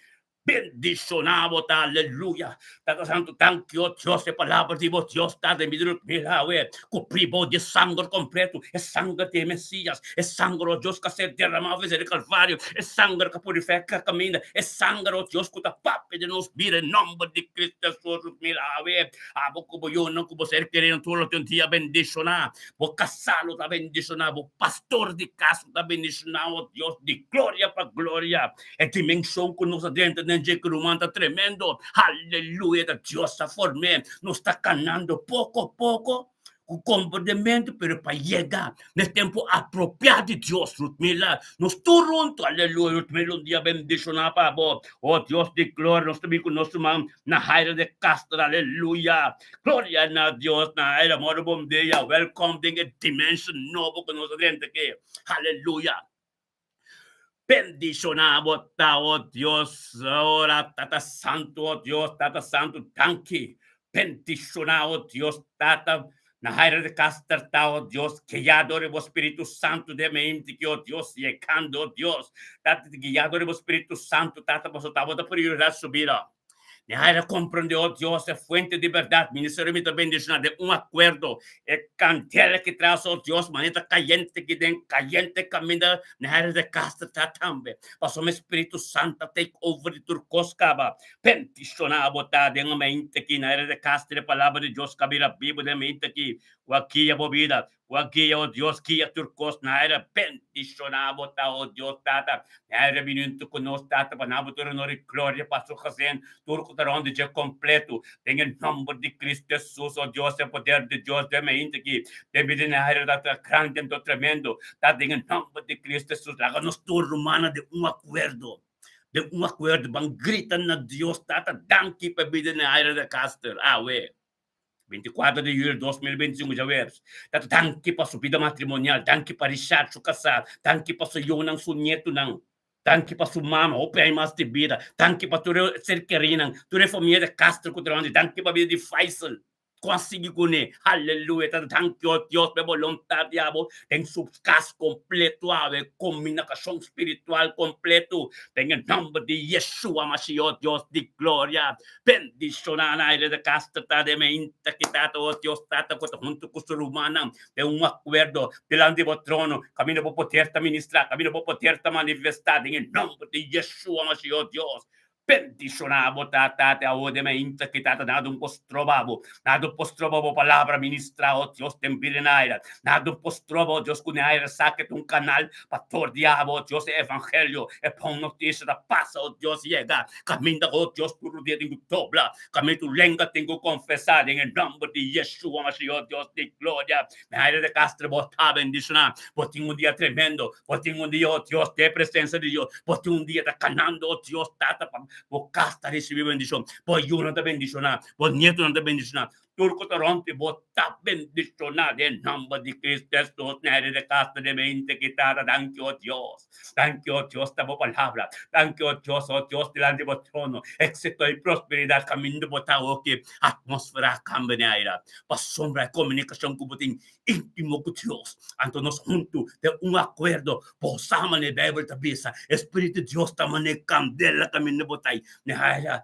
Bendishoná bo ta, aleluya. Tata Santu, danki, o Dios, e palabra di bo Dios ta den mi mira awe, kubrí bo di sanger kompleto, e sanger di e Mesias, e sanger, o Dios, ku a ser derramá ofresé di Kalvario, e sanger ku a purifiká kaminda, e sanger, o Dios, ku ta papia den nos bida, e nòmber di Kristu Hesus, mira awe, abo ku bo yunan, ku bo ser kerinan, tur lo tin un dia bendishoná. Bo kasá lo ta bendishoná, bo pastor di kas lo ta bendishoná, o Dios, di gloria pa gloria. E dimenshon ku nos a drenta den dje ku ruman ta tremendo. Haleluya! Ta Dios ta form'é. Nos ta kanando poko poko ku komprendementu, pero pa yega na e tempu apropiá di Dios. Rutmila, nos tur huntu, aleluya, Rutmila un dia bendishoná pa bo. O Dios di gloria, nos ta bin ku nos ruman Nahaira de Castro, aleluya. Gloria na Dios, Nahaira, moro bon dia. Welcome den e dimenshon nobo ku nos a drenta aki. Haleluya. Bendiciona bo ta, oh Dios, ora Tata Santu, oh Dios, Tata Santu, danki. Bendiciona, oh Dios, Tata, na haira de caster ta, oh Dios, guiado de bo Spiritu Santu de mente ki, oh Dios, yegando, oh Dios, Tata, guiado de bo Spiritu Santu, Tata, paso ta bo ta prioridad su bida. Mi a haña komprendé, oh Dios, e fuente di bèrdat. Ministerio mi ta bendishoná den un akuerdo. E kandela ki tras, oh Dios, manera ta kayente ki den kayente kaminda mi a haña de kas ta ta tambe. Pasobra mi Spiritu Santu ta take over di tur kos kaba. Bendishoná bo ta den e mente ki na de kas di e palabra di Dios ka bira bibu den e mente ki ku a guia bo bida. Ku a guia, oh Dios, guia tur kos na aire. Bendishoná bo ta, oh Dios Tata. Na aire bini huntu ku nos, Tata, pa nan bo tur honor i gloria pa su gezin, tur ku ta rond di dje kompletu. Den e nòmber di Kristu Hesus, oh Dios, e poder di Dios den mainta aki, den bida na aire ta ta grandi anto tremendo. Ta den e nòmber di Kristu Hesus, laga nos tur rumannan den un akuerdo, den un akuerdo ban grita na Dios, Tata, danki pa e bida na aire di Caster awe. 24 di julio 2025 djaweps. Tata danki pa su bida matrimonial, danki pa Richard su kasá, danki pa su yunan, su nietunan, danki pa su mama, hopi aña mas di bida, danki pa tur e ser kerinan, tur e famia di Castro ku ta rònt, danki pa bida di Faisal ku a sigui kuné. Haleluya! Tata danki o Dios pa e boluntat di abo den su kas kompleto awe, komunikashon spiritual kompleto den e nòmber di Yeshua Mashiach, o Dios di gloria. Bendishoná na aire de kas ta ta den meinta ki Tata, o Dios Tata, ku ta huntu ku su rumannan den un akuerdo dilanti bo trono, kaminda bo poder ta ministrá, kaminda bo poder ta manifestá den e nòmber di Yeshua Mashiach, o Dios. Bendishoná bo ta, Tata, awor den meinta ki Tata, nada un por stroba bo, nada un por stroba bo palabra ministrá, o Dios, den bida den aire, nada un por stroba, o Dios, ku den aire sa ke ta un kanal pa tor diablo, o Dios, e evangelio, e bon notisia ta pasa, o Dios, yega Kaminda ku Dios tur dia tin ku dobla, kaminda tur lenga tin ku konfesá den e nòmber di Yeshua Mashiach, Dios di gloria. Mi aire de Castro, bo ta bendishoná. Bo tin un dia tremendo. Bo tin un dia, oh Dios, den e presensia di Dios. Bo tin un dia ta kanando, oh Dios, Tata, pa bo kas ta risibí bendishon. Bo yunan ta bendishoná. Bo nietonan ta bendishoná. Tur ku ta rònt di bo ta bendishoná den nòmber di Cristo Hesus. Neri de Castro de mente ki Tata, danki, oh Dios. Danki, oh Dios, ta bo palabra. Danki, oh Dios, oh Dios, dilanti bo trono. Éxito i prosperidat kaminda bo ta oki. Atmósfera a kambia den aira. Pasobra e komunikashon ku bo tin íntimo ku Dios. Anto nos huntu den un akuerdo. Bo sa manera e Beibel ta bisa, e Spiritu di Dios ta manera kandela kaminda bo ta i. Nehaya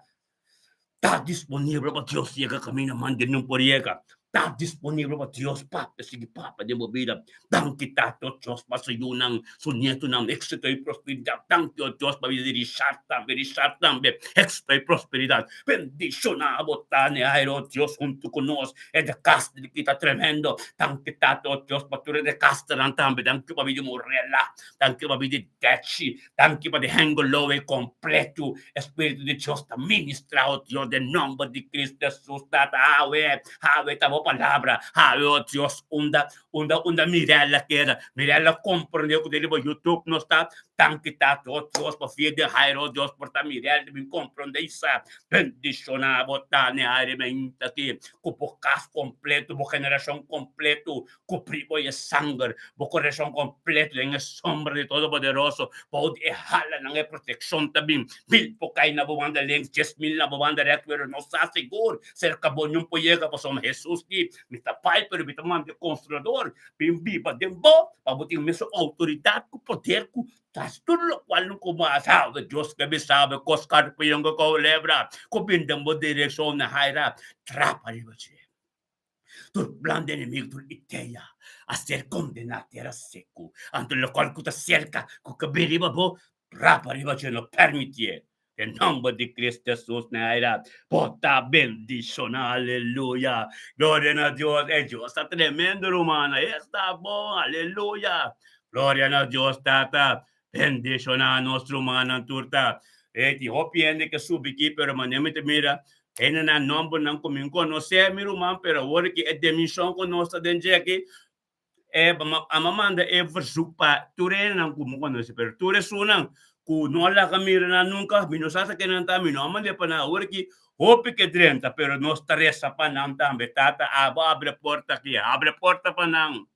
Ta disponibel pa Dios yega kaminda mande nun por yega. Ta disponibel pa Dios papia sigui papia den bo bida. Danki Tata o Dios pa su yunan, su nietunan, éxito i prosperidat. Danki o Dios pa bida di Richard tambe, Richard tambe, éxito i prosperidat. Bendiciona bo ta ne aire o Dios huntu ku nos. E desastre di kita tremendo. Danki Tata o Dios pa tur e desastrenan tambe. Danki pa bida di Morella. Danki pa bida di Detchi. Danki pa di Hengelo kompletu. E Spiritu di Dios ta ministra, o Dios, den nomber di Cristo Jesus. Tata, awe, awe ta bo palabra. Awe, o Dios, unda, unda, unda Mirella keda. Mirella komprende ku den riba YouTube nos ta. Danki, Tata, o Dios, pa via di Jairo, o Dios, por ta Mirella bin komprende i sa. Bendishona bo ta ne aire mainta aki ku bo kas kompletu, bo generashon kompletu. Kubrí bo e sanger, bo koreson kompleto den e sombra di Todopoderoso. Bou di e halanan e protekshon ta bin. Mil por kai na bo banda links, 10,000 na bo banda rèks, pero no sa sigur serka bo niun por yega, pasobra Hesus. di, Mi ta bai, pero mi ta manda e Konsolador bin biba den bo, pa bo tin mesun outoridat ku poder ku ta hasi tur lokual nan ku bo a sabe. Dios ke bisa bo, kos karpion ku kolebra ku bin den bo direkshon na haira, trapa riba dje. Tur plan di enemigo, tur idea a ser kondená tera seku. Anto lokual ku ta serka ku ka bin riba bo, trapa riba dje, no permitié. Den nomber di Cristo Jesus Naira, bo ta bendiciona, aleluya. Gloria na Dios, e Dios ta tremendo rumana, e sta bon, aleluya. Gloria na Dios Tata, bendiciona nos rumannan tur ta. E tin hopi hende ke subi aki, pero manera mi ta mira, hendenan nombernan ku mi konosé mi ruman, pero awor ki e dimension ku nos ta den dje aki, E a manda e verzoek pa tur e hendenan ku mi konosé, pero tur esunnan ku no a laga mira nan nunka, mi no sa ta ken nan ta, mi no a mand'é pa nan. Awor aki hopi ke drenta, pero nos ta resa pa nan tambe. Tata, abo abri e porta aki, abri e porta pa nan,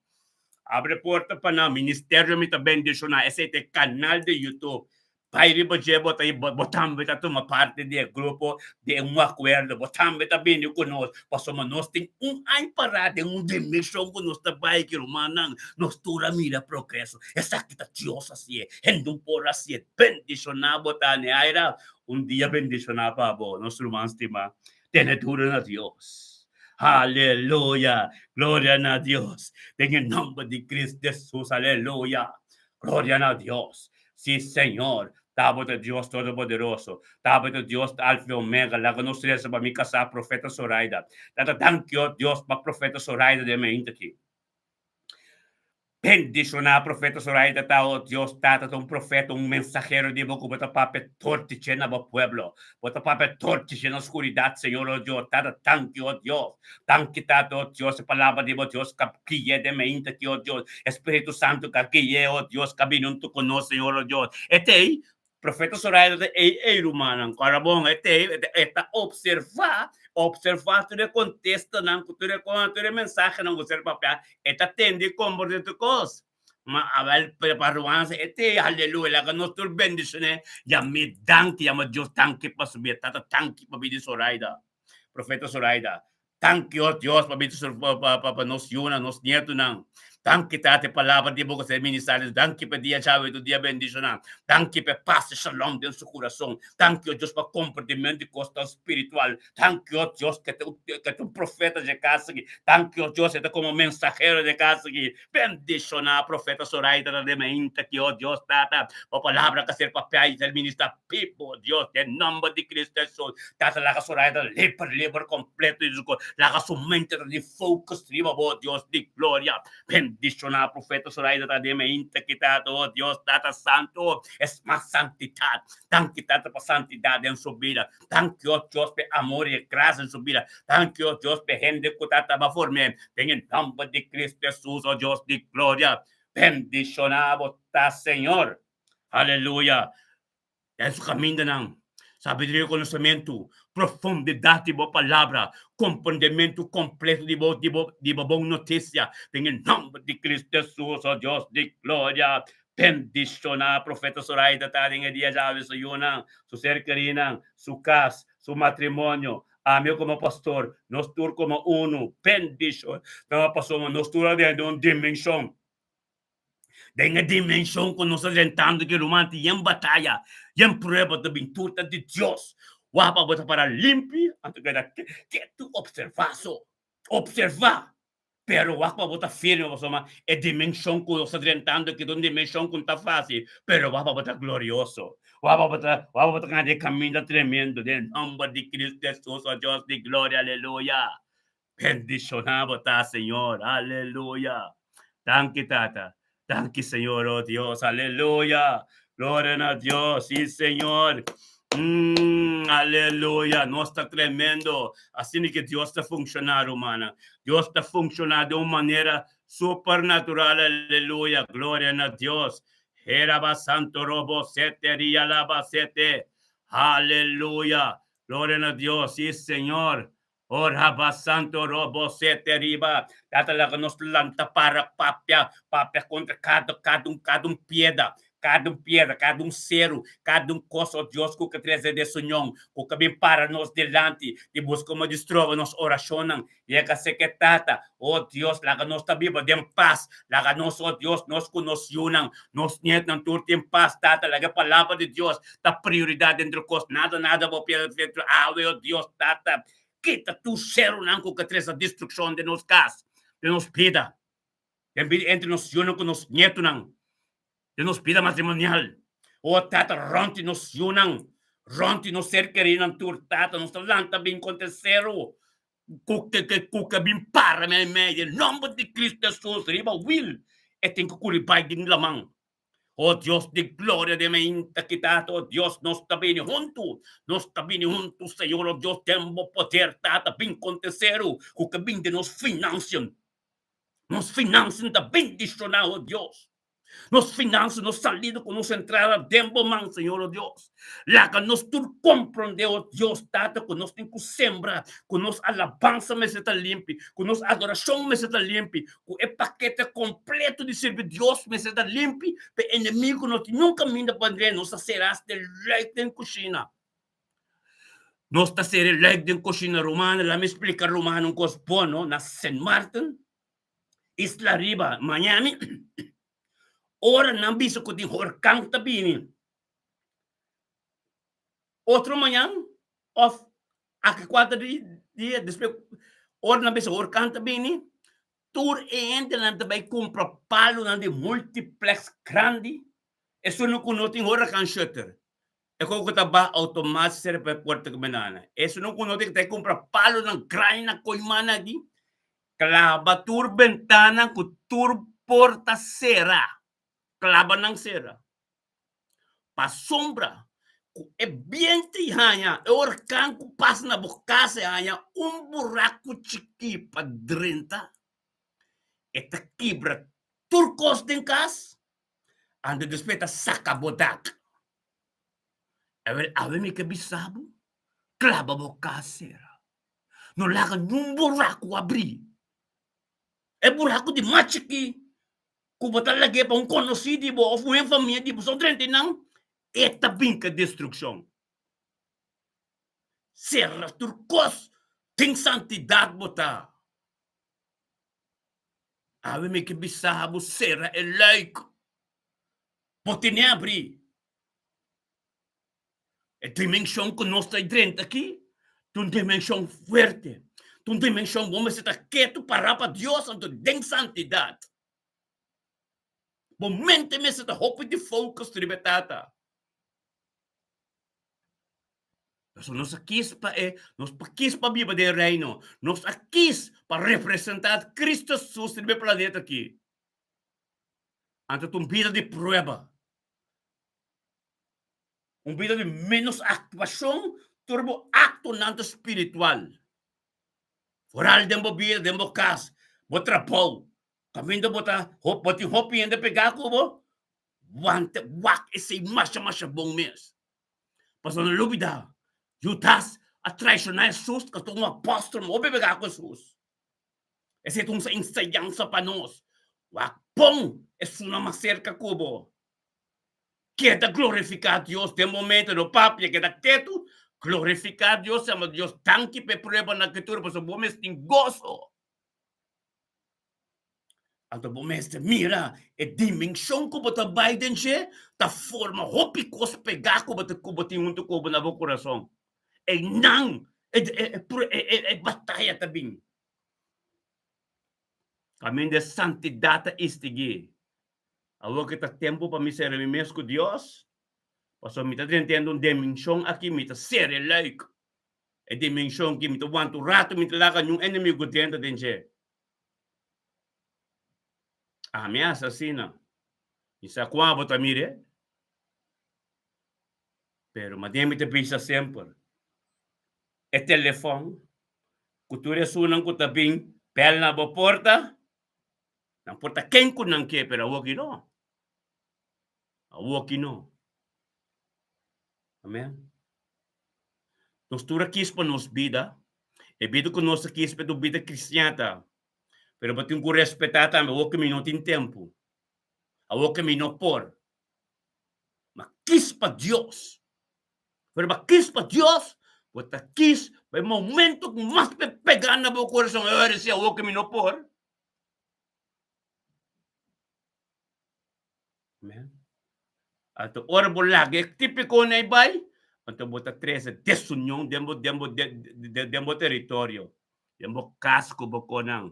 abri e porta pa nan. Ministerio mi ta bendishoná, esei ta e kanal di YouTube. Bai riba dje bo ta bo tambe ta tuma parti di e grupo di un akuerdo, bo tambe ta bini ku nos, pasobra nos tin un aña pará den un dimenshon ku nos ta bai ki rumannan, nos tur a mira progreso. Esaki ta Dios hasié, hende un por hasié. Bendishoná bo ta, Neaira, un dia bendishoná pa bo, nos ruman stimá. Tene duro na Dios. Aleluya! Gloria na Dios! Den e nomber di Cristo Jesus, aleluya! Gloria na Dios! Sí, Señor, ta bo ta Dios Todopoderoso. Ta bo ta Dios Alfa y Omega. Laga nos resa pa mi kasá, Profeta Zoraida. Tata, danki, oh Dios, pa Profeta Zoraida den mainta aki. Bendishoná Profeta Zoraida ta, oh Dios, Tata ta un profeta, un mensahero di bo ku bo ta papia torti dje na bo pueblo. Bo ta papia torti dje na oskuridat, Señor, oh Dios. Tata, danki, oh Dios. Danki, Tata, oh Dios, e palabra di bo, Dios, ka gui'é den mainta aki, oh Dios. E Spiritu Santu ka gui'é, oh Dios, ka bini huntu ku nos, Señor, oh Dios. E ta ei, Profeta Zoraida ta ei, ei, rumannan, kòrda bon, e ta ei, e ta opservá, opservá tur e kontestanan ku tur e tur e mensahenan ku ser papiá, e ta tende i komprendé tur kos. Ma abel pa rumannan e ta ei, aleluya, laga nos tur bendishoné, yam'é danki, yama Dios danki pa su bida, Tata danki pa bida di Zoraida. Profeta Zoraida, Danki, oh Dios, pa bida pa nos yunan, nos nietonan. Danki, Tata, e palabra di bo ku ser ministrá den. Danki pa e dia djawe, tu dia bendishoná. Danki pa e pas i shalom den su kurason. Danki, oh Dios, pa komprendimento di kosnan spiritual. Danki, oh Dios, ke ta ke ta un profeta dje kas aki. Danki, oh Dios, e ta komo mensahero dje kas aki. Bendishoná Profeta Zoraida ta den mainta aki, oh Dios, Tata. Bo palabra ka ser papiá i ser ministrá. Pipo, Dios, den nomber di Cristo Jesus, Tata laga su raya ta liber, liber completo di su cor, laga su mente ta di focus riba bo, Dios di gloria. Bendiciona Profeta Zoraida ta den mainta ki Tata, oh Dios, Tata Santo, es mas santidad. Danki Tata pa santidad den su bida. Danki, oh Dios, pa e amor y e gracia den su bida. Danki, oh Dios, pa e hende cu Tata ba form'é. Den e nomber di Cristo Jesus, oh Dios di gloria. Bendiciona bo ta, Señor. Aleluya! Den su kamindanan, sabiduria i konosementu, profundidat di bo palabra, komprendementu kompleto di bo di bo di bo bon notisia, den e nòmber di Kristu Hesus, o Dios di gloria. Bendishoná Profeta Zoraida ta den e dia djawe, su yunan, su ser kerinan, su kas, su matrimonio, ami komo pastor, nos tur komo unu, bendishoná pasobra nos tur a den un dimenshon. Den e dimenshon ku nos ta drentando ki ruman tin yen bataya, yen prueba ta bin tur ta di Dios. Wak pa bo ta para limpi, anto keda ketu observa so. Observa, pero wak pa bo ta firme pasobra e dimenshon ku nos ta drentando ki ta un dimenshon ku no ta fasil, pero wak pa bo ta glorioso. Wak pa bo ta wak pa bo ta gana den kaminda tremendo den nomber di Cristo Jesus, o Dios di gloria, aleluya. Bendiciona bo ta Señor, aleluya. Danki Tata, danki Señor, oh Dios, aleluya. Gloria na Dios, sí Señor. Aleluya, nos ta tremendo. Asina que Dios ta funciona, rumana. Dios ta funciona de un manera supernatural, aleluya. Gloria na Dios. Heraba santo robo sete rialaba sete. Aleluya. Gloria na Dios, sí Señor. Ora ba santo robo sete riba tata laga nos lanta para papia papia kontra kada kada un kada un pieda. Kada un piedra, kada un seru, kada un kos, o Dios, ku ka trese desunion, ku ka bin para nos dilanti di buska mo di stroba nos orashonnan, yega seke Tata, o Dios, laga nos ta biba den pas, laga nos, o Dios, nos ku nos yunan, nos nietnan tur tin pas, Tata, laga e palabra di Dios ta prioridat den tur kos, nada, nada bo piedra dentro awe, o Dios, Tata, kita tur serunan ku ka trese destrukshon den nos kas, den nos bida. Den bida entre nos yunan ku nos nietunan, den nos bida matrimonial. O Tata, rònt di nos yunan, rònt di nos ser kerinan tur, Tata, nos ta lanta bin kontra e seru ku ku ke bin para meimei. Den nòmber di Kristu Hesus, riba wil e tin ku kuri bai den laman. O Dios di gloria den mainta ki Tata, o Dios, nos ta bini huntu, nos ta bini huntu, Señor, o Dios, den bo poder, Tata, bin kontra e seru ku ke bin den nos finansian. Nos finansa ta bendishoná, o Dios. Nos finansa, nos salida ku nos entrada den bo man, Señor, o Dios. Laga nos tur komprondé, o Dios, Tata, ku nos tin ku sembra, ku nos alabansa mester ta limpi, ku nos adorashon mester ta limpi, ku e pakete kompleto di sirbi Dios mester ta limpi, pa e enemigu no tin niun kaminda pa drenta. Nos ta sera hasta e lùik den kushina. Nos ta sere lèk den koshina rumana, la mi splika rumana un kos bon no, na Sint Maarten, Isla Riba, Miami, ora nan bisa ku tin horkan ta bini otro mañan òf aki kuater dia despues ora nan bisa horkan ta bini tur e hendenan ta bai kumpra palonan di multiplex grandi esun ku no tin horkan shutter. E koko ta baha automatic sera pa e puerta ku banana. Esun ku no tin ta kumpra palonan grandi na koiman aki, klaba tur bentana ku tur porta sera, klaba nan sera. Pasobra ku e bientu i haña, e orkan ku pasa na bo kas e haña un buraku chikí pa drenta, e ta kibra tur kos den kas, anto despues e ta saka bo dak. Awel, awe mi ke bisa bo, klaba bo kasera. No laga niun buraku abrí. E buraku di mas chikí ku bo ta lag'é pa un konosí di bo òf un hende famia di bo so drenta einan, e ta bin ku e destrukshon. Sera tur kos den santidat bo ta. Awe mi ke bisa bo, sera e luik. Bo tene abrí. E dimenshon ku nos ta drenta aki ta un dimenshon fuerte, ta un dimenshon bo mester ta ketu pará pa Dios anto den santidat. Bo mente mester ta hopi di focus riba e Tata. Pasobra nos a kis pa e, nos pa kis pa biba den e reino, nos a kis pa representá Cristo Jesus riba e planeta aki. Anto ta un bida di prueba. Un bida di menos aktuashon, tur bo aktonan ta spiritual. Foral den bo bida, den bo kas, bo trabou, kaminda bo ta, bo tin hopi hende pegá ku bo, wanta, wak esei masha masha bon mes. Pasobra no lubida, Judas a traishoná Hesus, ku ta un apòstel hopi pegá ku Hesus. Esei ta un enseñansa pa nos. Wak bon esunnan mas serka ku bo. Keda glorifiká Dios den momento, no papia, keda ketu, glorifiká Dios, yama Dios danki pa e pruebanan ku tur, pasobra bo mes tin goso. Anto bo mester mira e dimenshon ku bo ta bai den dje ta forma hopi kos pegá ku bo ta ku bo tin huntu ku bo na bo kurason. Einan e e bataya ta bin. Kaminda e santidat ta istigí. Awor ku ta tempu pa mi sera mi mes ku Dios, pasobra mi ta drentendo un dimenshon aki, mi ta sera e luik. E dimenshon aki mi ta wanta un ratu, mi ta laga niun enemigu drenta den dje. Ami hasi asina. Mi sa ku abo ta mir'é. Pero manera mi ta bisa semper, e telefòn ku tur esunnan ku ta bin bèl na bo porta, nan por ta ken ku nan ke, pero awoki no. Awoki no. Amen. Nos tur a kis pa nos bida, e bida ku nos a kis pa ta un bida kristian ta. Pero bo tin ku respetá tambe, awoki mi no tin tempu, awoki mi no por. Ma kis pa Dios. Pero pa kis pa Dios, bo ta kis pa e momento ku mas pe pega na bo kurason, e ora si awor ku mi no por. Amen. Anto ora bo laga e típikonan ei bai, anto bo ta trese desunion den bo den bo den bo teritorio, den bo kas ku bo konan.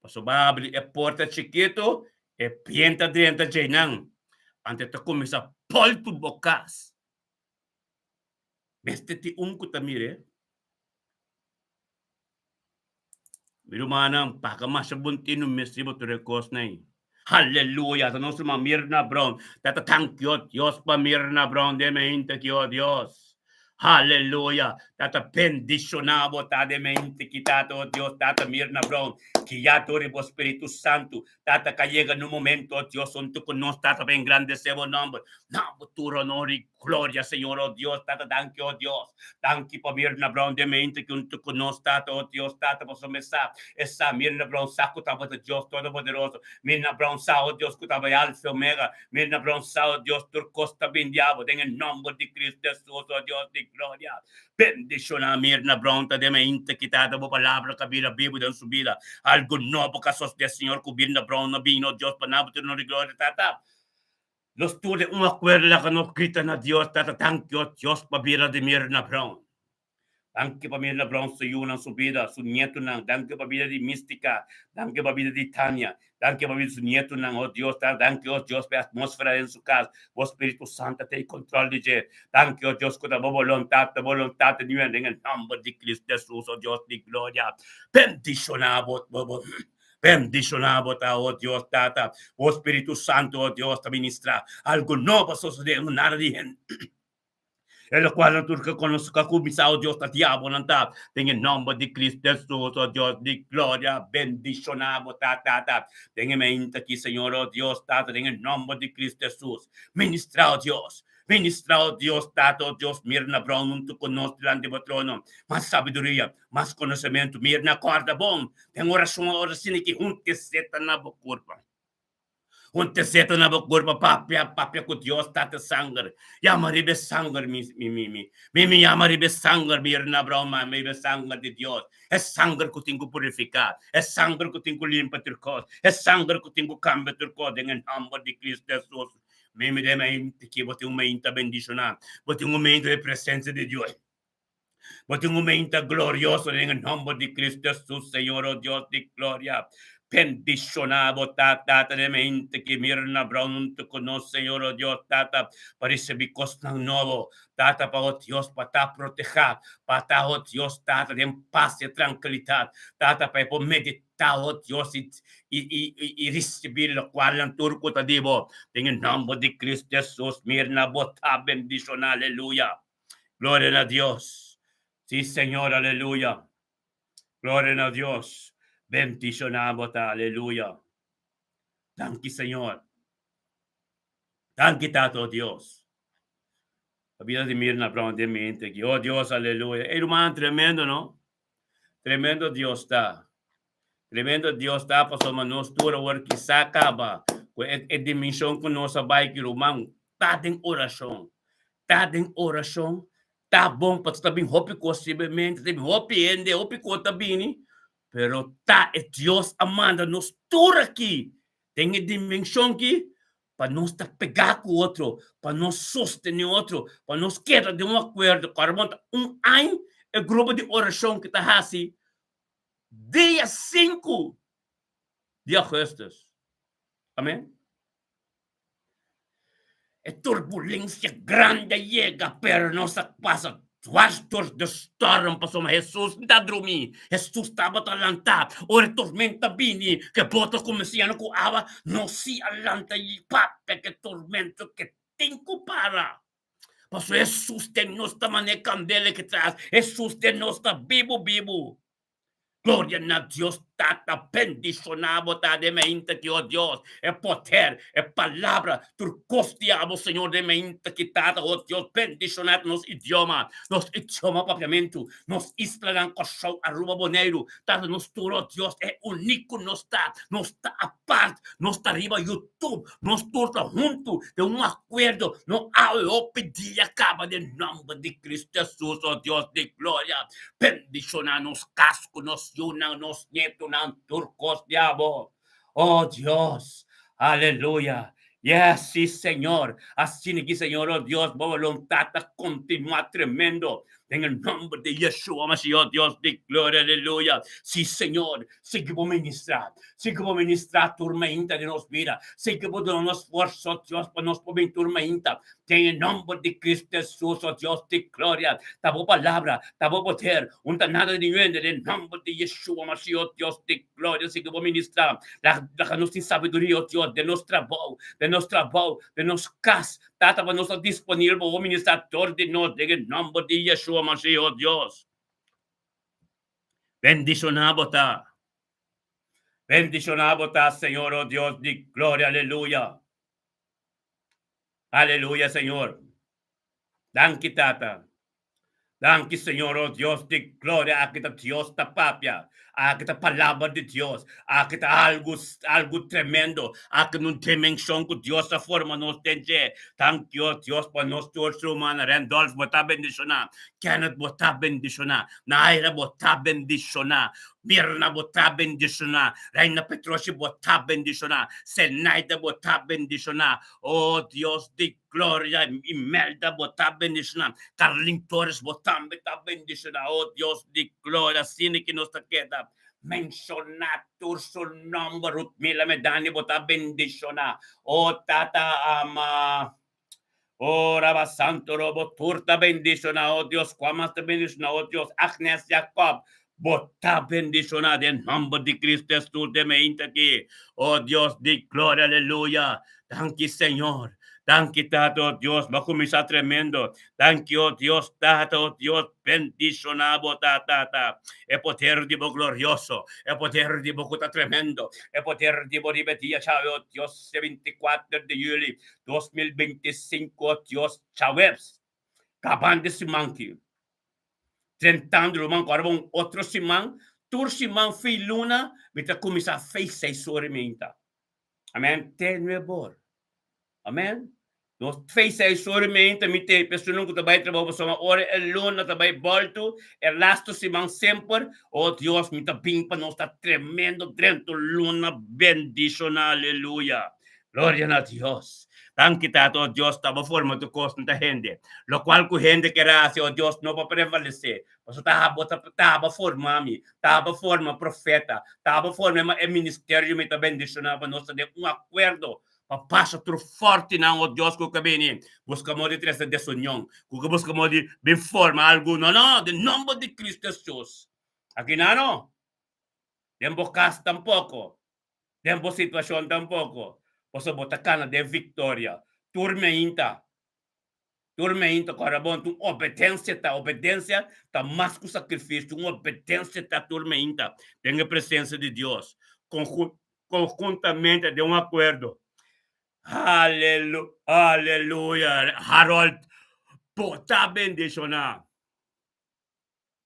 Pasobra bo habri e porta chikitu, e bientu a drenta djeinan, anto e ta kuminsá pòltu bo kas. Mester tin un ku ta mir'é. Mi rumannan, paga masha bon tinu mes riba tur e kosnan ei. Haleluya! Ta nos ruman Mirna Brown. Tata thank you Dios pa Mirna Brown den mente ki, oh Dios. Haleluya! Tata bendiciona bo ta den mente ki, Tata, oh Dios, Tata Mirna Brown. Guia dor di bo Spiritu Santu. Tata ka yega nun momento, oh Dios, hunto ku nos, Tata, pa engrandece bo nomber. Na bo tur honor y gloria, Señor, oh Dios, Tata, danki, oh Dios. Danki pa Mirna Brown den mente ki hunto ku nos, Tata, oh Dios, Tata, pasobra mi sa, e sa, Mirna Brown sa ku tabata Dios Todopoderoso. Mirna Brown sa, oh Dios, ku tabata e Alfa y Omega. Mirna Brown sa, oh Dios, tur kos ta bin di abo den e nomber di Cristo Jesus, oh Dios di gloria. Bendiciona Mirna Brown ta den mente ki Tata bo palabra ka bira bibu den su bida. Algo nobo ka sosde, Señor, ku Mirna Brown no bini, oh Dios, pa nabo tur honor y gloria, Tata. Nos tur den un akuerdo laga nos grita na Dios, Tata, danki, oh Dios, pa bida di Mirna Brown. Danki pa Mirna Brown su yunan, su bida, su nietunan. Danki pa bida di Mystica. Danki pa bida di Tania. Danki pa bida di su nietunan, oh Dios. Tata, danki, oh Dios, pa e atmósfera den su kas. Bo Spiritu Santu ta tei kontrol di dje. Danki, oh Dios, ku ta bo boluntat, ta bo boluntat ta niu den e nòmber di Cristo Jesus, oh Dios di gloria. Bendishoná bo, bo, bo. Bendishoná bo ta, oh Dios, Tata. Bo Spiritu Santu, oh Dios, ta ministrá. Algu nobo a sosodé, nada di hende. E lokual nan tur ke konos ka kuminsá, o Dios, ta diabelnan ta. Den e nòmber di Cristo Hesus, o Dios di gloria, bendishoná bo ta, Tata. Den e mainta aki, Señor, o Dios, Tata, den e nòmber di Cristo Hesus, ministrá, o Dios. Ministrá, o Dios, Tata, o Dios, Mirna Brown huntu ku nos dilanti bo trono. Mas sabiduria, mas konosementu. Mirna, kòrda bon den orashon ora asina ki huntu e seta na bo kurpa. Un teseta na bo kurpa, papia, papia ku Dios Tata sanger. Yama riba e sanger, mi, mi, mi, mi. Mi, mi yama riba e sanger, mi Irna Brown, mama riba e sanger di Dios. E sanger ku tin ku purifiká, e sanger ku tin ku limpa tur kos, e sanger ku tin ku kambia tur kos den e nòmber di Kristu Hesus. Mi, mi den mente ki bo tin un mente bendishoná, bo tin un mente di presensia di Dios. Bo tin un mente glorioso den e nomber di Cristo Jesus, Señor, oh Dios di gloria. Bendiciona bo ta, Tata, den mente ki Mirna Brown hunto cu nos, Señor, oh Dios, Tata, pa ricibi cosnan nobo, Tata, pa, oh Dios, pa ta proteha, pa ta, oh Dios, Tata, den paz y trankilidad, Tata, pa e por medita, oh Dios, y, y, y, y, y ricibi locualnan tur cu ta di bo, den e nomber di Cristo Jesus, Mirna, bo ta bendiciona, aleluya. Gloria na Dios. Sí, Señor, aleluya. Gloria na Dios. Bendicioná bo ta, aleluya. Danki, Señor. Danki, Tato Dios. La vida di Mirna Brown den mente aki. Oh, Dios, aleluya. Ey, ruman, tremendo, no? Tremendo Dios ta. Tremendo Dios ta pasobra nos tur awor kisa kaba ku e e dimenshon ku nos a bai ki ruman ta den orashon. Ta den orashon ta bon pasobra ta bin hopi kos riba e mente, ta bin hopi hende, hopi kos ta bini, pero ta e Dios a manda nos tur aki den e dimenshon ki pa nos ta pegá ku otro, pa nos sostené otro, pa nos keda den un akuerdo. Kòrda bon ta un aña e grupo di orashon ku ta hasi dia sinku di augustus. Amen. E turbulensia grandi a yega, pero nos a pasa dwars dor de storm pasobra Hesus no ta drumí. Hesus tabata lantá. Ora e tormenta bini, ku e boto a kuminsá yena ku awa, nos sí a lanta i papia ku e tormento ke tin ku para. Pasobra Hesus den nos ta manera e kandela ki tras. Hesus den nos ta bibu bibu. Gloria na Dios. Tata, bendishoná bo ta den meinta ki, o Dios, e poder, e palabra, tur kos di abo, Señor, den meinta ki, Tata, o Dios, bendishoná nos idioma, nos idioma papiamentu, nos islanan Kòrsou, Aruba, Boneiru, Tata, nos tur, o Dios, e uní ku nos ta, nos ta apart, nos ta riba YouTube, nos tur ta huntu den un akuerdo, no awe hopi dia kaba den nòmber di Kristu Hesus, o Dios di gloria, bendishoná nos kas ku nos yunan, nos nietunan, tur kos di abo, o Dios, aleluya, yes, si Señor, asina ki Señor, o Dios, bo boluntat ta kontinuá tremendo, den e nòmber di Yeshua Mashiach, o Dios di gloria, aleluya, si Señor, Sigui bo ministrá. Sigui bo ministrá tur mainta den nos bida. Sigui bo duna nos forsa, o Dios, pa nos por bin tur mainta. Den e nomber di Cristo Jesus, o Dios di gloria, ta bo palabra, ta bo poder. Un ta nada di niun hende den nomber di Yeshua Mashiach, o Dios di gloria, sigui bo ministrá. Laga nos tin sabiduria, o Dios, den nos trabou, den nos trabou, den nos kas. Tata, pa nos ta disponibel pa bo ministrá tur di nos den e nomber di Yeshua Mashiach, o Dios. Bendishoná bo ta. Bendishoná bo ta, Señor, o Dios di gloria, aleluya. Aleluya, Señor. Danki, Tata. Danki, Señor, o Dios di gloria. Aki ta Dios ta papia. Aki ta palabra di Dios. Aki ta algu, algu tremendo. Aki ta un dimenshon ku Dios a forma nos den dje. Danki, o Dios, pa nos tur rumannan. Randolph, bo ta bendishoná. Kenneth, bo ta bendishoná. Naira bo ta bendishoná, Mirna bo ta bendishoná, Reina Petroshi bo ta bendishoná, Senaida bo ta bendishoná, oh Dios di gloria, Imelda bo ta bendishoná, Carlin Torres bo tambe ta bendishoná, oh Dios di gloria, asina ki nos ta keda menshoná tur su nomber, Ruthmila Medani bo ta bendishoná, oh Tata ama. Oh, Raba Santo Robo, tur ta bendiciona, oh Dios, cua mas ta bendiciona, oh Dios, Agnes Jacob, bo ta bendiciona den nomber di Cristo Jesus den meinta aki, oh Dios di gloria, aleluya, danki Señor, danki Tata, oh Dios, bo a cuminsa tremendo, danki, oh Dios, Tata, oh Dios, bendiciona bo ta, Tata, e poder di bo glorioso, e poder di bo cu ta tremendo, e poder di bo riba e dia djawe, oh Dios, e 24 di juli, 2025 Dios djaweps kabante siman ki drentando ruman ku ora un otro siman tur siman fin luna mi ta kuminsá fei seis ora i meinta amen te nuebe or amen nos fei seis ora i meinta mi te personan ku ta bai trabou pasobra ora e luna ta bai boltu e lastu siman semper oh Dios mi ta bin pa nos ta tremendo drento luna bendishoná aleluya Gloria na Dios. Danki Tata, oh Dios, ta bo forma tur kos ta hende. Lokual ku hende ker hasi, oh Dios, no por prevalesé. Pasobra ta abo ta ta abo forma mi, ta abo forma profeta, ta abo forma e ministerio mi ta bendishoná pa nos ta den un akuerdo pa pasa tur fòrtinan, oh Dios, ku ka bini buska modo di trese desunion, ku ka buska modo di bin forma algu. No, no, den nòmber di Kristu Hesus. Aki nan no, den bo kas tampoko. Den bo situacion tampoco, pasobra bo ta cana den victoria. Tur meinta, tur meinta, cora bon, tu obedencia ta, obedencia ta mas cu sacrificio, un obedencia ta tur meinta den e presencia di Dios, conjuntamente den un acuerdo. Alelu, aleluya, Harold, bo ta bendiciona.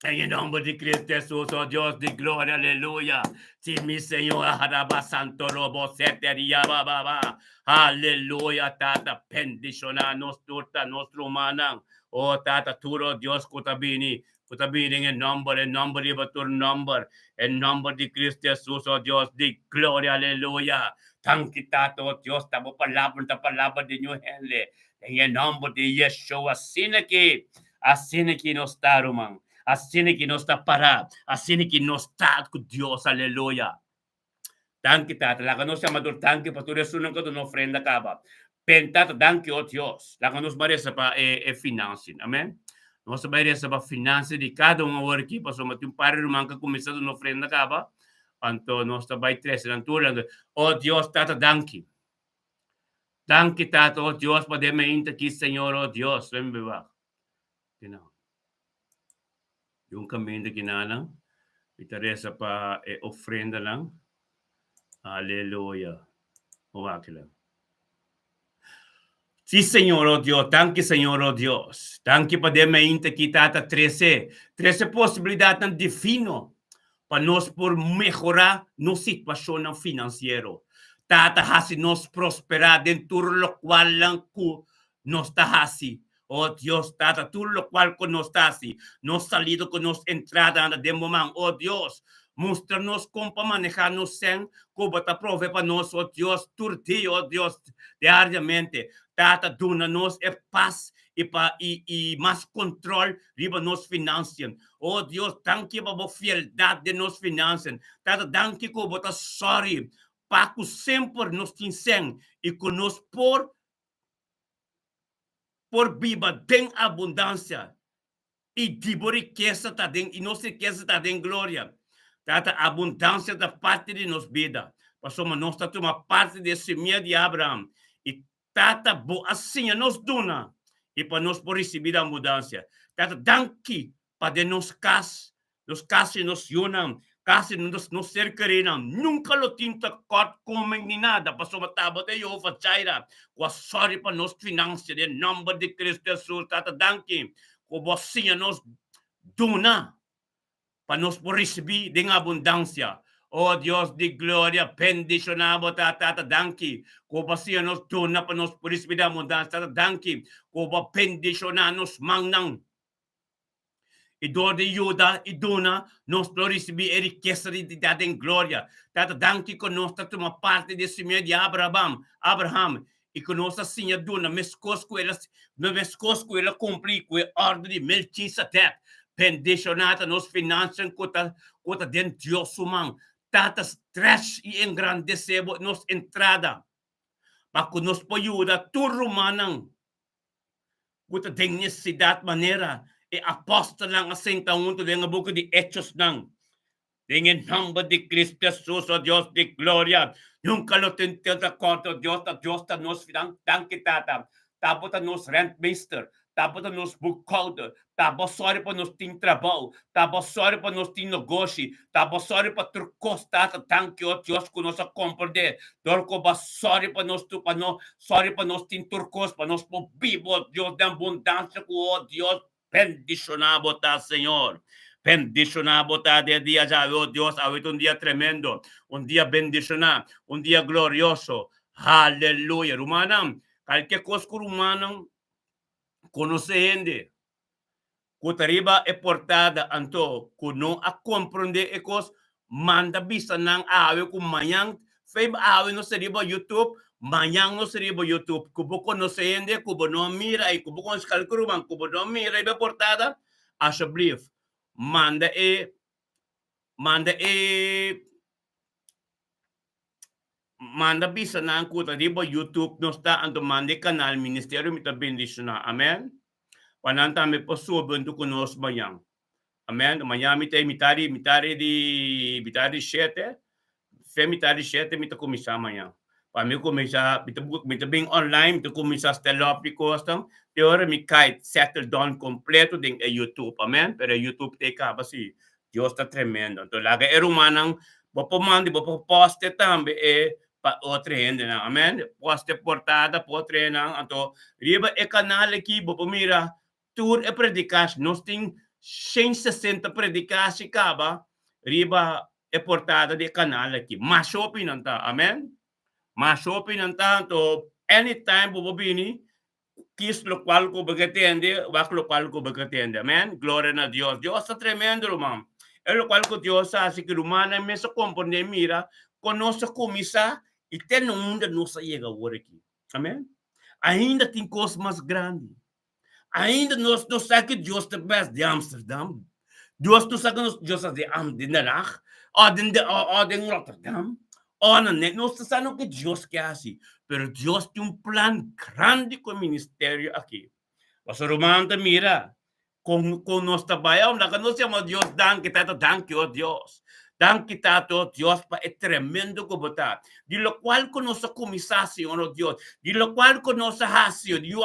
En el nombre de Cristo Jesús, oh Dios de gloria, aleluya. Sí, mi Señor, araba santo robo, seteria, ba, ba, ba. Aleluya, tata, bendiciona nos turta, nos rumannan. Oh, tata, tur, oh Dios, ku ta bini, ku ta bini en el nombre, el nombre riba tur nombre, el nombre de Cristo Jesús, oh Dios de gloria, aleluya. Danki, tata, oh Dios, ta bo palabra, ta palabra di ñu hende. En el nombre de Yeshua, asina ki Asina ki nos ta, ruman. Asina ki nos ta pará. Asina ki nos ta ku Dios. Aleluya. Danki, Tata. Laga nos yama tur danki pa tur esunnan ku ta duna ofrenda kaba. Ben, Tata, danki, o Dios. Laga nos bai resa pa e e finansianan. Amen. Nos ta bai resa pa finansia di kada un awor aki, pasobra tin un par di ruman ku a kuminsá duna ofrenda kaba. Anto nos ta bai trese nan tur. O Dios, Tata, danki. Danki Tata, oh Dios, pa den meinta aki, Señor, oh Dios. Let me be wak. Kina. Yung kaminda kinanan. Mi ta resa pa e ofrendanan. Aleluya. Wak nan. Sí, Señor, oh Dios. Danki, Señor, oh Dios. Danki pa den mainta ki Tata trese, trese posibilidadnan divino pa nos por mehorá nos situacionnan financiero. Tata, hasi nos prosperá den tur locualnan cu nos ta hasi. Oh Dios, Tata, tur locual cu nos ta hasi, nos salida cu nos entrada anda den bo man. Oh Dios, mustra nos con pa maneha nos sen cu bo ta prove pa nos, oh Dios, tur dia, oh Dios, diariamente. Tata, duna nos e pas y pa y y mas control riba nos financian. Oh Dios, danki pa bo fieldad den nos financian. Tata, danki cu bo ta sorry pa cu semper nos tin sen y cu nos por por biba den abundansia i di bo rikesa ta den i nos rikesa ta den gloria. Tata, abundansia ta parti di nos bida, pasobra nos ta tuma parti di e simia di Abraham, i Tata, bo a siña nos duna i pa nos por risibí di abundansia. Tata, danki pa den nos kas, nos kas i nos yunan, kas i nos nos ser kerinan, nunka lo tin tekortkoming ni nada, pasobra tabata Jehovah Jireh ku a sòri pa nos finansia den nòmber di Kristu Hesus. Tata, danki ku bo a siña nos duna pa nos por risibí den abundansia. O Dios di gloria, bendishoná bo ta, Tata, danki ku bo a siña nos duna pa nos por risibí den abundansia. Tata, danki ku bo a bendishoná nos mannan. I dor di yuda i duna, nos lo risibí e rikesa di identidat den gloria. Tata, danki ku nos ta tuma parti di e simia di Abraham, Abraham, i ku nos a siña duna meskos ku el a meskos ku el a kumpli ku e òrdu di Melchisedek. Bendishoná ta nos finansianan ku ta ku ta den Dios su man. Tata, stretch i engrandesé bo nos entrada pa ku nos por yuda tur rumannan ku ta den nesesidat manera e apòstelnan a senta huntu den e buki di Hechosnan. Den e nòmber di Cristo Hesus, o Dios di gloria, nunka lo tin tilta kòrta, o Dios ta Dios ta nos fidan. Danki Tata. Ta bo ta nos rentmeester, ta bo ta nos boekhouder, Ta bo sòri pa nos tin trabou, ta bo sòri pa nos tin nogoshi, ta bo sòri pa tur kos, Tata. Danki, o Dios, ku nos a komprendé dor ku bo a sòri pa nos tur, pa no sòri pa nos tin tur kos, pa nos por biba, o Dios, den abundansia ku, o Dios, bendishoná bo ta, Señor. Bendishoná bo ta den e dia djawe, o Dios. Awe ta un dia tremendo, un dia bendishoná, un dia glorioso. Haleluya! Rumannan, kalke kos ku rumannan Konosé hende ku ta riba e portada anto ku no a komprondé e kos, manda bisa nan awe ku mañan, fei awe nos ta riba YouTube, mañan nos ta riba YouTube. Ku bo konosé hende ku bo no a mira i ku bo konosé kalke ruman ku bo no a mira riba e portada, ashablief manda e manda e Manda bisa nan ku ta riba YouTube nos ta anto manda e kanal Ministerio Mi Ta Bendishoná. Amen. Pa nan tambe por subi huntu ku nos mañan. Amen. Mañan mi ta mitar di mitar di mitar di shete. Fe mitar di shete mi ta kuminsá mañan. Pa mi kuminsá mi ta mi ta bin online mi ta kuminsá stel op di kosnan te ora mi kai settle down kompleto den e YouTube. Amen. Pero e YouTube ta e kaba si. Dios ta tremendo. Anto laga e rumannan, bo por manda, bo por poste tambe e pa otro hendenan. Amen. Poste portada pa otro hendenan. Anto riba e kanal aki bo por mira tur e predikashi. Nos tin 160 predikashi kaba riba e portada di e kanal aki. Masha hopi nan ta. Amen. Masha hopi nan ta. Anto anytime bo por bini Kis lokual ku bo ke tende, wak lokual ku bo ke tende. Amen. Gloria na Dios. Dios ta tremendo, ruman. E lokual ku Dios a hasi ku rumannan mes a komprendé i mira kon nos a kuminsá i te na unda nos a yega awor aki. Amen. Ainda tin kos mas grandi. Ainda nos no sa ku Dios ta bes di Amsterdam. Dios no sa ku nos Dios ta di Am di Den Haag o den o den Rotterdam. Oh no, ne nos ta sa loke Dios ke hasi, pero Dios tin un plan grandi ku e ministerio aki. Pasobra ruman ta mira kon kon nos ta bai, oh laga nos yama Dios danki, Tata danki oh Dios. Danki Tata oh Dios pa e tremendo ku bo ta. Di lokual ku nos a kuminsá Señor oh Dios, di lokual ku nos a hasi, di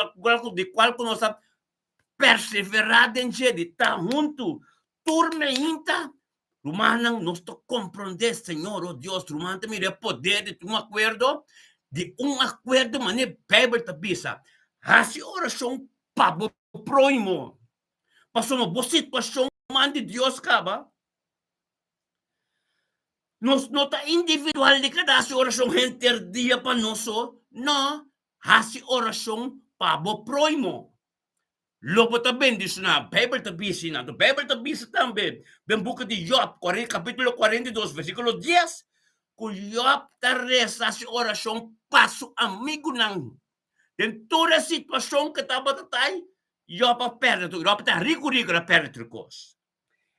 kual ku nos a perseverá den dje, di ta huntu tur meinta. Rumannan, nos ta komprondé, Señor, o Dios, ruman ta mira e poder di un akuerdo, di un akuerdo manera Beibel ta bisa, hasi orashon pa bo próhimo, pasobra bo situashon man di Dios kaba. Nos no ta individual di kada hasi orashon henter dia pa nos so, no, hasi orashon pa bo próhimo. Lo bo ta bendishoná. Beibel ta bisa esei. Anto Beibel ta bisa tambe den buki di Yòb, kapítulo 42, versíkulo 10, ku Yòb ta resa hasi orashon pa su amigunan. Den tur e situashon ku e tabata ta ei, Yòb a pèrdè tur. Yòb ta riku riku, el a pèrdè tur kos.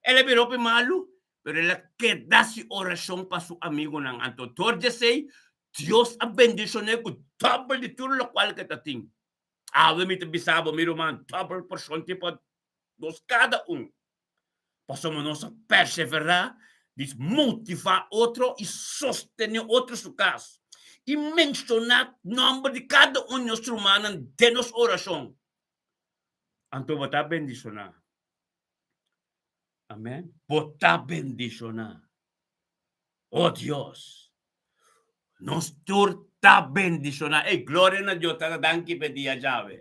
El a bira hopi malu, pero el a keda hasi orashon pa su amigunan. Anto dor di esei, Dios a bendishon'é ku dòbel di tur lokual ku e ta tin. Awe mi ta bisa bo, mi ruman, dòbel porshon tin pa nos kada un. Pasobra nos a perseverá di motivá otro i sostené otro su kas i menshoná nòmber di kada un di nos rumannan den nos orashon. Anto bo ta bendishoná. Amèn. Bo ta bendishoná. O Dios, nos tur ta bendishoná. Ey, gloria na Dios. Tata, danki p'e dia djawe.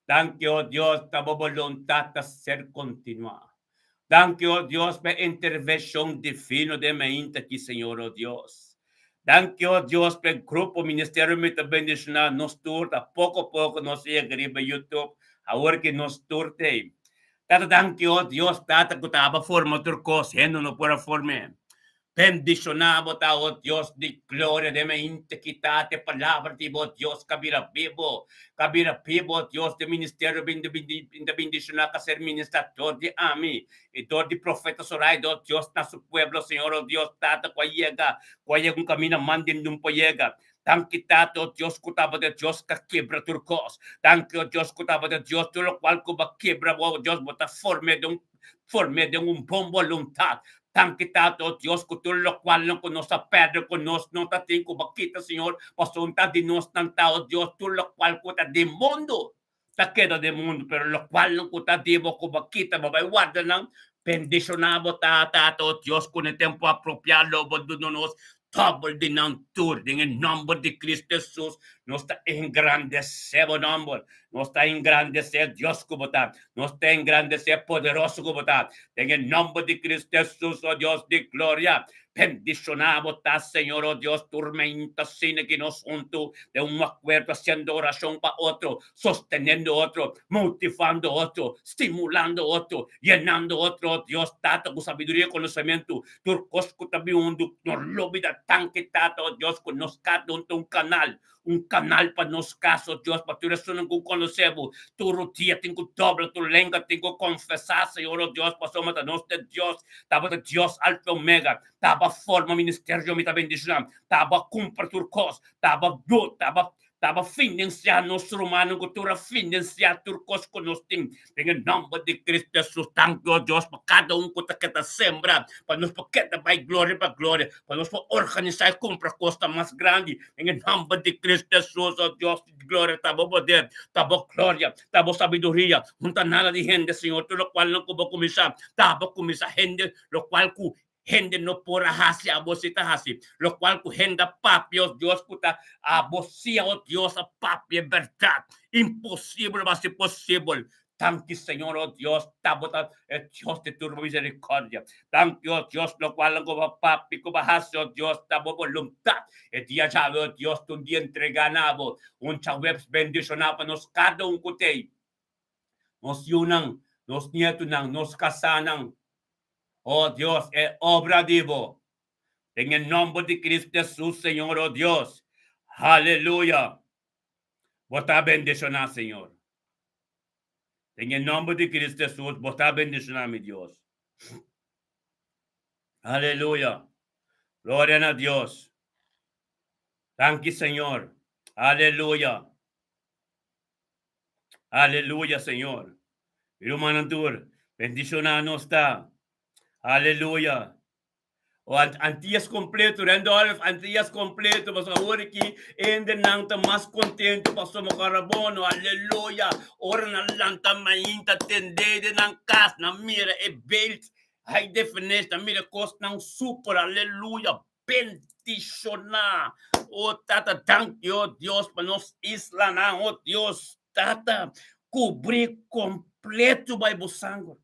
Danki, o Dios, ta bo boluntat ta ser kontinuá. Danki, o Dios, p'e intervenshon divino den mainta aki, Señor, o Dios. Danki, o Dios, p'e grupo ministerio mi ta bendishoná nos tur. Ta poko poko nos a yega riba YouTube. Awor ki nos tur t'ey. Tata danki o Dios Tata ku ta aba forma tur kos hende no por a form'é. Bendishoná bo ta o Dios di gloria den mi inte kita te palabra di bo Dios ka bira bibo ka bira bibo o Dios den ministerio bin ta bendishoná ka ser ministrá dor di ami i dor di profeta Soraya o Dios na su pueblo Señor o Dios Tata ku a yega ku a yega un kaminda manden di un por yega Danki Tata, o Dios ku tabata Dios ka kebra tur kos. Danki, o Dios ku tabata Dios, tur lokual ku bo a kebra, o Dios, bo ta form'é den un form'é den un bon boluntat. Danki Tata, o Dios, ku tur lokualnan ku nos a pèrdè, ku nos no ta tin, ku bo a kita, Señor, pasobra un ta di nos nan ta, o Dios, tur lokual ku ta den mundu ta keda den mundu, pero lokualnan ku ta di bo, ku bo a kita, bo bai warda nan. Bendishoná bo ta, Tata, o Dios, ku na e tempu apropiá lo bo duna nos dòbel di nan tur. Den e nòmber di Kristu Hesus, nos ta engrandesé bo nòmber. Nos ta engrandesé Dios ku bo ta. Nos ta engrandesé poderoso ku bo ta. Den e nòmber di Kristu Hesus, o Dios di gloria, Bendishoná bo ta, Señor, o Dios, tur meinta asina ki nos huntu den un akuerdo hasiendo orashon pa otro, sostenendo otro, motivando otro, stimulando otro, yenando otro, o Dios, Tata, ku sabiduria i konosementu, tur kos ku ta bin huntu, no lubida tanki, Tata, o Dios, ku nos kada un ta un kanal, un kanal pa nos kas, o Dios, pa tur esunnan ku konosé bo, tur dia tin ku dobla tur lenga, tin ku konfesá, Señor, o Dios, pasobra ta nos ta Dios, ta bo ta Dios Alfa i Omega, ta bo a forma ministerio, mi ta bendishoná, ta bo a kumpra tur kos, ta bo a do, ta bo a ta bo a finansiá nos rumannan ku tur a finansiá tur kos ku nos tin, den e nòmber di Cristo Hesus, danki, o Dios, pa kada un ku ta keda sembra, pa nos por keda bai gloria pa gloria, pa nos por organisá i kumpra kosnan mas grandi, Den e nomber di Cristo Jesus, oh Dios di gloria, ta bo poder, ta bo gloria, ta bo sabiduria. Hunta nada di hende, Señor, tur locual nan cu bo cuminsa, ta bo cuminsa hende, locual cu hende no por a haci, abo si ta haci. Locual cu hende a papia, oh Dios, cu ta abo si, oh Dios, a papia e berdad. Imposibel bo haci posibel. Danki Señor, oh Dios, ta bo ta e Dios di tur bo misericordia. Danki, oh Dios, locual cu bo papia cu bo haci, oh Dios, ta bo boluntad. E dia djawe, oh Dios, ta un dia entrega na bo. Un djaweps bendiciona pa nos cada un cu t'ey. Nos yunan, nos nietunan, nos casanan. Oh Dios, e obra di bo. Den e nomber di Cristo Jesus, Señor, oh Dios. Haleluya. Bo ta bendiciona, Señor. Den e nomber di Cristo Jesus, bo ta bendiciona, mi Dios. Aleluya. Gloria na Dios. Danki, Señor. Aleluya. Aleluya, Señor. Mi rumannan tur, bendiciona nos ta. Aleluya. O Antillas completo, Randolph, Antillas completo, pasobra awor aki hendenan ta mas contento pasobra Carabono, aleluya. Ora nan lanta mainta tende den nan cas, nan mira e beeld. High definition, mira kosnan super, aleluya, bendishoná. O Tata, danki, o Dios, pa nos islanan, o Dios, Tata, kubrí kompleto bai bo sanger.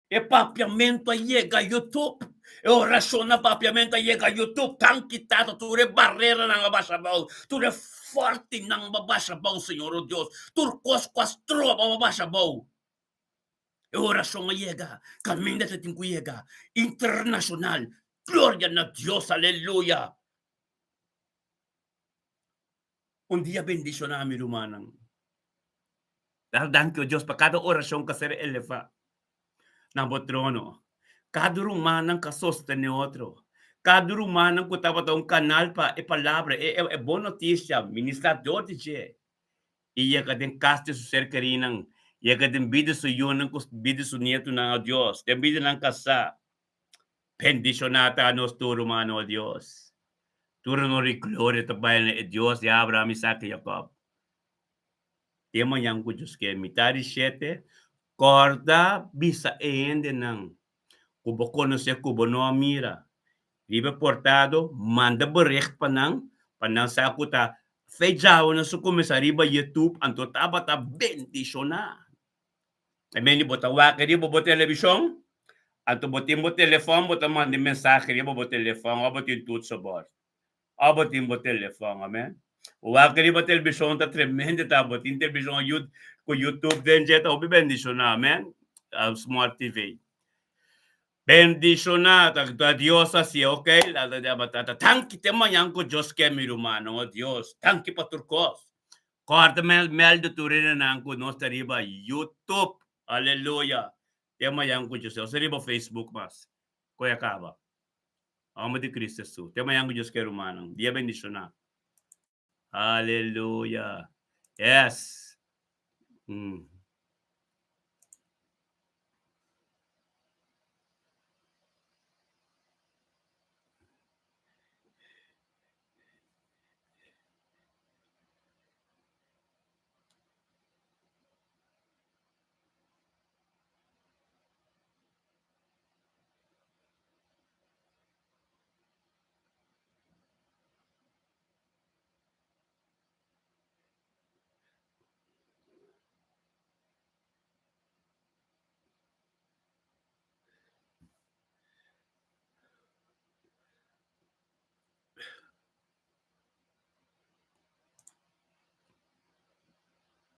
E papiamentu a yega YouTube. E orashon na papiamentu a yega YouTube. Danki Tata, tur e bareranan a basha abou, tur e fòrtinan a basha abou, Señor, o Dios. Tur kos ku a stroba a basha abou. E orashon a yega kaminda ta tin ku yega, internashonal. Gloria na Dios, aleluya! Un dia bendishoná, mi rumannan. Dar danki, o Dios, pa kada orashon ku a ser elevá na bo trono. Kada rumannan ku a sostené otro. Kada rumannan ku tabata un kanal pa e palabra, e bon notisia, ministrá dor di dje. I yega den kas di su ser kerínan, yega den bida su yunan ku bida su nietunan, o Dios, den bida nan kasá. Bendishoná ta nos tur rumannan, o Dios. Tur honor i gloria ta bai na e Dios di Abraham, Isaac i Jacob. Te mañan ku Dios ke, mitá di shete, kòrda bisa e hendenan ku bo konosé ku bo no a mira. Riba e portado, manda bericht pa nan, pa nan sa ku ta Fe djawe nos a kuminsá riba YouTube anto tabata bendishoná. E mende bo ta wak riba bo televishon, anto bo tin bo telefòn bo ta manda e mensahe riba bo telefòn òf bo tin toetsenbord òf bo tin bo telefòn, amen. Bo wak riba televishon ta tremendo ta, bo tin televishon ku YouTube den dje ta hopi bendishoná, amen, smart TV. Bendishoná ta Dios hasié ok la ta deba tata tanki te mañan ku Dios ke mi rumannan oh Dios tanki pa tur kos kòrda mèldu tur hendenan ku nos ta riba YouTube aleluya te mañan ku Dios ke nos ta riba Facebook mas koe a kaba Homber di Cristo Hesus te mañan ku Dios ke rumannan dia bendishoná aleluya yes.